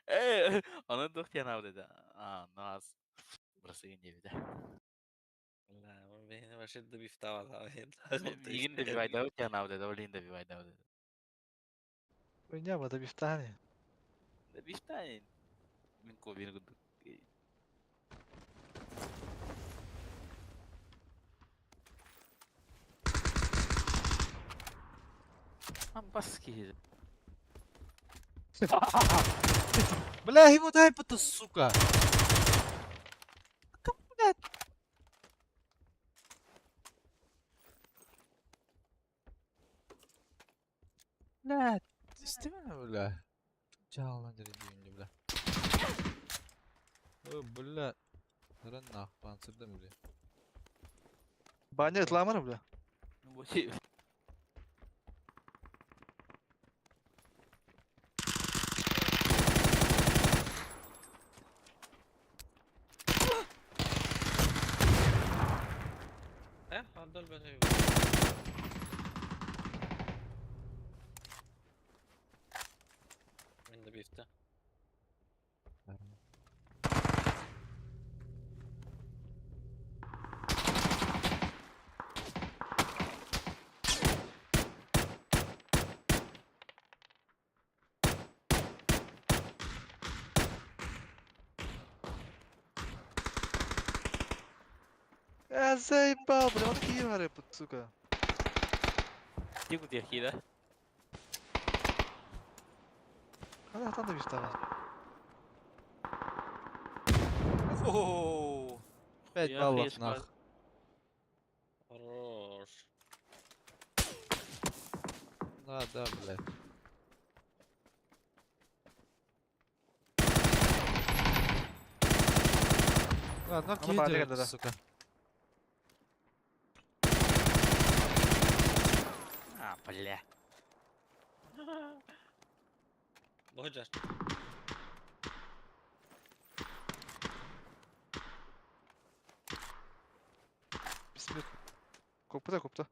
[SPEAKER 6] Э, оны туох диэн аабыт этэ. Аа, наас бырасыгын диэбитэ.
[SPEAKER 2] Бля, мин вообще да бифтава
[SPEAKER 6] Миигин добивайдаабыт диэн аабыт этэ, ол иһин добивайдаабыт этэ.
[SPEAKER 4] Хуйня, да бифтани.
[SPEAKER 6] Да бифтани. Мин кобин курдук. Бас киһи.
[SPEAKER 1] Бля, ему дай это, сука! Как, блядь? Блядь, истина, бля. Жално деревья, бля. Ой, бля. Ран нах, панцирдым, бля.
[SPEAKER 4] Баня ытламар, бля.
[SPEAKER 6] Бу
[SPEAKER 2] Э, отдал бы Мин да бифта.
[SPEAKER 4] Э, заебал, бля, он киевары, сука.
[SPEAKER 6] Тику диэхида.
[SPEAKER 4] Хада там да бифтани.
[SPEAKER 1] Оу, 5
[SPEAKER 6] Я
[SPEAKER 1] баллов
[SPEAKER 6] фишка.
[SPEAKER 1] нах.
[SPEAKER 2] Хорош.
[SPEAKER 1] Да, да, блядь. Ладно,
[SPEAKER 4] Ну, баҕа,
[SPEAKER 1] киһи
[SPEAKER 4] да.
[SPEAKER 1] сука.
[SPEAKER 6] А, бля.
[SPEAKER 2] Божа.
[SPEAKER 4] Bismillah. Копта, копта.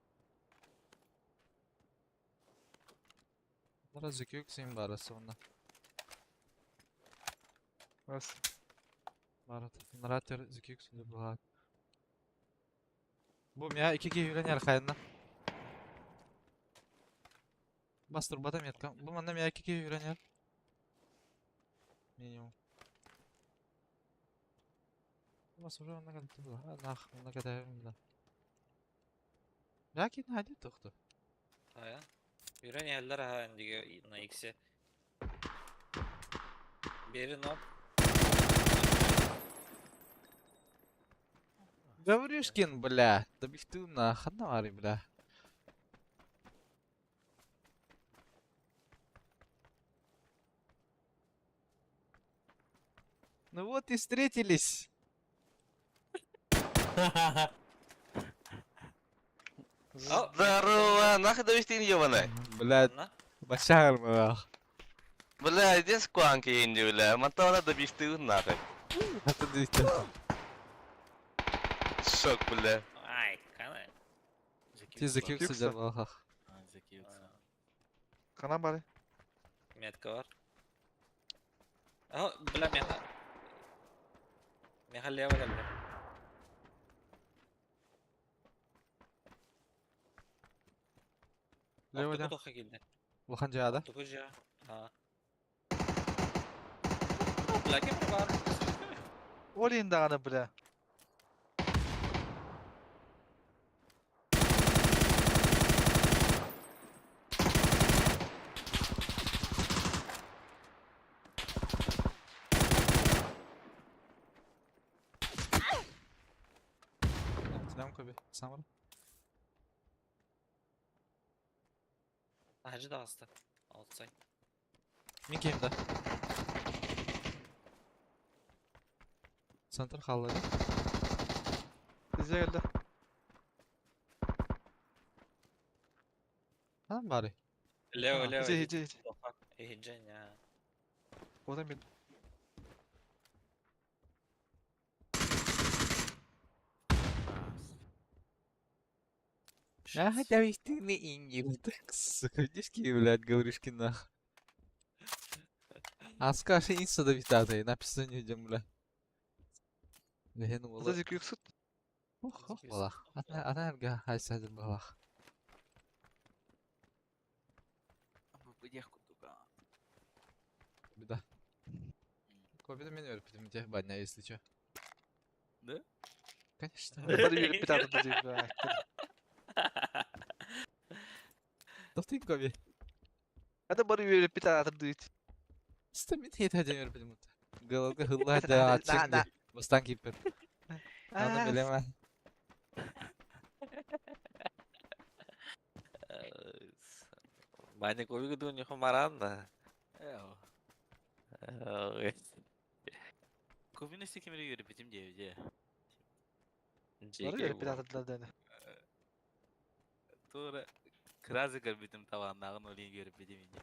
[SPEAKER 1] Разве күйік барасы онда.
[SPEAKER 4] Раз.
[SPEAKER 1] Барат. Наратер зекюк син була. Бу мя iki киһи үлэн хайынна. Бастыр батам яткан. Бу манна мя iki киһи үлэн Минимум. Бас уже онна калды була. Нах, онна кадайым да. Ләкин хади тохты.
[SPEAKER 2] Хая. Үрэн иһэллэр аха эндиге на иксе. Бери ноп.
[SPEAKER 1] Гаврюшкин, бля. Да бифту на ханна бля. Ну вот и встретились.
[SPEAKER 7] Здорово, нахуй довести ебаный.
[SPEAKER 1] Бля,
[SPEAKER 2] На.
[SPEAKER 1] башар мах.
[SPEAKER 7] Бля, иди с куанки инди, бля, мотора довести нахуй.
[SPEAKER 1] А ты дивите.
[SPEAKER 7] Шок, бля.
[SPEAKER 1] Ти
[SPEAKER 4] Кюкса.
[SPEAKER 1] сылдьар буоллах.
[SPEAKER 6] А, Закиутса.
[SPEAKER 4] Ханан бары.
[SPEAKER 2] Метка бар. А, бля, меха. Меха лево кэллэ.
[SPEAKER 1] Лево
[SPEAKER 2] Ортоку
[SPEAKER 1] да.
[SPEAKER 2] тоха киирдэ.
[SPEAKER 1] Улахан дьиэҕэ да?
[SPEAKER 2] Ортоку дьиэ. А. Бля, ким бар?
[SPEAKER 4] Ол иһин даҕаны, бля.
[SPEAKER 1] Нам Коби. Сам бар.
[SPEAKER 2] Hacı da hasta. Outside.
[SPEAKER 1] Мин киһим да. Центр хаалла дии.
[SPEAKER 4] Bize geldi.
[SPEAKER 1] Ханан баарый?
[SPEAKER 2] Лево,
[SPEAKER 1] А,
[SPEAKER 2] лево.
[SPEAKER 4] Иди, иди, иди.
[SPEAKER 2] Иһиджен, я.
[SPEAKER 4] Одан мен.
[SPEAKER 1] А, хотя ведь ты не инди. Так, сука, видишь, какие, блядь, говоришь, нах. А скажи, инста да витата, написано идем, бля. Лehen
[SPEAKER 4] Ата
[SPEAKER 1] уола.
[SPEAKER 4] зикюксут.
[SPEAKER 1] Ох, ох, балах. Ана, ана эргэ хайсадыр балах.
[SPEAKER 6] Бу курдук.
[SPEAKER 1] Беда. Кобида мен өрпүтүм тех бадня, если чё.
[SPEAKER 6] Да?
[SPEAKER 1] Конечно.
[SPEAKER 4] Бары үйріп бітады деп, бля.
[SPEAKER 1] Тоқтайын Коби.
[SPEAKER 4] Ата бары үйріп бітады дейді.
[SPEAKER 1] Сті мен хет хаден өрпүтүм. Галалга хылла да атчың
[SPEAKER 4] На,
[SPEAKER 1] ди. Бастан киппер. Аны билеме.
[SPEAKER 2] Баня Коби гыду не хумаран да.
[SPEAKER 6] Э, Ковины секемери үйрөпүтүм диэбит, э.
[SPEAKER 4] Бары үйріп бітады деді.
[SPEAKER 6] Тура кразы көрбүтүм табаннагын олин көрбүтүм инде.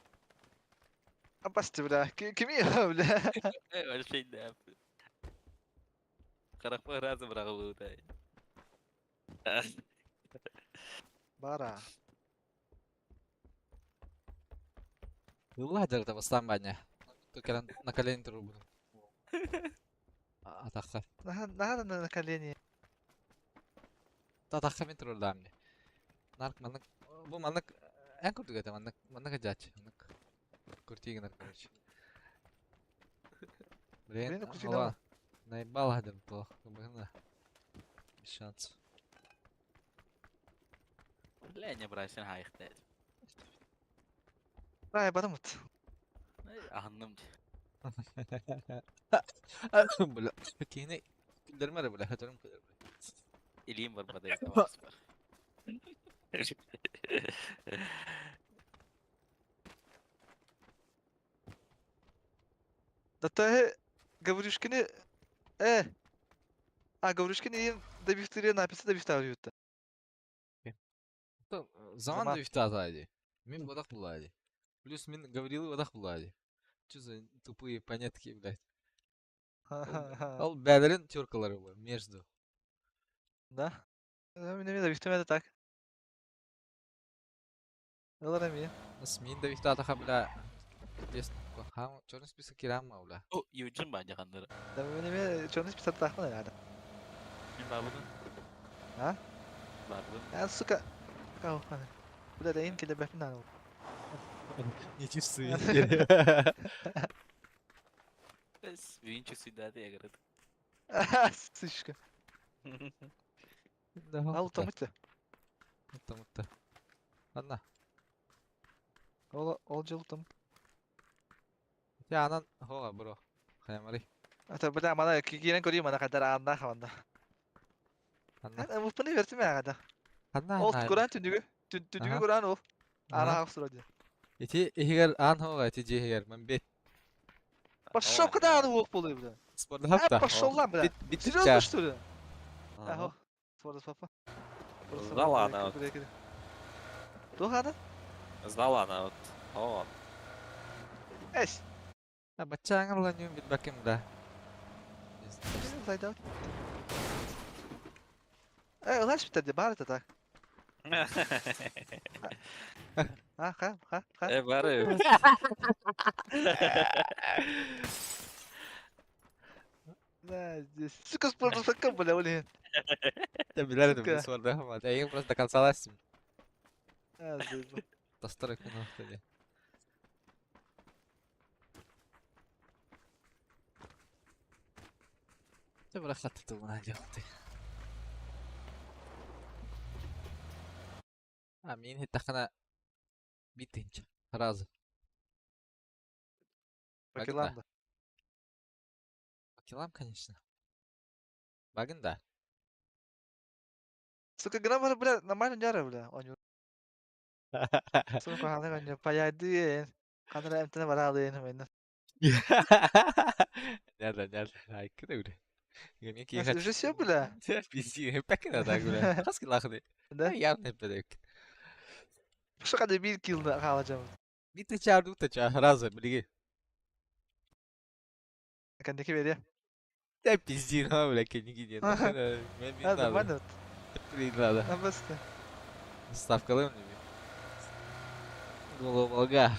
[SPEAKER 4] Апасты, бля. Кими, бля.
[SPEAKER 6] Э, вообще да. Каракпа разы бырагылуу да.
[SPEAKER 4] Бара.
[SPEAKER 1] Хылла дырда бастан бадня. Только на колени туру буду. Атаққа.
[SPEAKER 4] Надо на колени.
[SPEAKER 1] Атаққа мен туру даамни. Нарк маннык бу маннык эн курдук этэ маннык маннык жач. Маннык куртигинер короче. Блин,
[SPEAKER 4] Блин, куртигинер.
[SPEAKER 1] ала. Наебал хадым плохо. Бына. Без шансов.
[SPEAKER 6] Бля, не брасен хайыкта.
[SPEAKER 4] Ай, барымыт.
[SPEAKER 6] Ахынным.
[SPEAKER 1] Бля. Кини күлдермер бля, хөтөрүм күлдер.
[SPEAKER 6] Илиим бар бадай табас бар.
[SPEAKER 4] Дата Гаврюшкини э. А Гаврюшкини ең добивтире написи добивтар ютта.
[SPEAKER 1] Заман
[SPEAKER 4] Заман.
[SPEAKER 1] да витата Мин бодах булади. Плюс мин Гаврилы бодах булади. Чё за тупые понятки, блядь. Ол бәлерин теркалары бар между.
[SPEAKER 4] Да. Мен мен добивтем так. Олар эми.
[SPEAKER 1] Нас мин да витата бля. Пиздец. Хам черный список кирама, бля.
[SPEAKER 6] О, Юджин ба жакандыр.
[SPEAKER 4] Да мен эми черный список тахман әлі.
[SPEAKER 6] Мен барбыдын.
[SPEAKER 4] А?
[SPEAKER 6] Барбыдын.
[SPEAKER 4] А, сука. Кау. Бля, да им келе бәпин аны.
[SPEAKER 1] Не чувствую.
[SPEAKER 6] Бүгүн чувствуйдады ягырыт.
[SPEAKER 4] Сучка. Ал тамытты.
[SPEAKER 1] Тамытты. Ладно.
[SPEAKER 4] Ол ол жыл там.
[SPEAKER 1] Я анан хога бро. Хаямари.
[SPEAKER 4] Ата бля мана кигинен көрейін мана кадар анна хаванда.
[SPEAKER 1] Анна.
[SPEAKER 4] Ана мупны бертим ягада.
[SPEAKER 1] Анна.
[SPEAKER 4] Ол Куран түндүгү. Түндүгү Куран ол. Ана хавсыра ди.
[SPEAKER 1] Ити ихигер ан хога ити жихигер мен бет.
[SPEAKER 4] Пошел куда аны уок болду бля.
[SPEAKER 1] Спордап да.
[SPEAKER 4] Пошел ла бля.
[SPEAKER 1] Бит
[SPEAKER 4] Серьезно что ли? Ахо. Спорда папа.
[SPEAKER 2] Сдала она вот.
[SPEAKER 4] Тухада?
[SPEAKER 2] Сдала она вот. О,
[SPEAKER 4] Эс.
[SPEAKER 1] А бачаңар ла нюм бит бакем да.
[SPEAKER 4] Зайда. Э, улаш битте бар это так. А, ха, ха, ха.
[SPEAKER 2] Э, бары.
[SPEAKER 4] Да, здесь. Сука, спорт бля, блин.
[SPEAKER 1] Да билэр
[SPEAKER 4] Сука.
[SPEAKER 1] этим суордаһым. Эйигин просто до конца ластим.
[SPEAKER 4] А, заебал.
[SPEAKER 1] Тастар күн Ты бля хатты тылына делать. А мин хиттахана битинч. Разы.
[SPEAKER 4] По килам, да.
[SPEAKER 1] По килам, конечно. Багын да.
[SPEAKER 4] Сука, грамма, бля, нормально няра, бля. Он Сука, хана коньо паяды. Хана эмтене баралы мен.
[SPEAKER 1] Нерде, нерде. Айкы да үре. Гемин ки
[SPEAKER 4] Уже все, бля.
[SPEAKER 1] Бизи пекин да бля. Хас ки лахны.
[SPEAKER 4] Да.
[SPEAKER 1] Явно педек.
[SPEAKER 4] Что когда бир килл на халажам.
[SPEAKER 1] Бите чар дута чар разы билги.
[SPEAKER 4] Кандики бери.
[SPEAKER 1] Да пизди, ну, бля, кениги не. Мен
[SPEAKER 4] А, нормально.
[SPEAKER 1] Не надо.
[SPEAKER 4] А, баста.
[SPEAKER 1] Ставкалым не. Голова.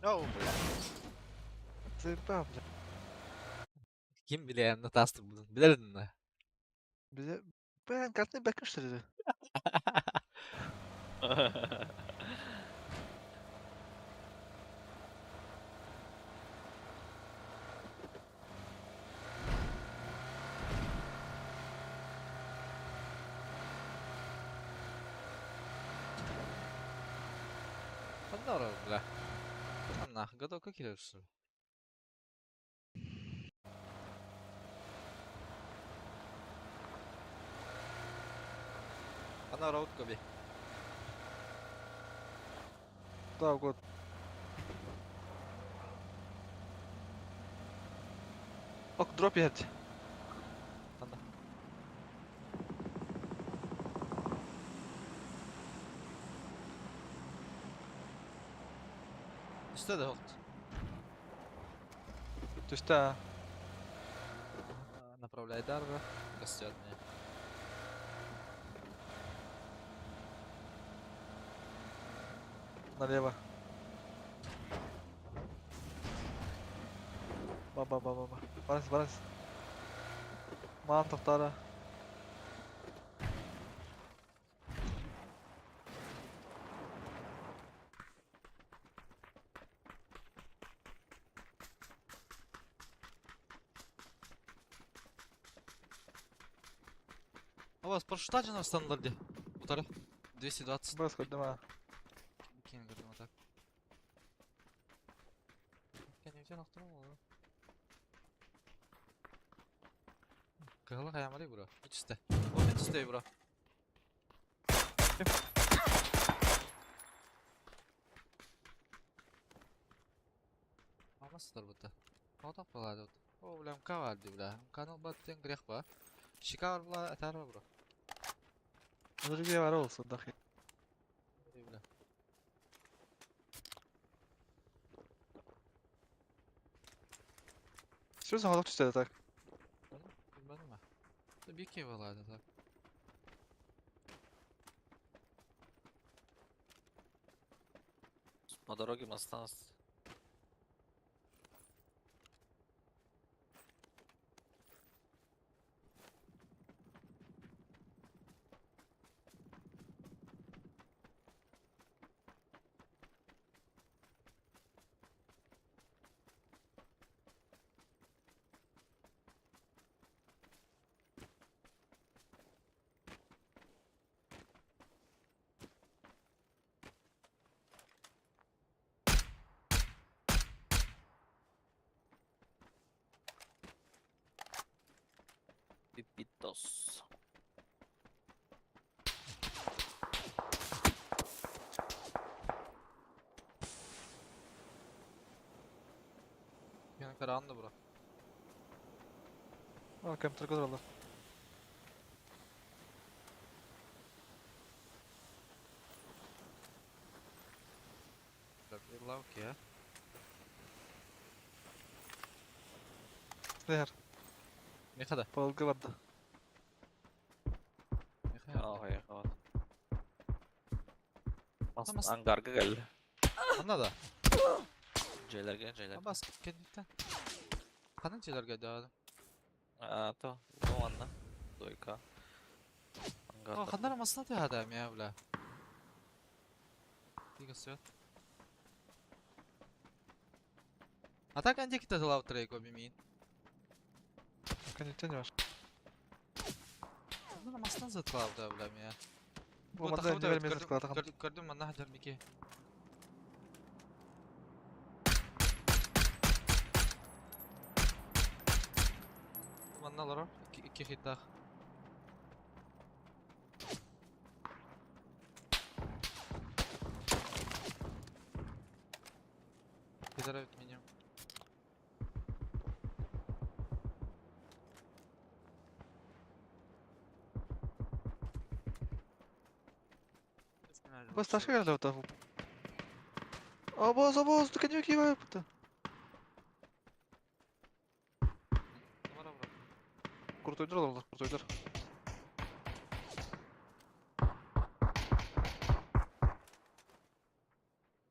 [SPEAKER 6] No, бля.
[SPEAKER 4] Заебал, бля.
[SPEAKER 1] Ким биле тасты будун. Билердин да.
[SPEAKER 4] Бля, бля, картны бэкин что ли?
[SPEAKER 1] Ханна бля. Ханна, готов кирерсин. Ханна роут коби.
[SPEAKER 4] Да, год. Ок, дроп ять.
[SPEAKER 1] Ханна. Что да вот?
[SPEAKER 4] То есть, да.
[SPEAKER 1] Направляй дар, растет мне.
[SPEAKER 4] Налево. Ба-ба-ба-ба-ба. Баланс, баланс. Ман тоқтары.
[SPEAKER 1] У вас парашютаджи стандарте. Утары. 220.
[SPEAKER 4] Бас көрдім, а.
[SPEAKER 1] Кейін көрдім а так. Кыһылы хаямары бро. Үчүстэ. О, үчүстэ бро. Алмастыр бұта. Отақ болады. О, бля, МК бар ди, бля. МК-ның баттен грех ба. Шика бар, бля, атар бар, бро.
[SPEAKER 4] Другие бар ол сонда.
[SPEAKER 1] Бля.
[SPEAKER 4] Все, саңалақ түсті так.
[SPEAKER 1] Bilmedim ha. Bir болады так.
[SPEAKER 2] По дороге осталось. Пипитос.
[SPEAKER 1] Yine karanlı bro.
[SPEAKER 4] О, компьютер көралар.
[SPEAKER 1] Окей.
[SPEAKER 4] Нехер.
[SPEAKER 1] Меха да.
[SPEAKER 4] Полга барда.
[SPEAKER 1] Меха.
[SPEAKER 2] Ой, вот.
[SPEAKER 1] Тамас-
[SPEAKER 2] Ангарга кэллэ.
[SPEAKER 1] Анна да.
[SPEAKER 2] Дьиэлэргэ, дьиэлэргэ.
[SPEAKER 1] Абас кэнниттэн. Ханан дьиэлэргэ да?
[SPEAKER 2] А, то, бу манна. Дойка.
[SPEAKER 1] О,
[SPEAKER 2] Ангарда.
[SPEAKER 1] ханнара масна тыһада мя бля. Тига сөт. А так анди кита тылау трейко бимин.
[SPEAKER 4] Кэнниттэн var.
[SPEAKER 1] Ханнара масна затлау да бля мя.
[SPEAKER 4] Бу манна не вермезет кылатахан.
[SPEAKER 1] Көрдүм манна хадар мики. Манна лорор икки хиттах. Кидара минимум.
[SPEAKER 4] Бас ташка кэллэ ота. Абаз, абаз, кэнники киевай пыта.
[SPEAKER 1] Тамара брат.
[SPEAKER 4] Крутойдар олар, крутойдар.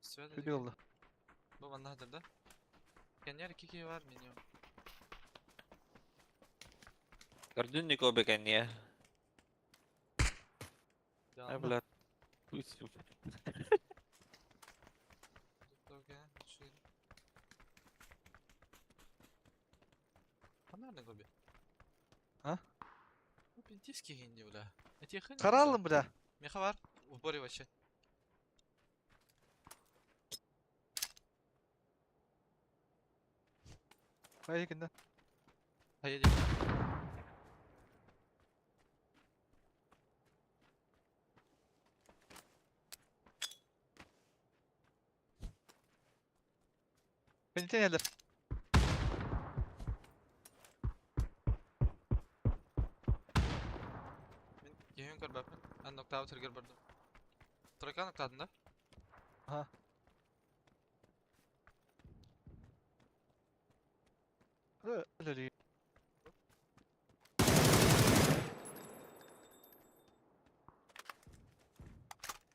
[SPEAKER 1] Свет.
[SPEAKER 4] Күдү олла.
[SPEAKER 1] Бу манна хадар да. Кенер ики var минимум.
[SPEAKER 2] Көрдүн Нико бекенне. Ай, бля. Пусть.
[SPEAKER 1] Ханарны гоби.
[SPEAKER 4] А?
[SPEAKER 1] Ну, пентиски гинди, бля. Эти хын.
[SPEAKER 4] Каралым, бля.
[SPEAKER 1] Меха бар. В упоре вообще.
[SPEAKER 4] Ай, кэннэ.
[SPEAKER 1] Поедем.
[SPEAKER 4] Кэнниттэн эллер.
[SPEAKER 1] Мен кehün көрбәппин. Ан ноктау триггер бардым. Тройка ноктадын да?
[SPEAKER 4] Ага. Өлөли.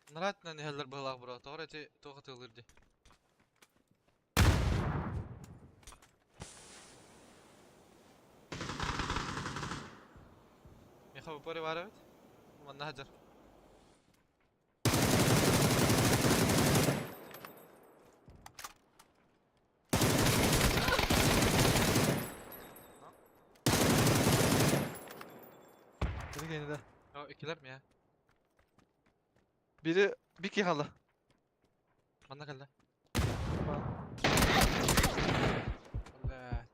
[SPEAKER 1] Нрат на нехеллер быһылаах бро. Тоҕор эти туох атыылыыр ди. Меха в упоре бар эбит. Манна хаджар.
[SPEAKER 4] Biri кэннэ.
[SPEAKER 1] О, иккилэр мия.
[SPEAKER 4] Biri bir ki хаалла.
[SPEAKER 1] Манна кэллэ.
[SPEAKER 4] Ба.
[SPEAKER 1] Бля.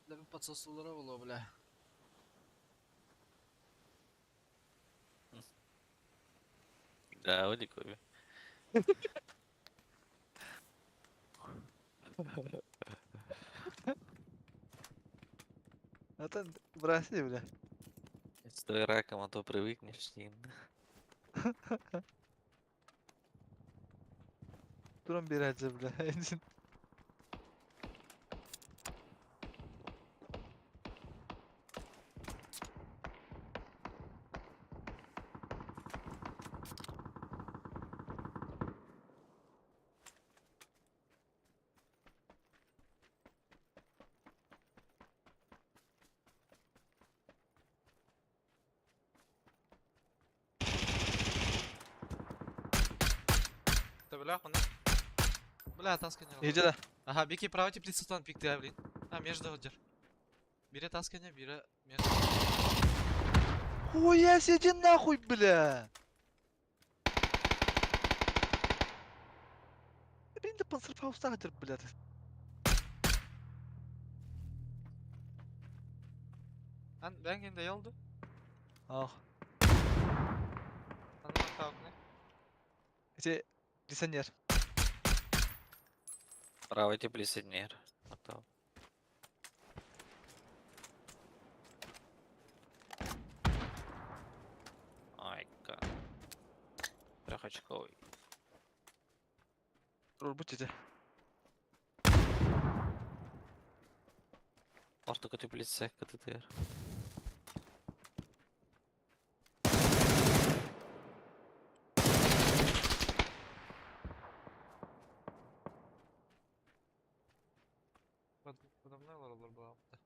[SPEAKER 1] Левин подсосулара было, бля.
[SPEAKER 2] Да, вот Нико.
[SPEAKER 4] Атын браси, бля.
[SPEAKER 2] С той раком, а то привыкнешь с ним.
[SPEAKER 4] Туран бирәдзе, бля.
[SPEAKER 1] Да бля, он. Бля, таска не
[SPEAKER 4] Иди да.
[SPEAKER 1] Ага, бики право теплицаттан пикти, блин. А, между одер. Бире таска не, бире между.
[SPEAKER 4] Хуя сиди нахуй, бля. Блин, да панцерфауста бля.
[SPEAKER 1] Ан, бәң енді ялды.
[SPEAKER 4] Ах.
[SPEAKER 1] Анна таукны.
[SPEAKER 4] Ити десенер.
[SPEAKER 2] Правый теплица нер. Готов. Айка. Трехочковый.
[SPEAKER 4] Рурбут ити.
[SPEAKER 2] Ортоку теплица КТТР.
[SPEAKER 1] Подо мной олороллор буолаабыта.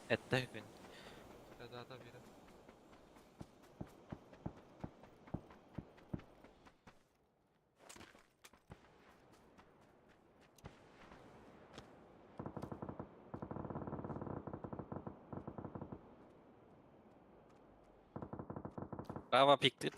[SPEAKER 2] Это күн.
[SPEAKER 1] Fedata biri.
[SPEAKER 2] Bravo picked.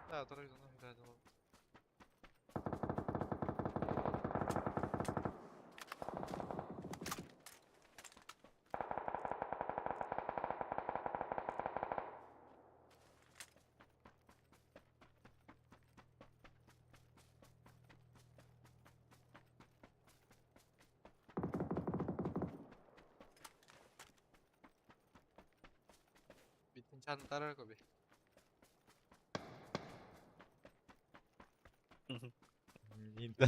[SPEAKER 1] Да, дорогой, да, да. Bittin tarar kobi. Бинда.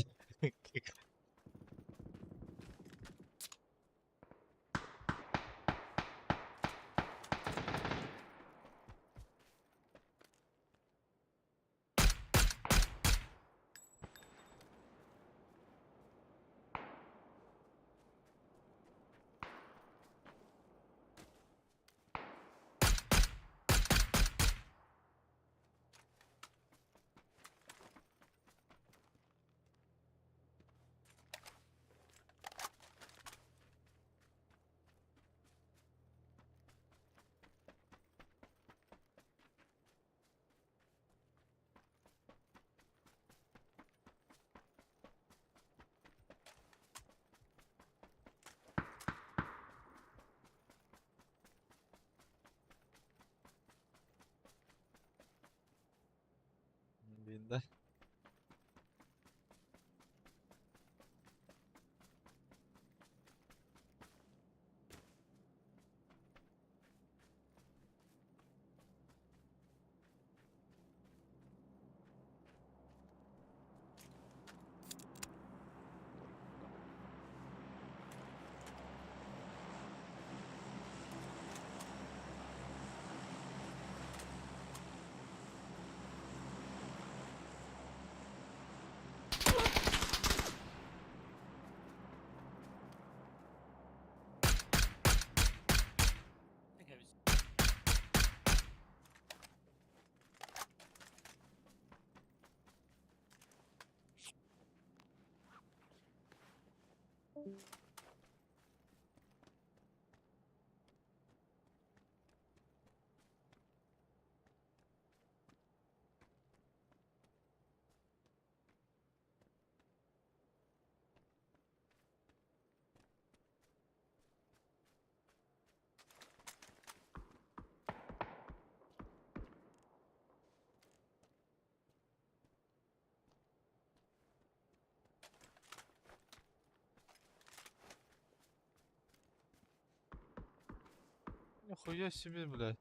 [SPEAKER 1] Нихуя себе, блядь.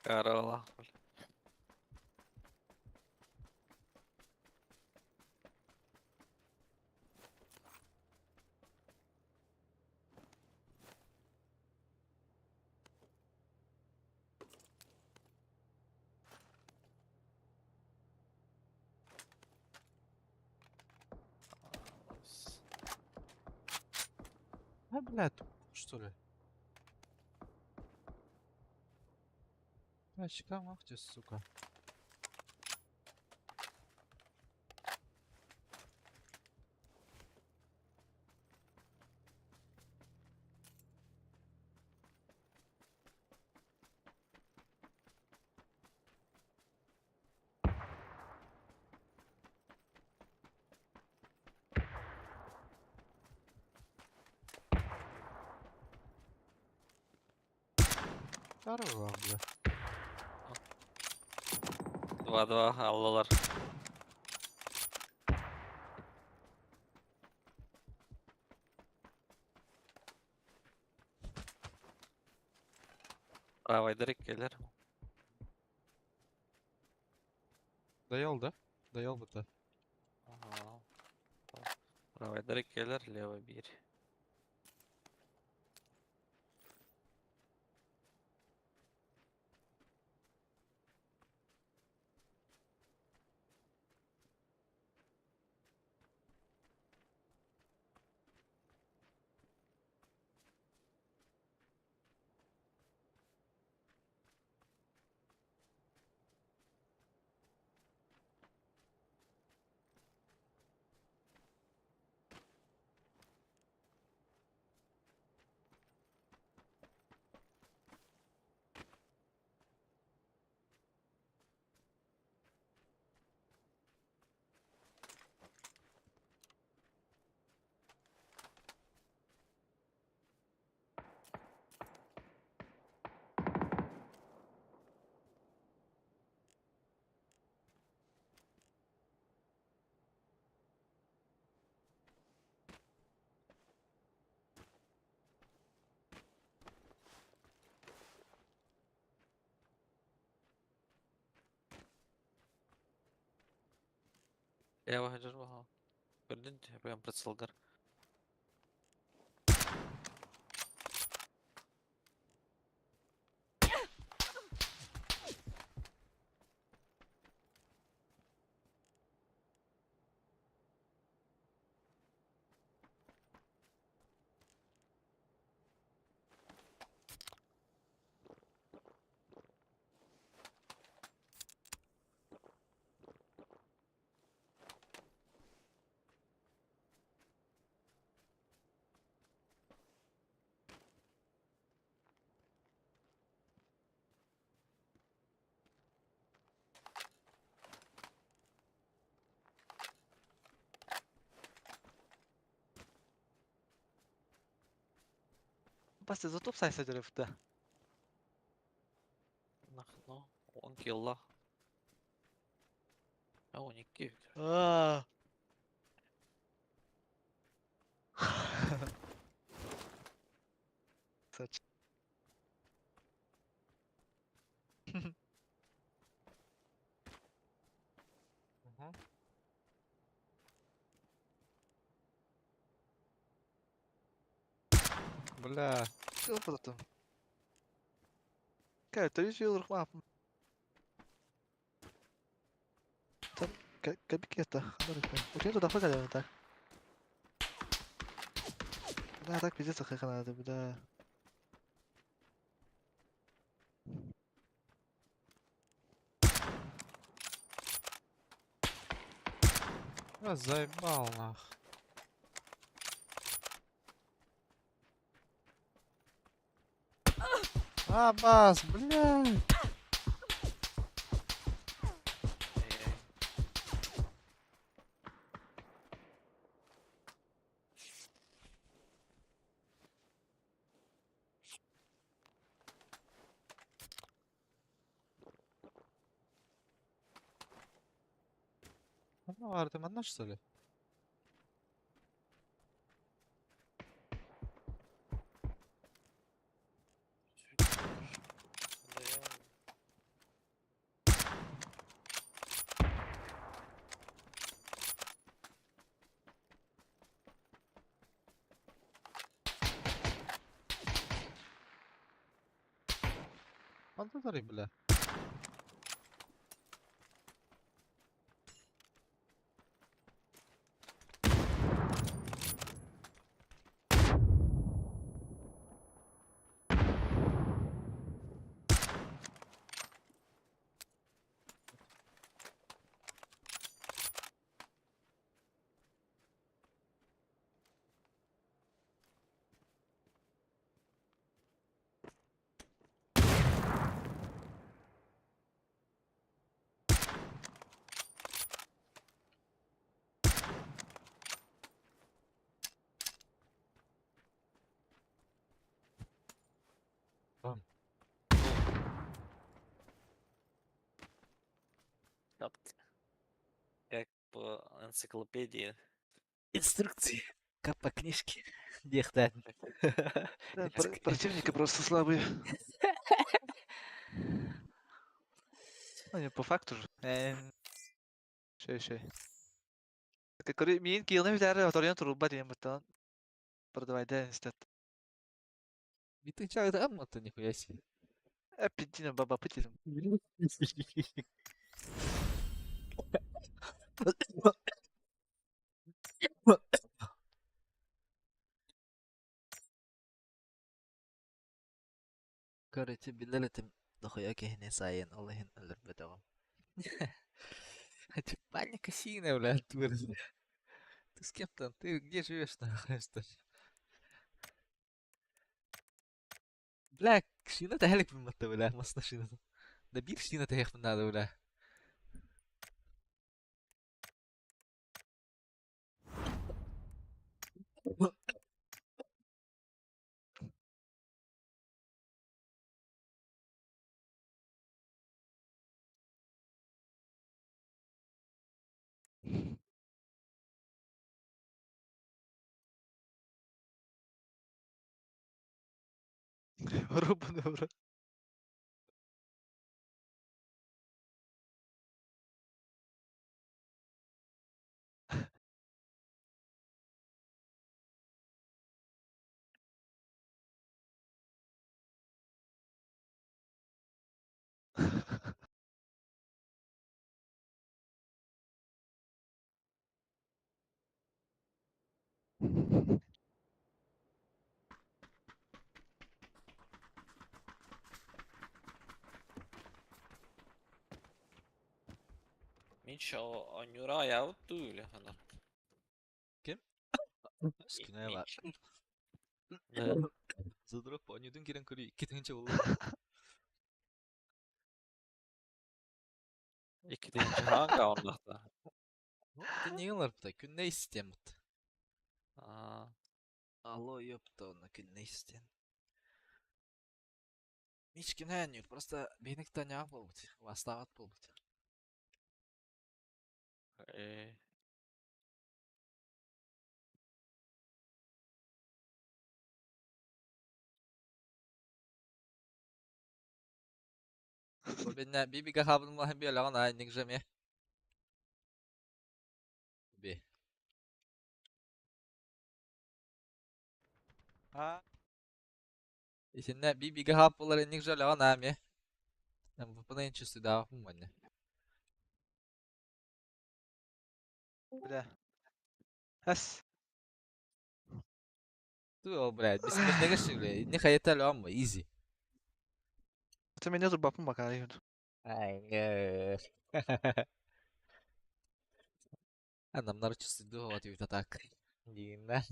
[SPEAKER 2] Карола.
[SPEAKER 1] А, блядь, что ли? Очка, ах ты, сука. Здорово, бля.
[SPEAKER 2] 2-2 аллалар. Правайдар иккилэр.
[SPEAKER 1] Доел, да? Доел бы ты.
[SPEAKER 2] Ага. Правайдар иккилэр, левый биир. Левый хеджер ага. Көрдүн прям прицелгар.
[SPEAKER 4] Баста зато сайсадыр да.
[SPEAKER 2] Нахно. Он килла. А он икки.
[SPEAKER 4] Аа. Saç.
[SPEAKER 1] Угу. Бля.
[SPEAKER 4] Кылпатым. Кай, төрүс жыл рахмат. Там кабикета. Учен туда факали так. Да, так пиздец надо, да.
[SPEAKER 1] А, заебал нах. Абас, бля. Одна варта, одна что ли? Антатары, бля.
[SPEAKER 2] Ёпт. Как по энциклопедии.
[SPEAKER 1] Инструкции. Как по книжке. Диэхтээтин.
[SPEAKER 4] Да, противники просто слабые. Ну, не, по факту же. Шей, шей. Көрү миин киилни бүтээри оторуйан турулба диэн быттан. Продавайда инстат.
[SPEAKER 1] Битин чагыта аммата нихуя себе.
[SPEAKER 4] Аппетина баба пытитым.
[SPEAKER 1] Короче, билэр этим дохуя киһини сайын ол иһин өлөрбөтөҕүм. Хотя паника сильная, бля, оттуда. Ты с кем там? Ты где живешь, нахуй, что ли? Бля, шината хелик бимматта, бля, масна шината. Да бир шината хех надо, бля.
[SPEAKER 4] Рубаный в рот.
[SPEAKER 2] Митч оонньуура айаабыт дуу или ханна?
[SPEAKER 1] Ким? Скине бар.
[SPEAKER 2] Да.
[SPEAKER 1] Задроп оонньуутун киирэн көрүү икки тыһыынча буолла.
[SPEAKER 2] Икки тыһыынча хаан каҕыннахта.
[SPEAKER 1] Ити ыларбыта күннэ истиэммит.
[SPEAKER 2] Аа.
[SPEAKER 1] Алло, ёпта, онно күннэ истиэн. Мичкин оонньуур, просто биһиги ньаах буолбут, бастаабат буолбут.
[SPEAKER 2] Ээ.
[SPEAKER 1] Бинне бибига хабын маһын би алаган ай ник жеме. Би.
[SPEAKER 4] А?
[SPEAKER 1] Итиннэ бибига хап болар ник же алаган ами. МВП-ны чувствую да, манна.
[SPEAKER 4] Бля. Эс.
[SPEAKER 1] Ту, блядь, беспечный блядь, не хайта лям, изи.
[SPEAKER 4] Ты меня тут бапы макарит.
[SPEAKER 1] Ай, А нам надо чувствовать дух, вот так. Дина.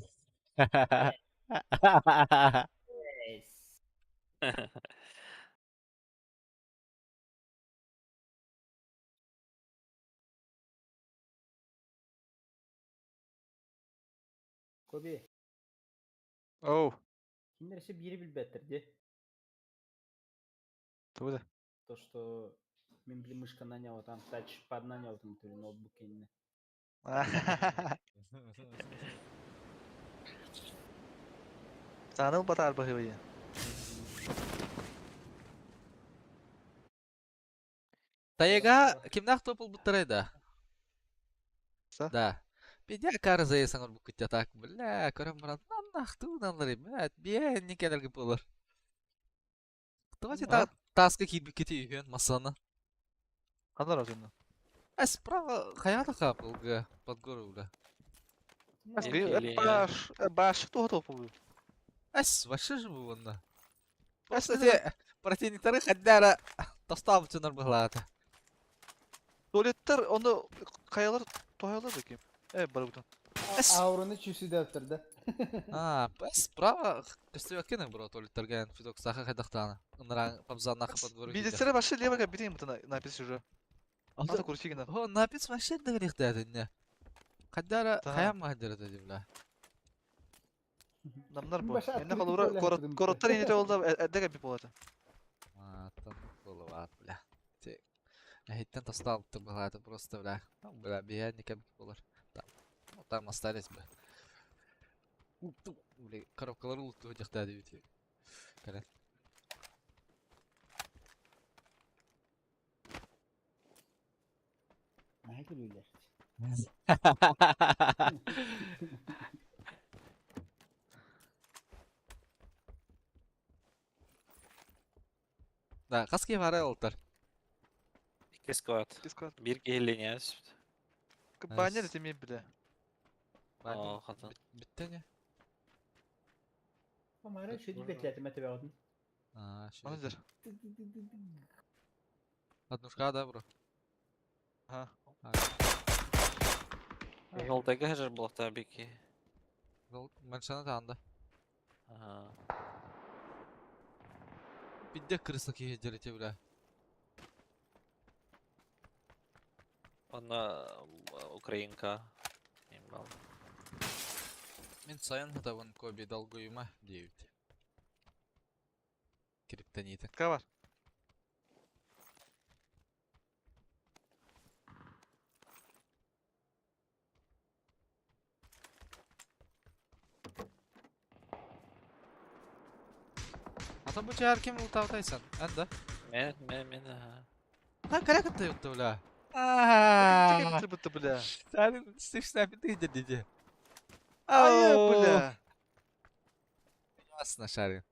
[SPEAKER 8] Коби,
[SPEAKER 4] Оу.
[SPEAKER 8] кинилэр өссө биири билбэттэр дии.
[SPEAKER 4] Туда.
[SPEAKER 8] То, что мин били мышканан там тачпадынан ньоҕутум түрү ноутбук кэннэ.
[SPEAKER 4] Сааныл батар баһыйы.
[SPEAKER 1] Тайга кимнах топул буттарай да?
[SPEAKER 4] Са?
[SPEAKER 1] Да. Пидя кар заесаңар бу күттә так, бля, көрөм баран, нахту налары, блядь, бие не келерге болар. Давайте
[SPEAKER 4] А?
[SPEAKER 1] та таска кип кити үйен масаны.
[SPEAKER 4] Ханар отунна.
[SPEAKER 1] А справа хаята капылга под гору, бля.
[SPEAKER 2] Или-
[SPEAKER 4] Баш, баш, туга топул.
[SPEAKER 1] Ас, вообще же буонна.
[SPEAKER 4] Ас,
[SPEAKER 1] Просто те противниктары хаддара тостав чынар быглата.
[SPEAKER 4] Туалеттер, оны каялар, тоялар да кем. Э, бар бутан.
[SPEAKER 1] Эс.
[SPEAKER 8] Аураны чүсүдәптер да.
[SPEAKER 1] А, справа костюм бро, туалеттерген фидок саха хайдахтана. Нран пабзана под гору.
[SPEAKER 4] Билетсере башы левага битин бутан напись уже. Ата курсигина.
[SPEAKER 1] О, напись вообще дэгрихтэ не. Хаддара
[SPEAKER 4] Та.
[SPEAKER 1] хаяма хаддара бля.
[SPEAKER 4] Намнар бу.
[SPEAKER 8] Башы
[SPEAKER 4] Энне
[SPEAKER 8] открытый
[SPEAKER 4] холура
[SPEAKER 8] туалет курдук.
[SPEAKER 4] короттар инете олда эдеге би болот.
[SPEAKER 1] А, там было, бля. Те. Эһиттэн тастаабыттар быһаата просто бля. Ну, бля, биһиэнники буолар. Там, ну, там остались бы. Бля, коробкалары улуттуу дьахтаа диэбит. Кэлэн.
[SPEAKER 8] Наһаа күлүүлэр.
[SPEAKER 1] Да, хас киһи баарай олтар?
[SPEAKER 2] Икки склад.
[SPEAKER 4] Икки склад.
[SPEAKER 2] Биир киһи линия түспүт.
[SPEAKER 4] Баннер этими бля.
[SPEAKER 2] Оо, хатын.
[SPEAKER 1] Бүттэ не?
[SPEAKER 8] Омара шүдү бэтлэтимэ төбөҕүтүн.
[SPEAKER 1] А,
[SPEAKER 4] Оны дер.
[SPEAKER 1] Однушка, да, бро?
[SPEAKER 4] Ага.
[SPEAKER 2] Жолтайга хажар булахта бики.
[SPEAKER 1] Маншана таанда.
[SPEAKER 2] Ага.
[SPEAKER 1] Бидде крыса киһи дьэрите бля.
[SPEAKER 2] Онно Украинка. Имбал.
[SPEAKER 1] Мин сайын хатабын Коби долгуйума диэбит. Криптониты.
[SPEAKER 4] Кавар.
[SPEAKER 1] Ата бу чаар ким ултаабытайсан? Эн да?
[SPEAKER 2] Мен, мен, мен, ага.
[SPEAKER 1] Та кара кытта ютта бля.
[SPEAKER 4] Бутта бля.
[SPEAKER 1] Сарин стишнапи диди.
[SPEAKER 4] Ай, бля.
[SPEAKER 1] Ясно, Шарин.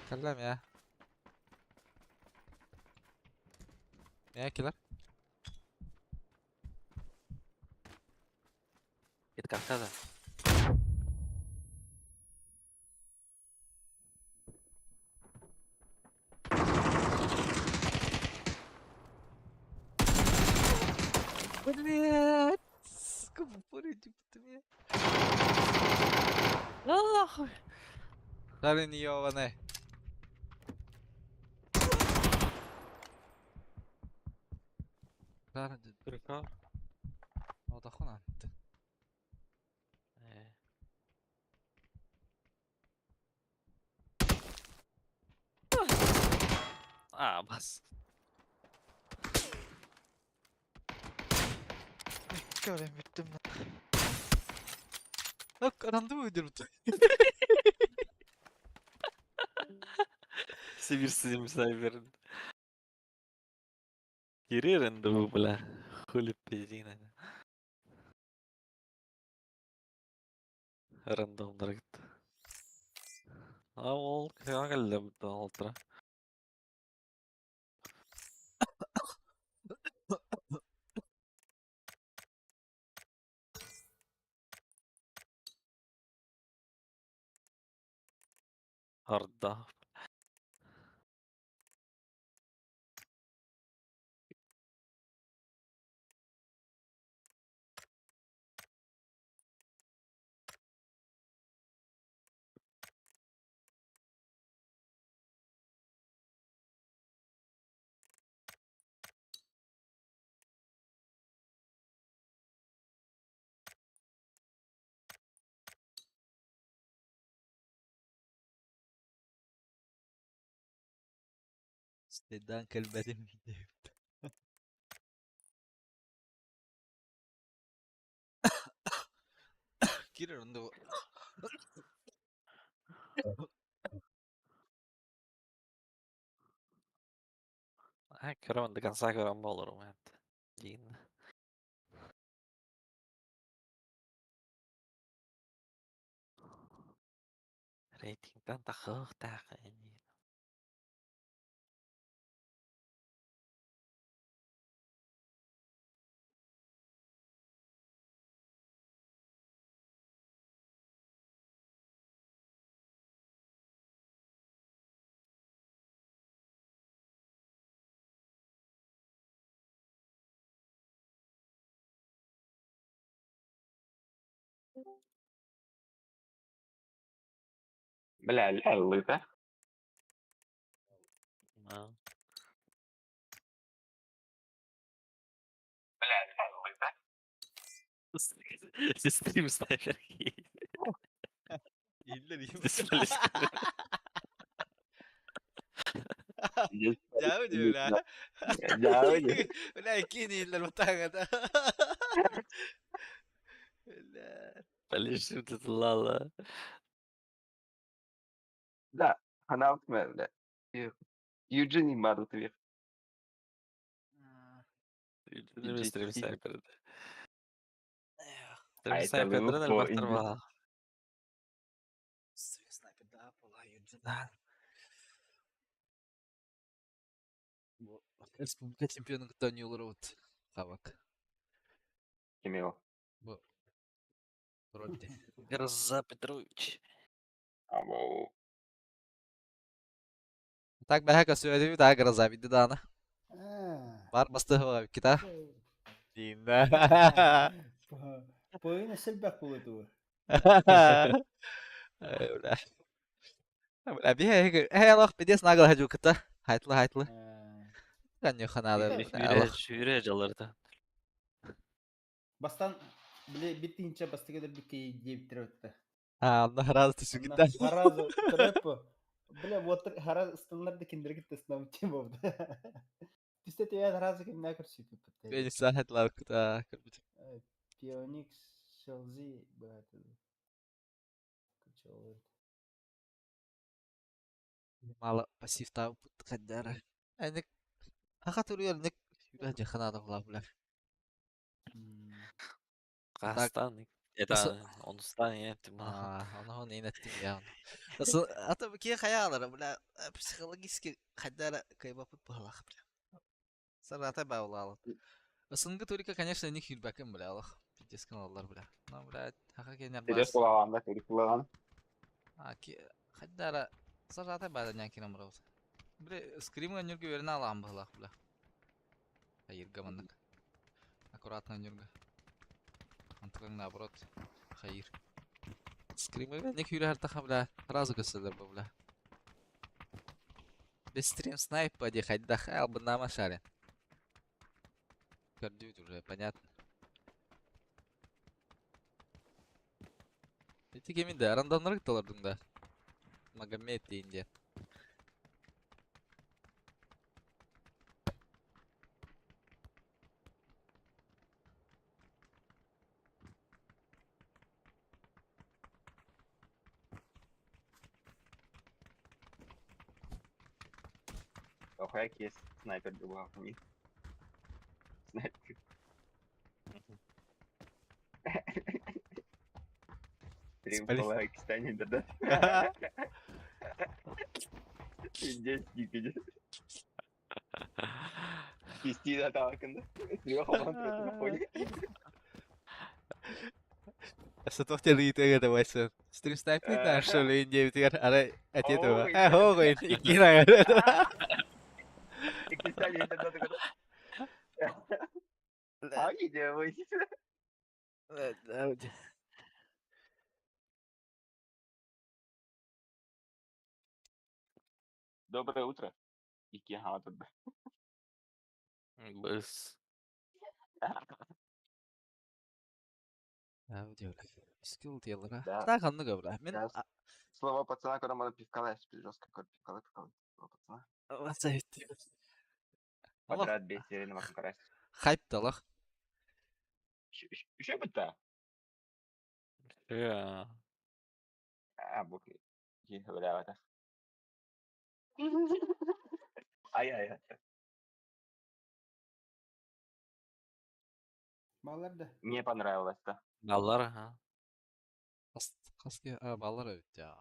[SPEAKER 1] Каллам я. Я килер.
[SPEAKER 2] Это как надо?
[SPEAKER 1] Блять, сколько ты
[SPEAKER 2] Нахуй.
[SPEAKER 1] Шарин ёбаный. Шарин,
[SPEAKER 2] Прикол.
[SPEAKER 1] одохун анты.
[SPEAKER 2] Э. А, бас.
[SPEAKER 4] Көрем бүттүм.
[SPEAKER 1] Ак, аранды mı öldürdü?
[SPEAKER 2] Сибирсизм сайберин. Киририн бу, бля. Хули пиздина. Рандом дыргыт. А ол кыға келді алтыра. Арда.
[SPEAKER 1] Стыдан кэлбэтим диэбит. Кирир онду.
[SPEAKER 2] А, көрөм до конца көрөм болорум это. Дин. Рейтингтан тахых тах.
[SPEAKER 7] Бля, ля, лыта.
[SPEAKER 2] Да.
[SPEAKER 7] Бля, ля, лыта.
[SPEAKER 2] Стрим снайпер.
[SPEAKER 1] Иллер Бля.
[SPEAKER 9] Дьаабы.
[SPEAKER 1] Бля, кинилер вот так это. Бля.
[SPEAKER 2] Полишим тут лала.
[SPEAKER 9] Да, она бля. Юджини Марутвих.
[SPEAKER 2] Стрим снайпер.
[SPEAKER 3] Эх,
[SPEAKER 2] Стрим
[SPEAKER 9] А это
[SPEAKER 2] снайперден
[SPEAKER 9] лупо
[SPEAKER 2] элбэх
[SPEAKER 9] инди.
[SPEAKER 2] тарбаха.
[SPEAKER 3] Стрим снайпер, да, була Юджина.
[SPEAKER 1] Республика чемпионы Тони Улроуд. Хавак.
[SPEAKER 9] Кимео.
[SPEAKER 1] Вроде.
[SPEAKER 2] Гроза Петрович.
[SPEAKER 9] Або.
[SPEAKER 1] Так бэһэ көсүөдүбүт аа гроза бидди даана.
[SPEAKER 8] Аа.
[SPEAKER 1] Бар бастыһыга кита. Динна.
[SPEAKER 8] Поина сэлбэх буолуо.
[SPEAKER 1] Бля. Бля, биһэ хэ алах бидес нагыл хажу кыта. Хайтлы хайтлы. Каньо ханада. Алах.
[SPEAKER 2] Сүүрэ жаларда.
[SPEAKER 8] Бастан биле биттинче бастыгыдыр бикке диэбиттер өттө.
[SPEAKER 1] А, онно сразу түсүгүттэн.
[SPEAKER 8] Харазы трэп. Бля, вот хараз стандарты киндергит тестнам тем болды. Түсте те харазы кимнә көрсөтүп битте.
[SPEAKER 1] Бени сахатлар кыта.
[SPEAKER 8] Пионикс Шелзи брат. Кучолы.
[SPEAKER 1] Мало пассив та каддара. Эник хака туруяр ник сүрэ жаханада була бля.
[SPEAKER 2] Кастан. Это онустан еттим.
[SPEAKER 1] А, оны оны инеттим я. Асы ата бу хаялар бля психологически каддара кайбапыт бахлах бля. Сарата баулал. Ысынгы турика, конечно, них юрбакын бля алах. Пиздец каналлар бля. Но бля, хака кенер
[SPEAKER 9] Терес
[SPEAKER 1] бас.
[SPEAKER 9] кулаганда, терес кулаган.
[SPEAKER 1] А ки каддара сарата бада някин амрабыз. Бля, скримга нюргө верне алам бахлах бля. Хайыр гаманнык. Аккуратно нюргө. Антыгың наоборот. Хайыр. Скримга ник юрэ хартаха бля. Сразу көсөлөр бу бля. Без стрим снайп поди хайда хайл бы нама шарен. Көрдүт уже, понятно. Эти кеминде арандамнар гытталардың да. Магомед дейинде.
[SPEAKER 9] Охуя кес снайпер дуга. Снайпер. Стрим
[SPEAKER 1] Спали.
[SPEAKER 9] была кстати, да. Пиздец, пиздец. Кристина там, на фоне.
[SPEAKER 1] Сатохтелы итеге давайсы. Стрим снайпер да, что ли, инде битигер. Ара атетова.
[SPEAKER 9] Ой.
[SPEAKER 1] Э, хого икина.
[SPEAKER 9] А где вы? Доброе утро. Ики тут.
[SPEAKER 2] Быс.
[SPEAKER 1] Скилл делара.
[SPEAKER 9] Да.
[SPEAKER 1] Так, анны габра. Мен
[SPEAKER 9] Да. Слово пацана, которому надо пивкале, жестко пивкале, пивкале. Слово пацана.
[SPEAKER 1] Аллах.
[SPEAKER 9] Квадрат без серийного карась.
[SPEAKER 1] Хайп талах.
[SPEAKER 9] Еще бы та.
[SPEAKER 2] Я.
[SPEAKER 9] А, буки. Бля, это. Ай-ай-ай.
[SPEAKER 8] Балар да.
[SPEAKER 9] Мне понравилось-то.
[SPEAKER 2] Баллар, ха.
[SPEAKER 1] Кас каски а баллар өт я.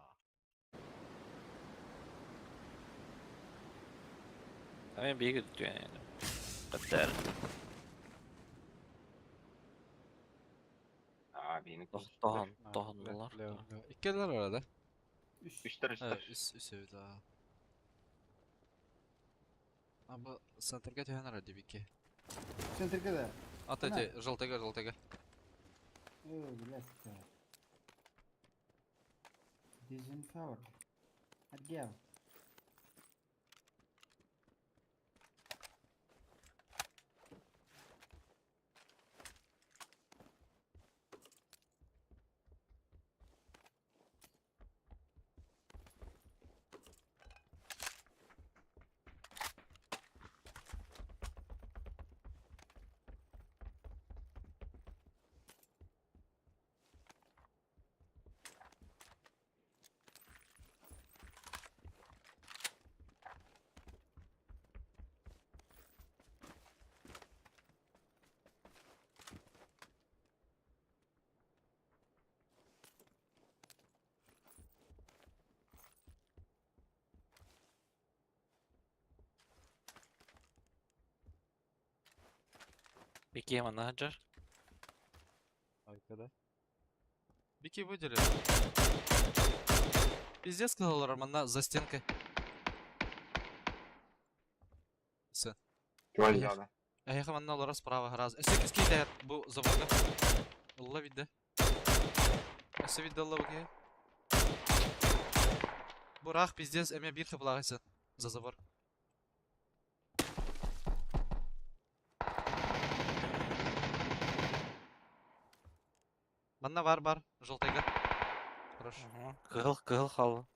[SPEAKER 2] Мен биги дүтүөн. Каттар.
[SPEAKER 9] А, бейні.
[SPEAKER 2] Тохон, тохоннулар.
[SPEAKER 1] Иккелер арада.
[SPEAKER 9] Үштер, үштер.
[SPEAKER 1] Үс үс өт а. Аба центрге төһөн ара дибике.
[SPEAKER 8] Центрге да.
[SPEAKER 1] Ата те жылтыга жылтыга.
[SPEAKER 8] Ой, блядь. Дезинфаур. Аргел.
[SPEAKER 2] Бики менеджер.
[SPEAKER 1] Arkada. Бики выделили. Пиздец, сказал Романа за стенкой. Все.
[SPEAKER 9] Чугас
[SPEAKER 1] Эх.
[SPEAKER 9] дьаада.
[SPEAKER 1] Эһиэхэ манна олоро справа раз. Өссө кис бу заборга. Ылла видде. Өссө видде ылла бу киһи. Бу ыраах пиздец эмиэ биир хапылааҕайсан. За забор. Манна бар бар. Желтайга. Хорош.
[SPEAKER 2] Кыһыл кыһыл хаалла.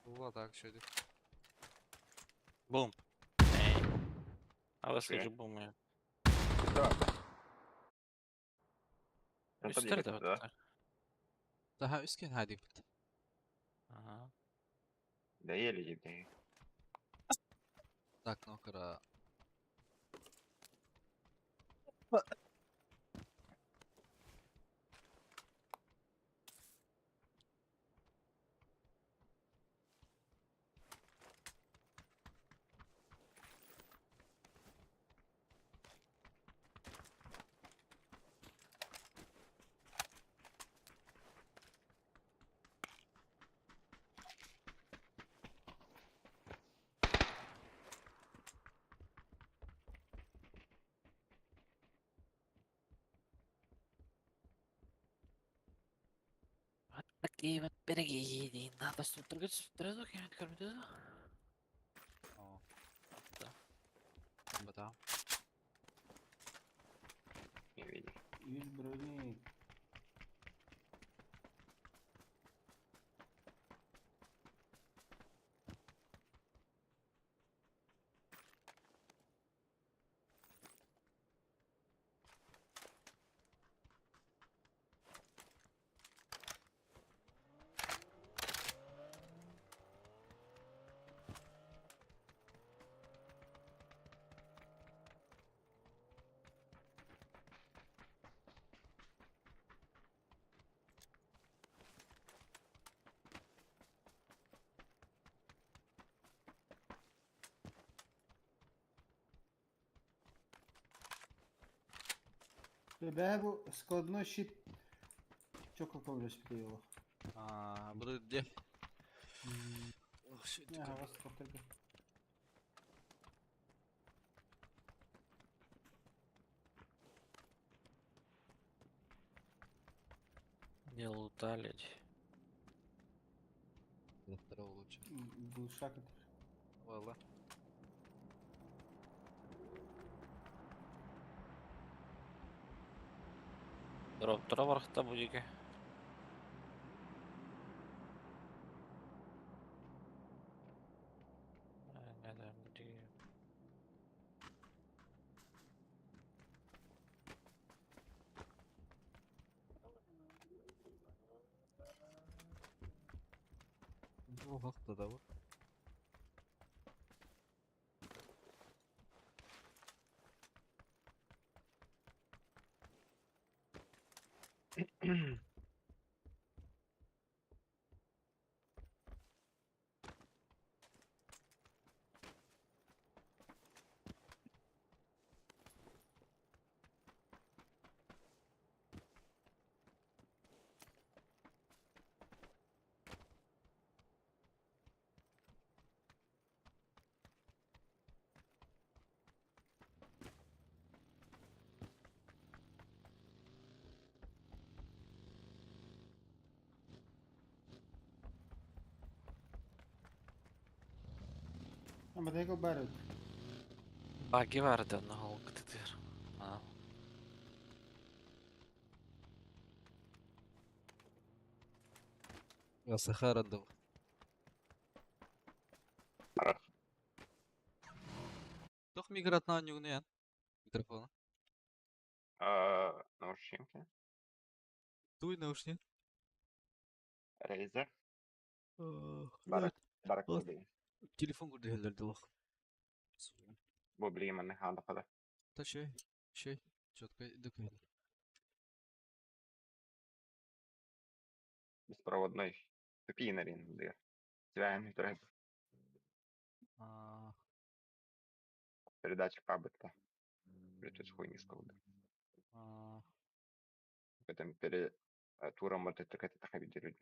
[SPEAKER 1] Була так, что это.
[SPEAKER 2] Бум. Ала
[SPEAKER 9] Окей.
[SPEAKER 2] слышу бум. я.
[SPEAKER 9] Да. Это
[SPEAKER 2] Үстер
[SPEAKER 9] да?
[SPEAKER 2] да.
[SPEAKER 1] Daha üstten hadi bit.
[SPEAKER 2] Ага.
[SPEAKER 9] Да еле еле.
[SPEAKER 1] Так, ну-ка. Да.
[SPEAKER 9] Не видишь.
[SPEAKER 8] Үс броник. Бэбэ бу складной щит. Чё каком его?
[SPEAKER 1] А, буду где? Ох, shit.
[SPEAKER 8] Ага, вас повторю.
[SPEAKER 2] Не лутали.
[SPEAKER 1] До второго лучше.
[SPEAKER 8] Глушак это.
[SPEAKER 1] Вала.
[SPEAKER 2] Дроптора барахта будике.
[SPEAKER 1] Ох, да вот.
[SPEAKER 8] Ama det går bara ut.
[SPEAKER 2] Баги барды, но ол кытытыр. А.
[SPEAKER 1] Я Сахара дал.
[SPEAKER 9] Хорош.
[SPEAKER 1] Тох мигратна нюгнен. Микрофона.
[SPEAKER 9] А, Наушники.
[SPEAKER 1] Туй наушник.
[SPEAKER 9] Razer. Барак. Барак
[SPEAKER 1] Вот.
[SPEAKER 9] билигин.
[SPEAKER 1] Телефон курдуһэллэр дылах.
[SPEAKER 9] Бу билигин манна хаалла
[SPEAKER 1] Та шей, шей, четко дыкайдыр.
[SPEAKER 9] Беспроводной. Тупинарин, да. Связь трек.
[SPEAKER 1] Аа,
[SPEAKER 9] Передача кабельта. Bluetooth хуйни сколды.
[SPEAKER 1] аа.
[SPEAKER 9] Этом пере туром вот это это тахабидер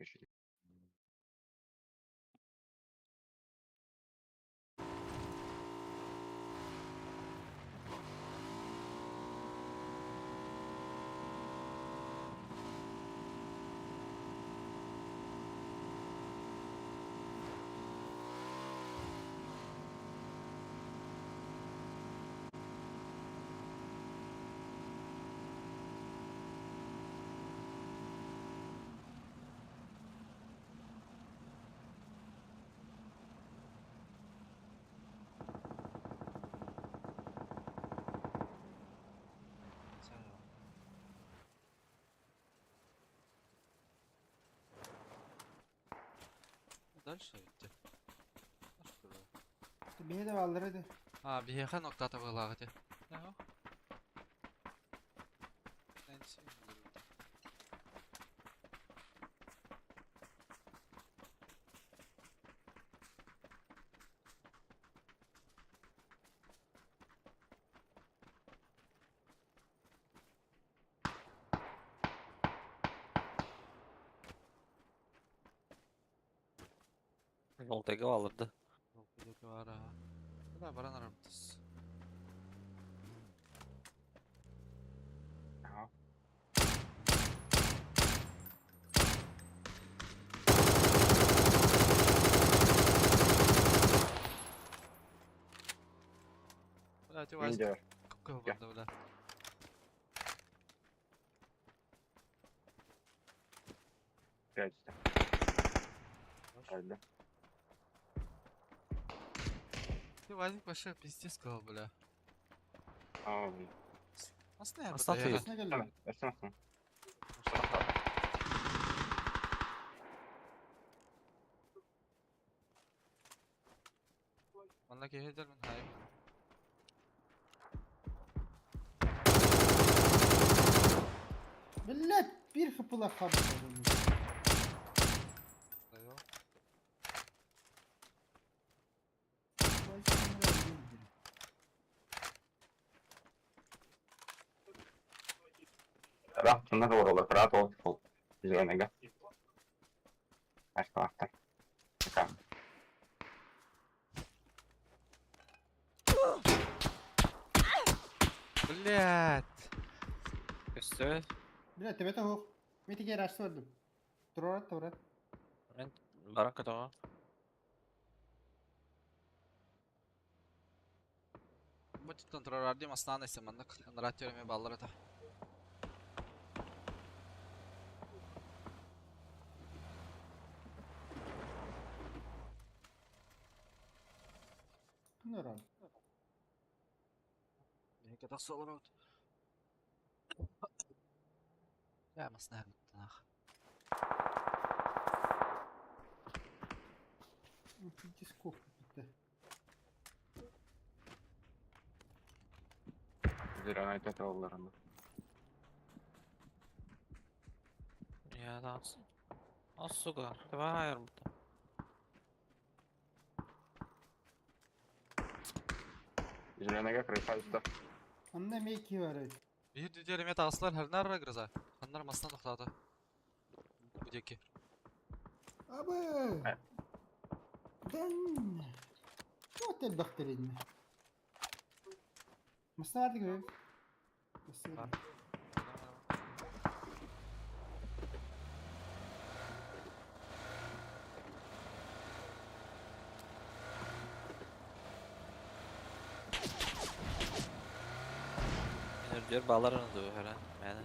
[SPEAKER 1] Дальше идти.
[SPEAKER 8] Beni de aldır hadi.
[SPEAKER 1] А, биһиэхэ ноктата быһыылаах ити.
[SPEAKER 2] Жолтайга алырды.
[SPEAKER 1] Бар, аха. Да, баран арамтыс.
[SPEAKER 9] Ага.
[SPEAKER 1] Бля, ти Вась,
[SPEAKER 9] Видео.
[SPEAKER 1] купка барда, бля.
[SPEAKER 9] Пять. Да.
[SPEAKER 1] Ты Вадик вообще пиздец сказал, бля.
[SPEAKER 9] А,
[SPEAKER 1] Асна
[SPEAKER 2] Асна
[SPEAKER 1] я.
[SPEAKER 8] Асна geldi.
[SPEAKER 9] Асна.
[SPEAKER 1] Манна киһи мин хайым.
[SPEAKER 8] Millet bir hıpıla kaldı.
[SPEAKER 1] Дайо.
[SPEAKER 9] Да, надо было брат, ол зеленый. Ашкалахтар. Пока.
[SPEAKER 1] Блядь.
[SPEAKER 2] Өстө.
[SPEAKER 8] Бля, тебе того. Мен теге рашты verdim. Турат, турат.
[SPEAKER 2] Мен баран көтөҕө.
[SPEAKER 1] Бу типтен турар дим асна несе маннык. Анара теореме баллар ата.
[SPEAKER 8] Норан.
[SPEAKER 1] Меники тахсалар от. Я масна танах.
[SPEAKER 8] Дисков bitti.
[SPEAKER 9] Зеленый это олларында.
[SPEAKER 2] Я да. А сука, давай армыта.
[SPEAKER 9] Зеленыйга крыса.
[SPEAKER 8] Анна мейки var.
[SPEAKER 1] Биһи дүдереме тағыслар хәрнар гроза. Ханнар масна тоқтады. Будеки.
[SPEAKER 8] Абы. Ben. Çok el bakterini. Masna vardı gibi. Masna.
[SPEAKER 2] Мен үрдүөр балларын ду хара. Мен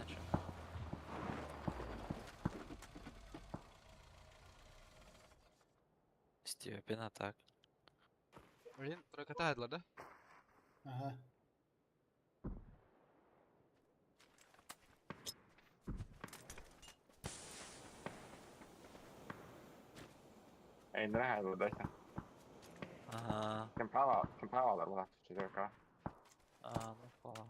[SPEAKER 2] Степен атак.
[SPEAKER 1] Блин, тройката хайдылар да?
[SPEAKER 8] Aha.
[SPEAKER 9] Эй, да, дайся.
[SPEAKER 2] Ага.
[SPEAKER 9] Кемпала, кемпала была, четверка.
[SPEAKER 2] А, ну хвала.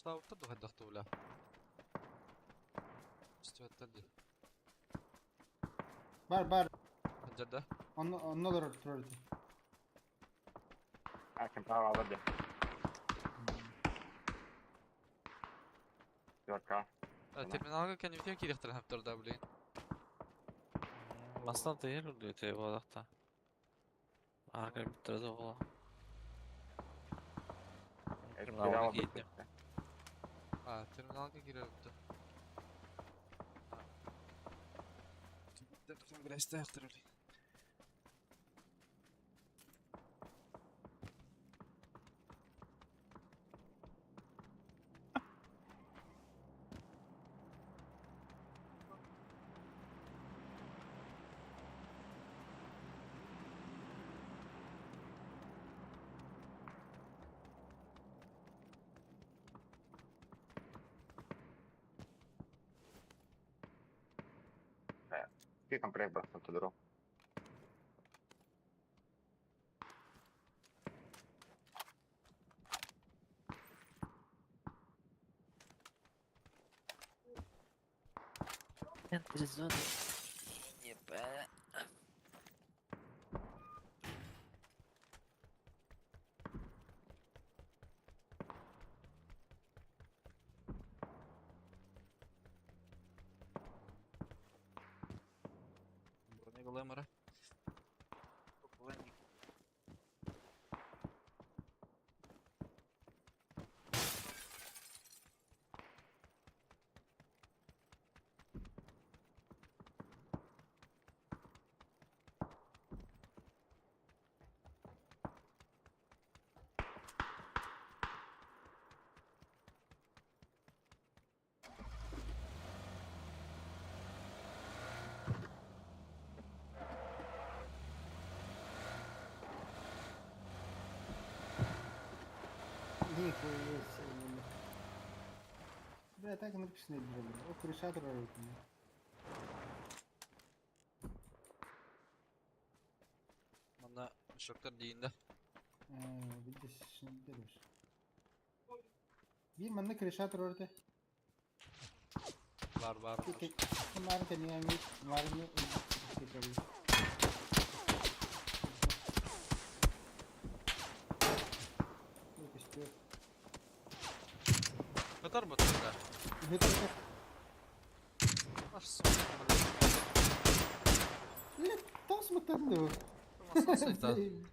[SPEAKER 1] Пуштаабыттар дуу хайдах дуу бля. Истибэттэр дии.
[SPEAKER 8] Бар бар.
[SPEAKER 1] Сылдьар да?
[SPEAKER 8] Онно онно олорор турар этэ.
[SPEAKER 9] А, кем право алар дии. Чувака.
[SPEAKER 1] Терминалга кэннибитигэр киириэхтэрин сөптөр да блин.
[SPEAKER 2] Мастан тыйыр үрдүөтэ буолахта. Аака бүттэрэ да буола. Терминалга киирдим.
[SPEAKER 1] А, терминалга киирэр эбит. Грязтээхтэр блин.
[SPEAKER 9] Ки комплект бросил тудуру.
[SPEAKER 3] Центр зоны. Не
[SPEAKER 1] Бронеголем эрэ.
[SPEAKER 8] Нихуя себе. Бля, так написано, блин. О, крыша турар эбит.
[SPEAKER 1] Манна мешоктар диин да.
[SPEAKER 8] Видишь, дерешь. Биир манна крыша турар этэ.
[SPEAKER 1] Бар бар.
[SPEAKER 8] Маар кэнниҥҥи маарыҥҥы Көстүө.
[SPEAKER 1] Кытар бутта.
[SPEAKER 8] Бүтэр.
[SPEAKER 1] Ах, сука,
[SPEAKER 8] Бля, тос мытанды.
[SPEAKER 1] блин.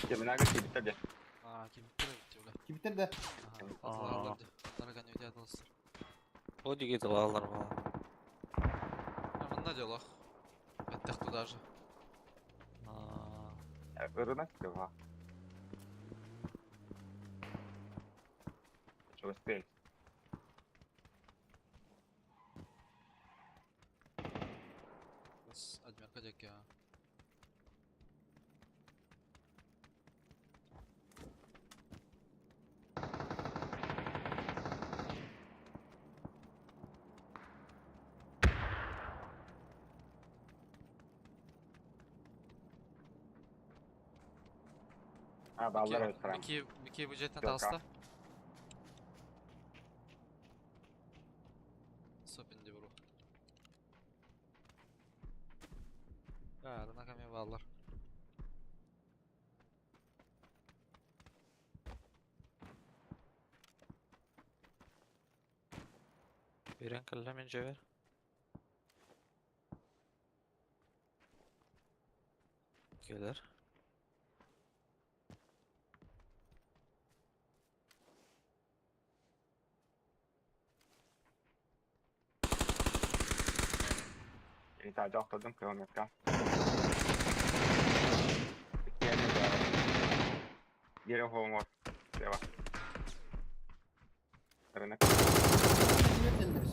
[SPEAKER 9] Терминалга киирбиттэр дии.
[SPEAKER 1] А, кимиттер эбит бля.
[SPEAKER 8] Кимтер да.
[SPEAKER 1] Ага, атылар дии. Аттара кэннибитигэр атылыстар.
[SPEAKER 2] Бу диги тылалар буола.
[SPEAKER 1] Манна делах. Бэттэх туда же.
[SPEAKER 9] Ырынак тыва. Что успеть?
[SPEAKER 1] Бас адмерка диэки а.
[SPEAKER 9] А, баллар өтірам.
[SPEAKER 1] Мики, Мики бюджеттен
[SPEAKER 9] Yok,
[SPEAKER 1] таҕыста. Сопин дии бу. Баарына ками бааллар.
[SPEAKER 2] Берен кэллэ мин дьиэбэр. Кэлэр.
[SPEAKER 9] Италья охтодум километра. Иккиэнэ баар. Биир оһоҥор. Сева. Рынок.
[SPEAKER 8] Кимтер.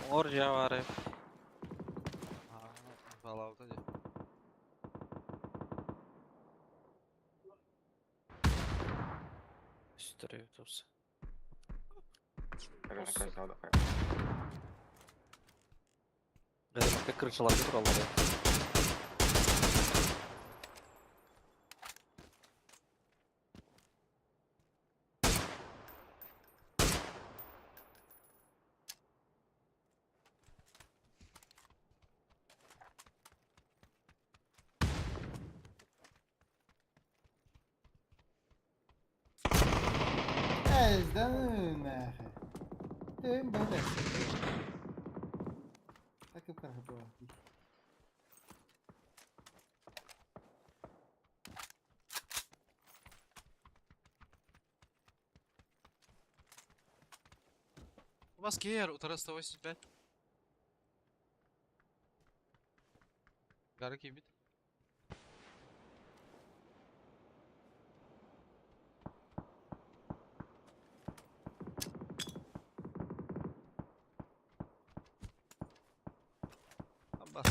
[SPEAKER 2] Ор дьиэ баар
[SPEAKER 1] Балаабыта дии.
[SPEAKER 2] Көстөр эбит тупса. Рынокка крышаларга тураллар ээ.
[SPEAKER 8] Эздан нахуй. Ты бля. Так и было.
[SPEAKER 1] У вас ГР, утара 185. Гары кибит. Бас.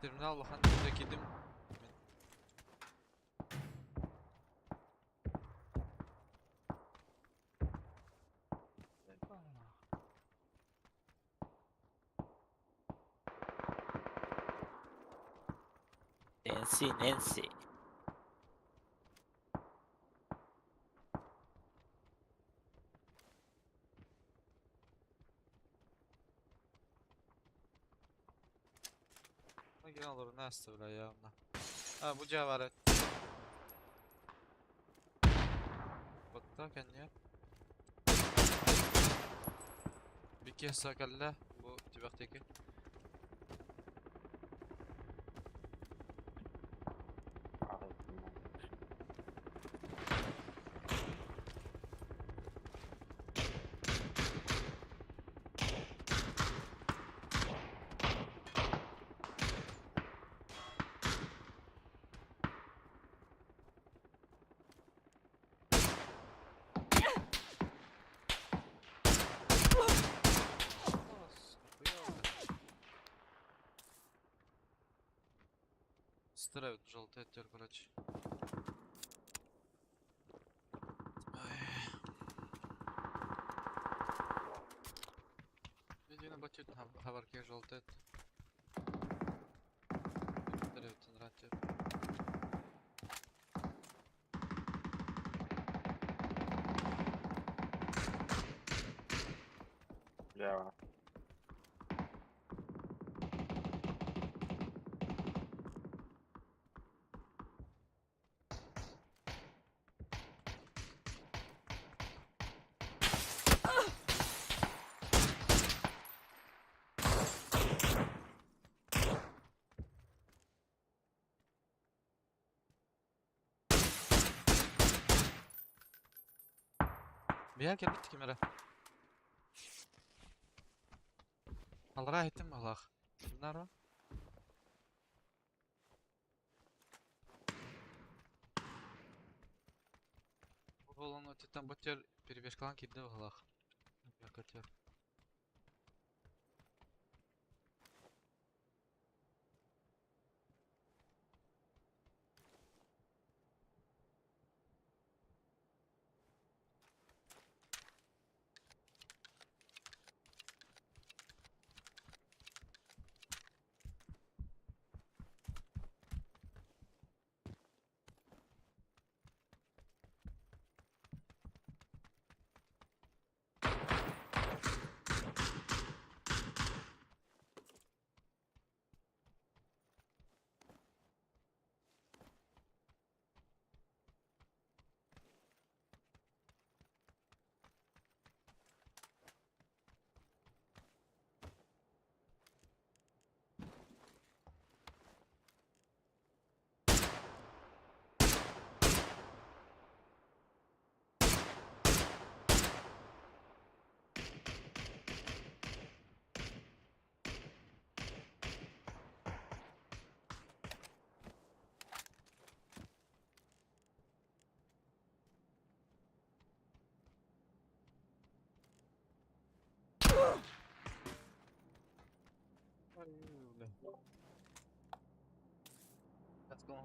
[SPEAKER 1] Терминал улахан дьэ киирдим.
[SPEAKER 2] Нэнси, Нэнси.
[SPEAKER 1] Киирэн олорун ааста бля явно. А, бу дьиэ баар. Батта кэнниэ. Бикиэсэ кэллэ бу түбэхтики. Старают желтый оттер, короче. Иди на батют, хабарки желтый.
[SPEAKER 9] Бля.
[SPEAKER 1] Бия кэлбит ким эрэ. Аллараа иһиттим быһыылаах. Кимнэр Бу буолан өттүттэн бу төр перебежкалаан киирдэ быһыылаах. Көтөр. Let's go.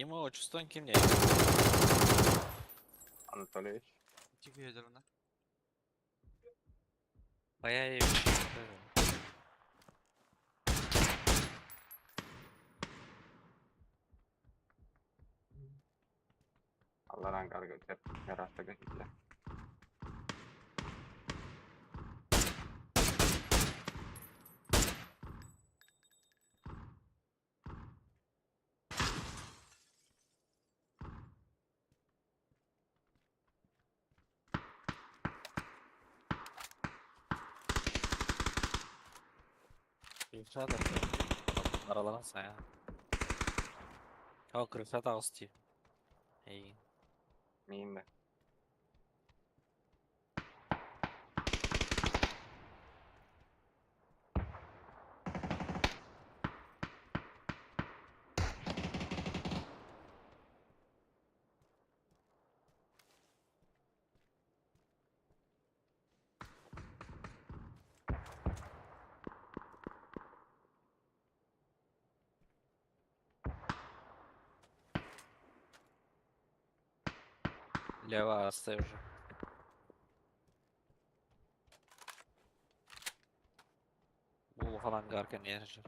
[SPEAKER 2] Дима, чувствуем ким не?
[SPEAKER 9] Анатольевич.
[SPEAKER 1] Тихо ядерно.
[SPEAKER 2] Паяй.
[SPEAKER 9] Алларан карга террасага китле.
[SPEAKER 2] Крыльца Араларан saya. О, крыльца тағыс Эй.
[SPEAKER 9] Миин
[SPEAKER 2] Лево оставь уже. Улахан ангар, конечно.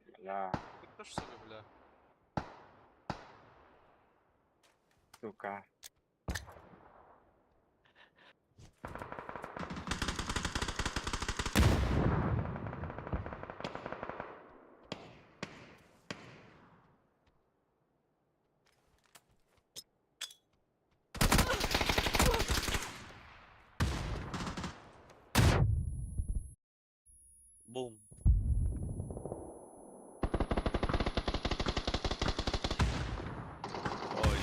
[SPEAKER 9] Бля,
[SPEAKER 1] Ты кто ж, сука, бля?
[SPEAKER 9] сука.
[SPEAKER 2] Бум. Ой.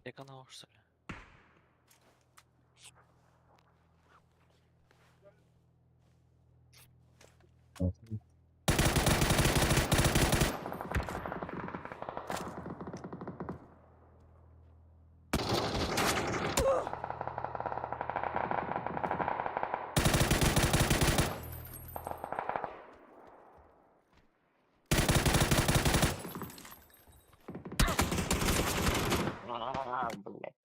[SPEAKER 2] Я канал, что ли?
[SPEAKER 9] А, блядь.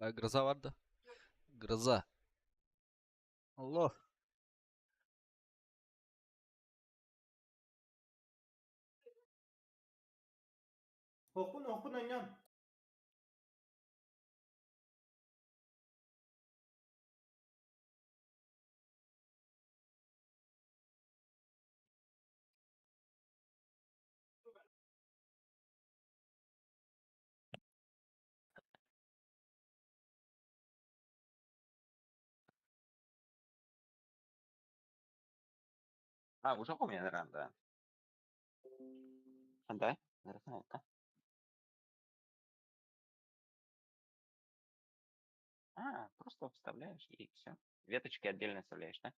[SPEAKER 1] А, гроза var da. Гроза. Алло.
[SPEAKER 8] Okun okun oynuyorum.
[SPEAKER 9] А, уже у меня да. Да? Да? А, просто вставляешь и все. Веточки отдельно вставляешь, да?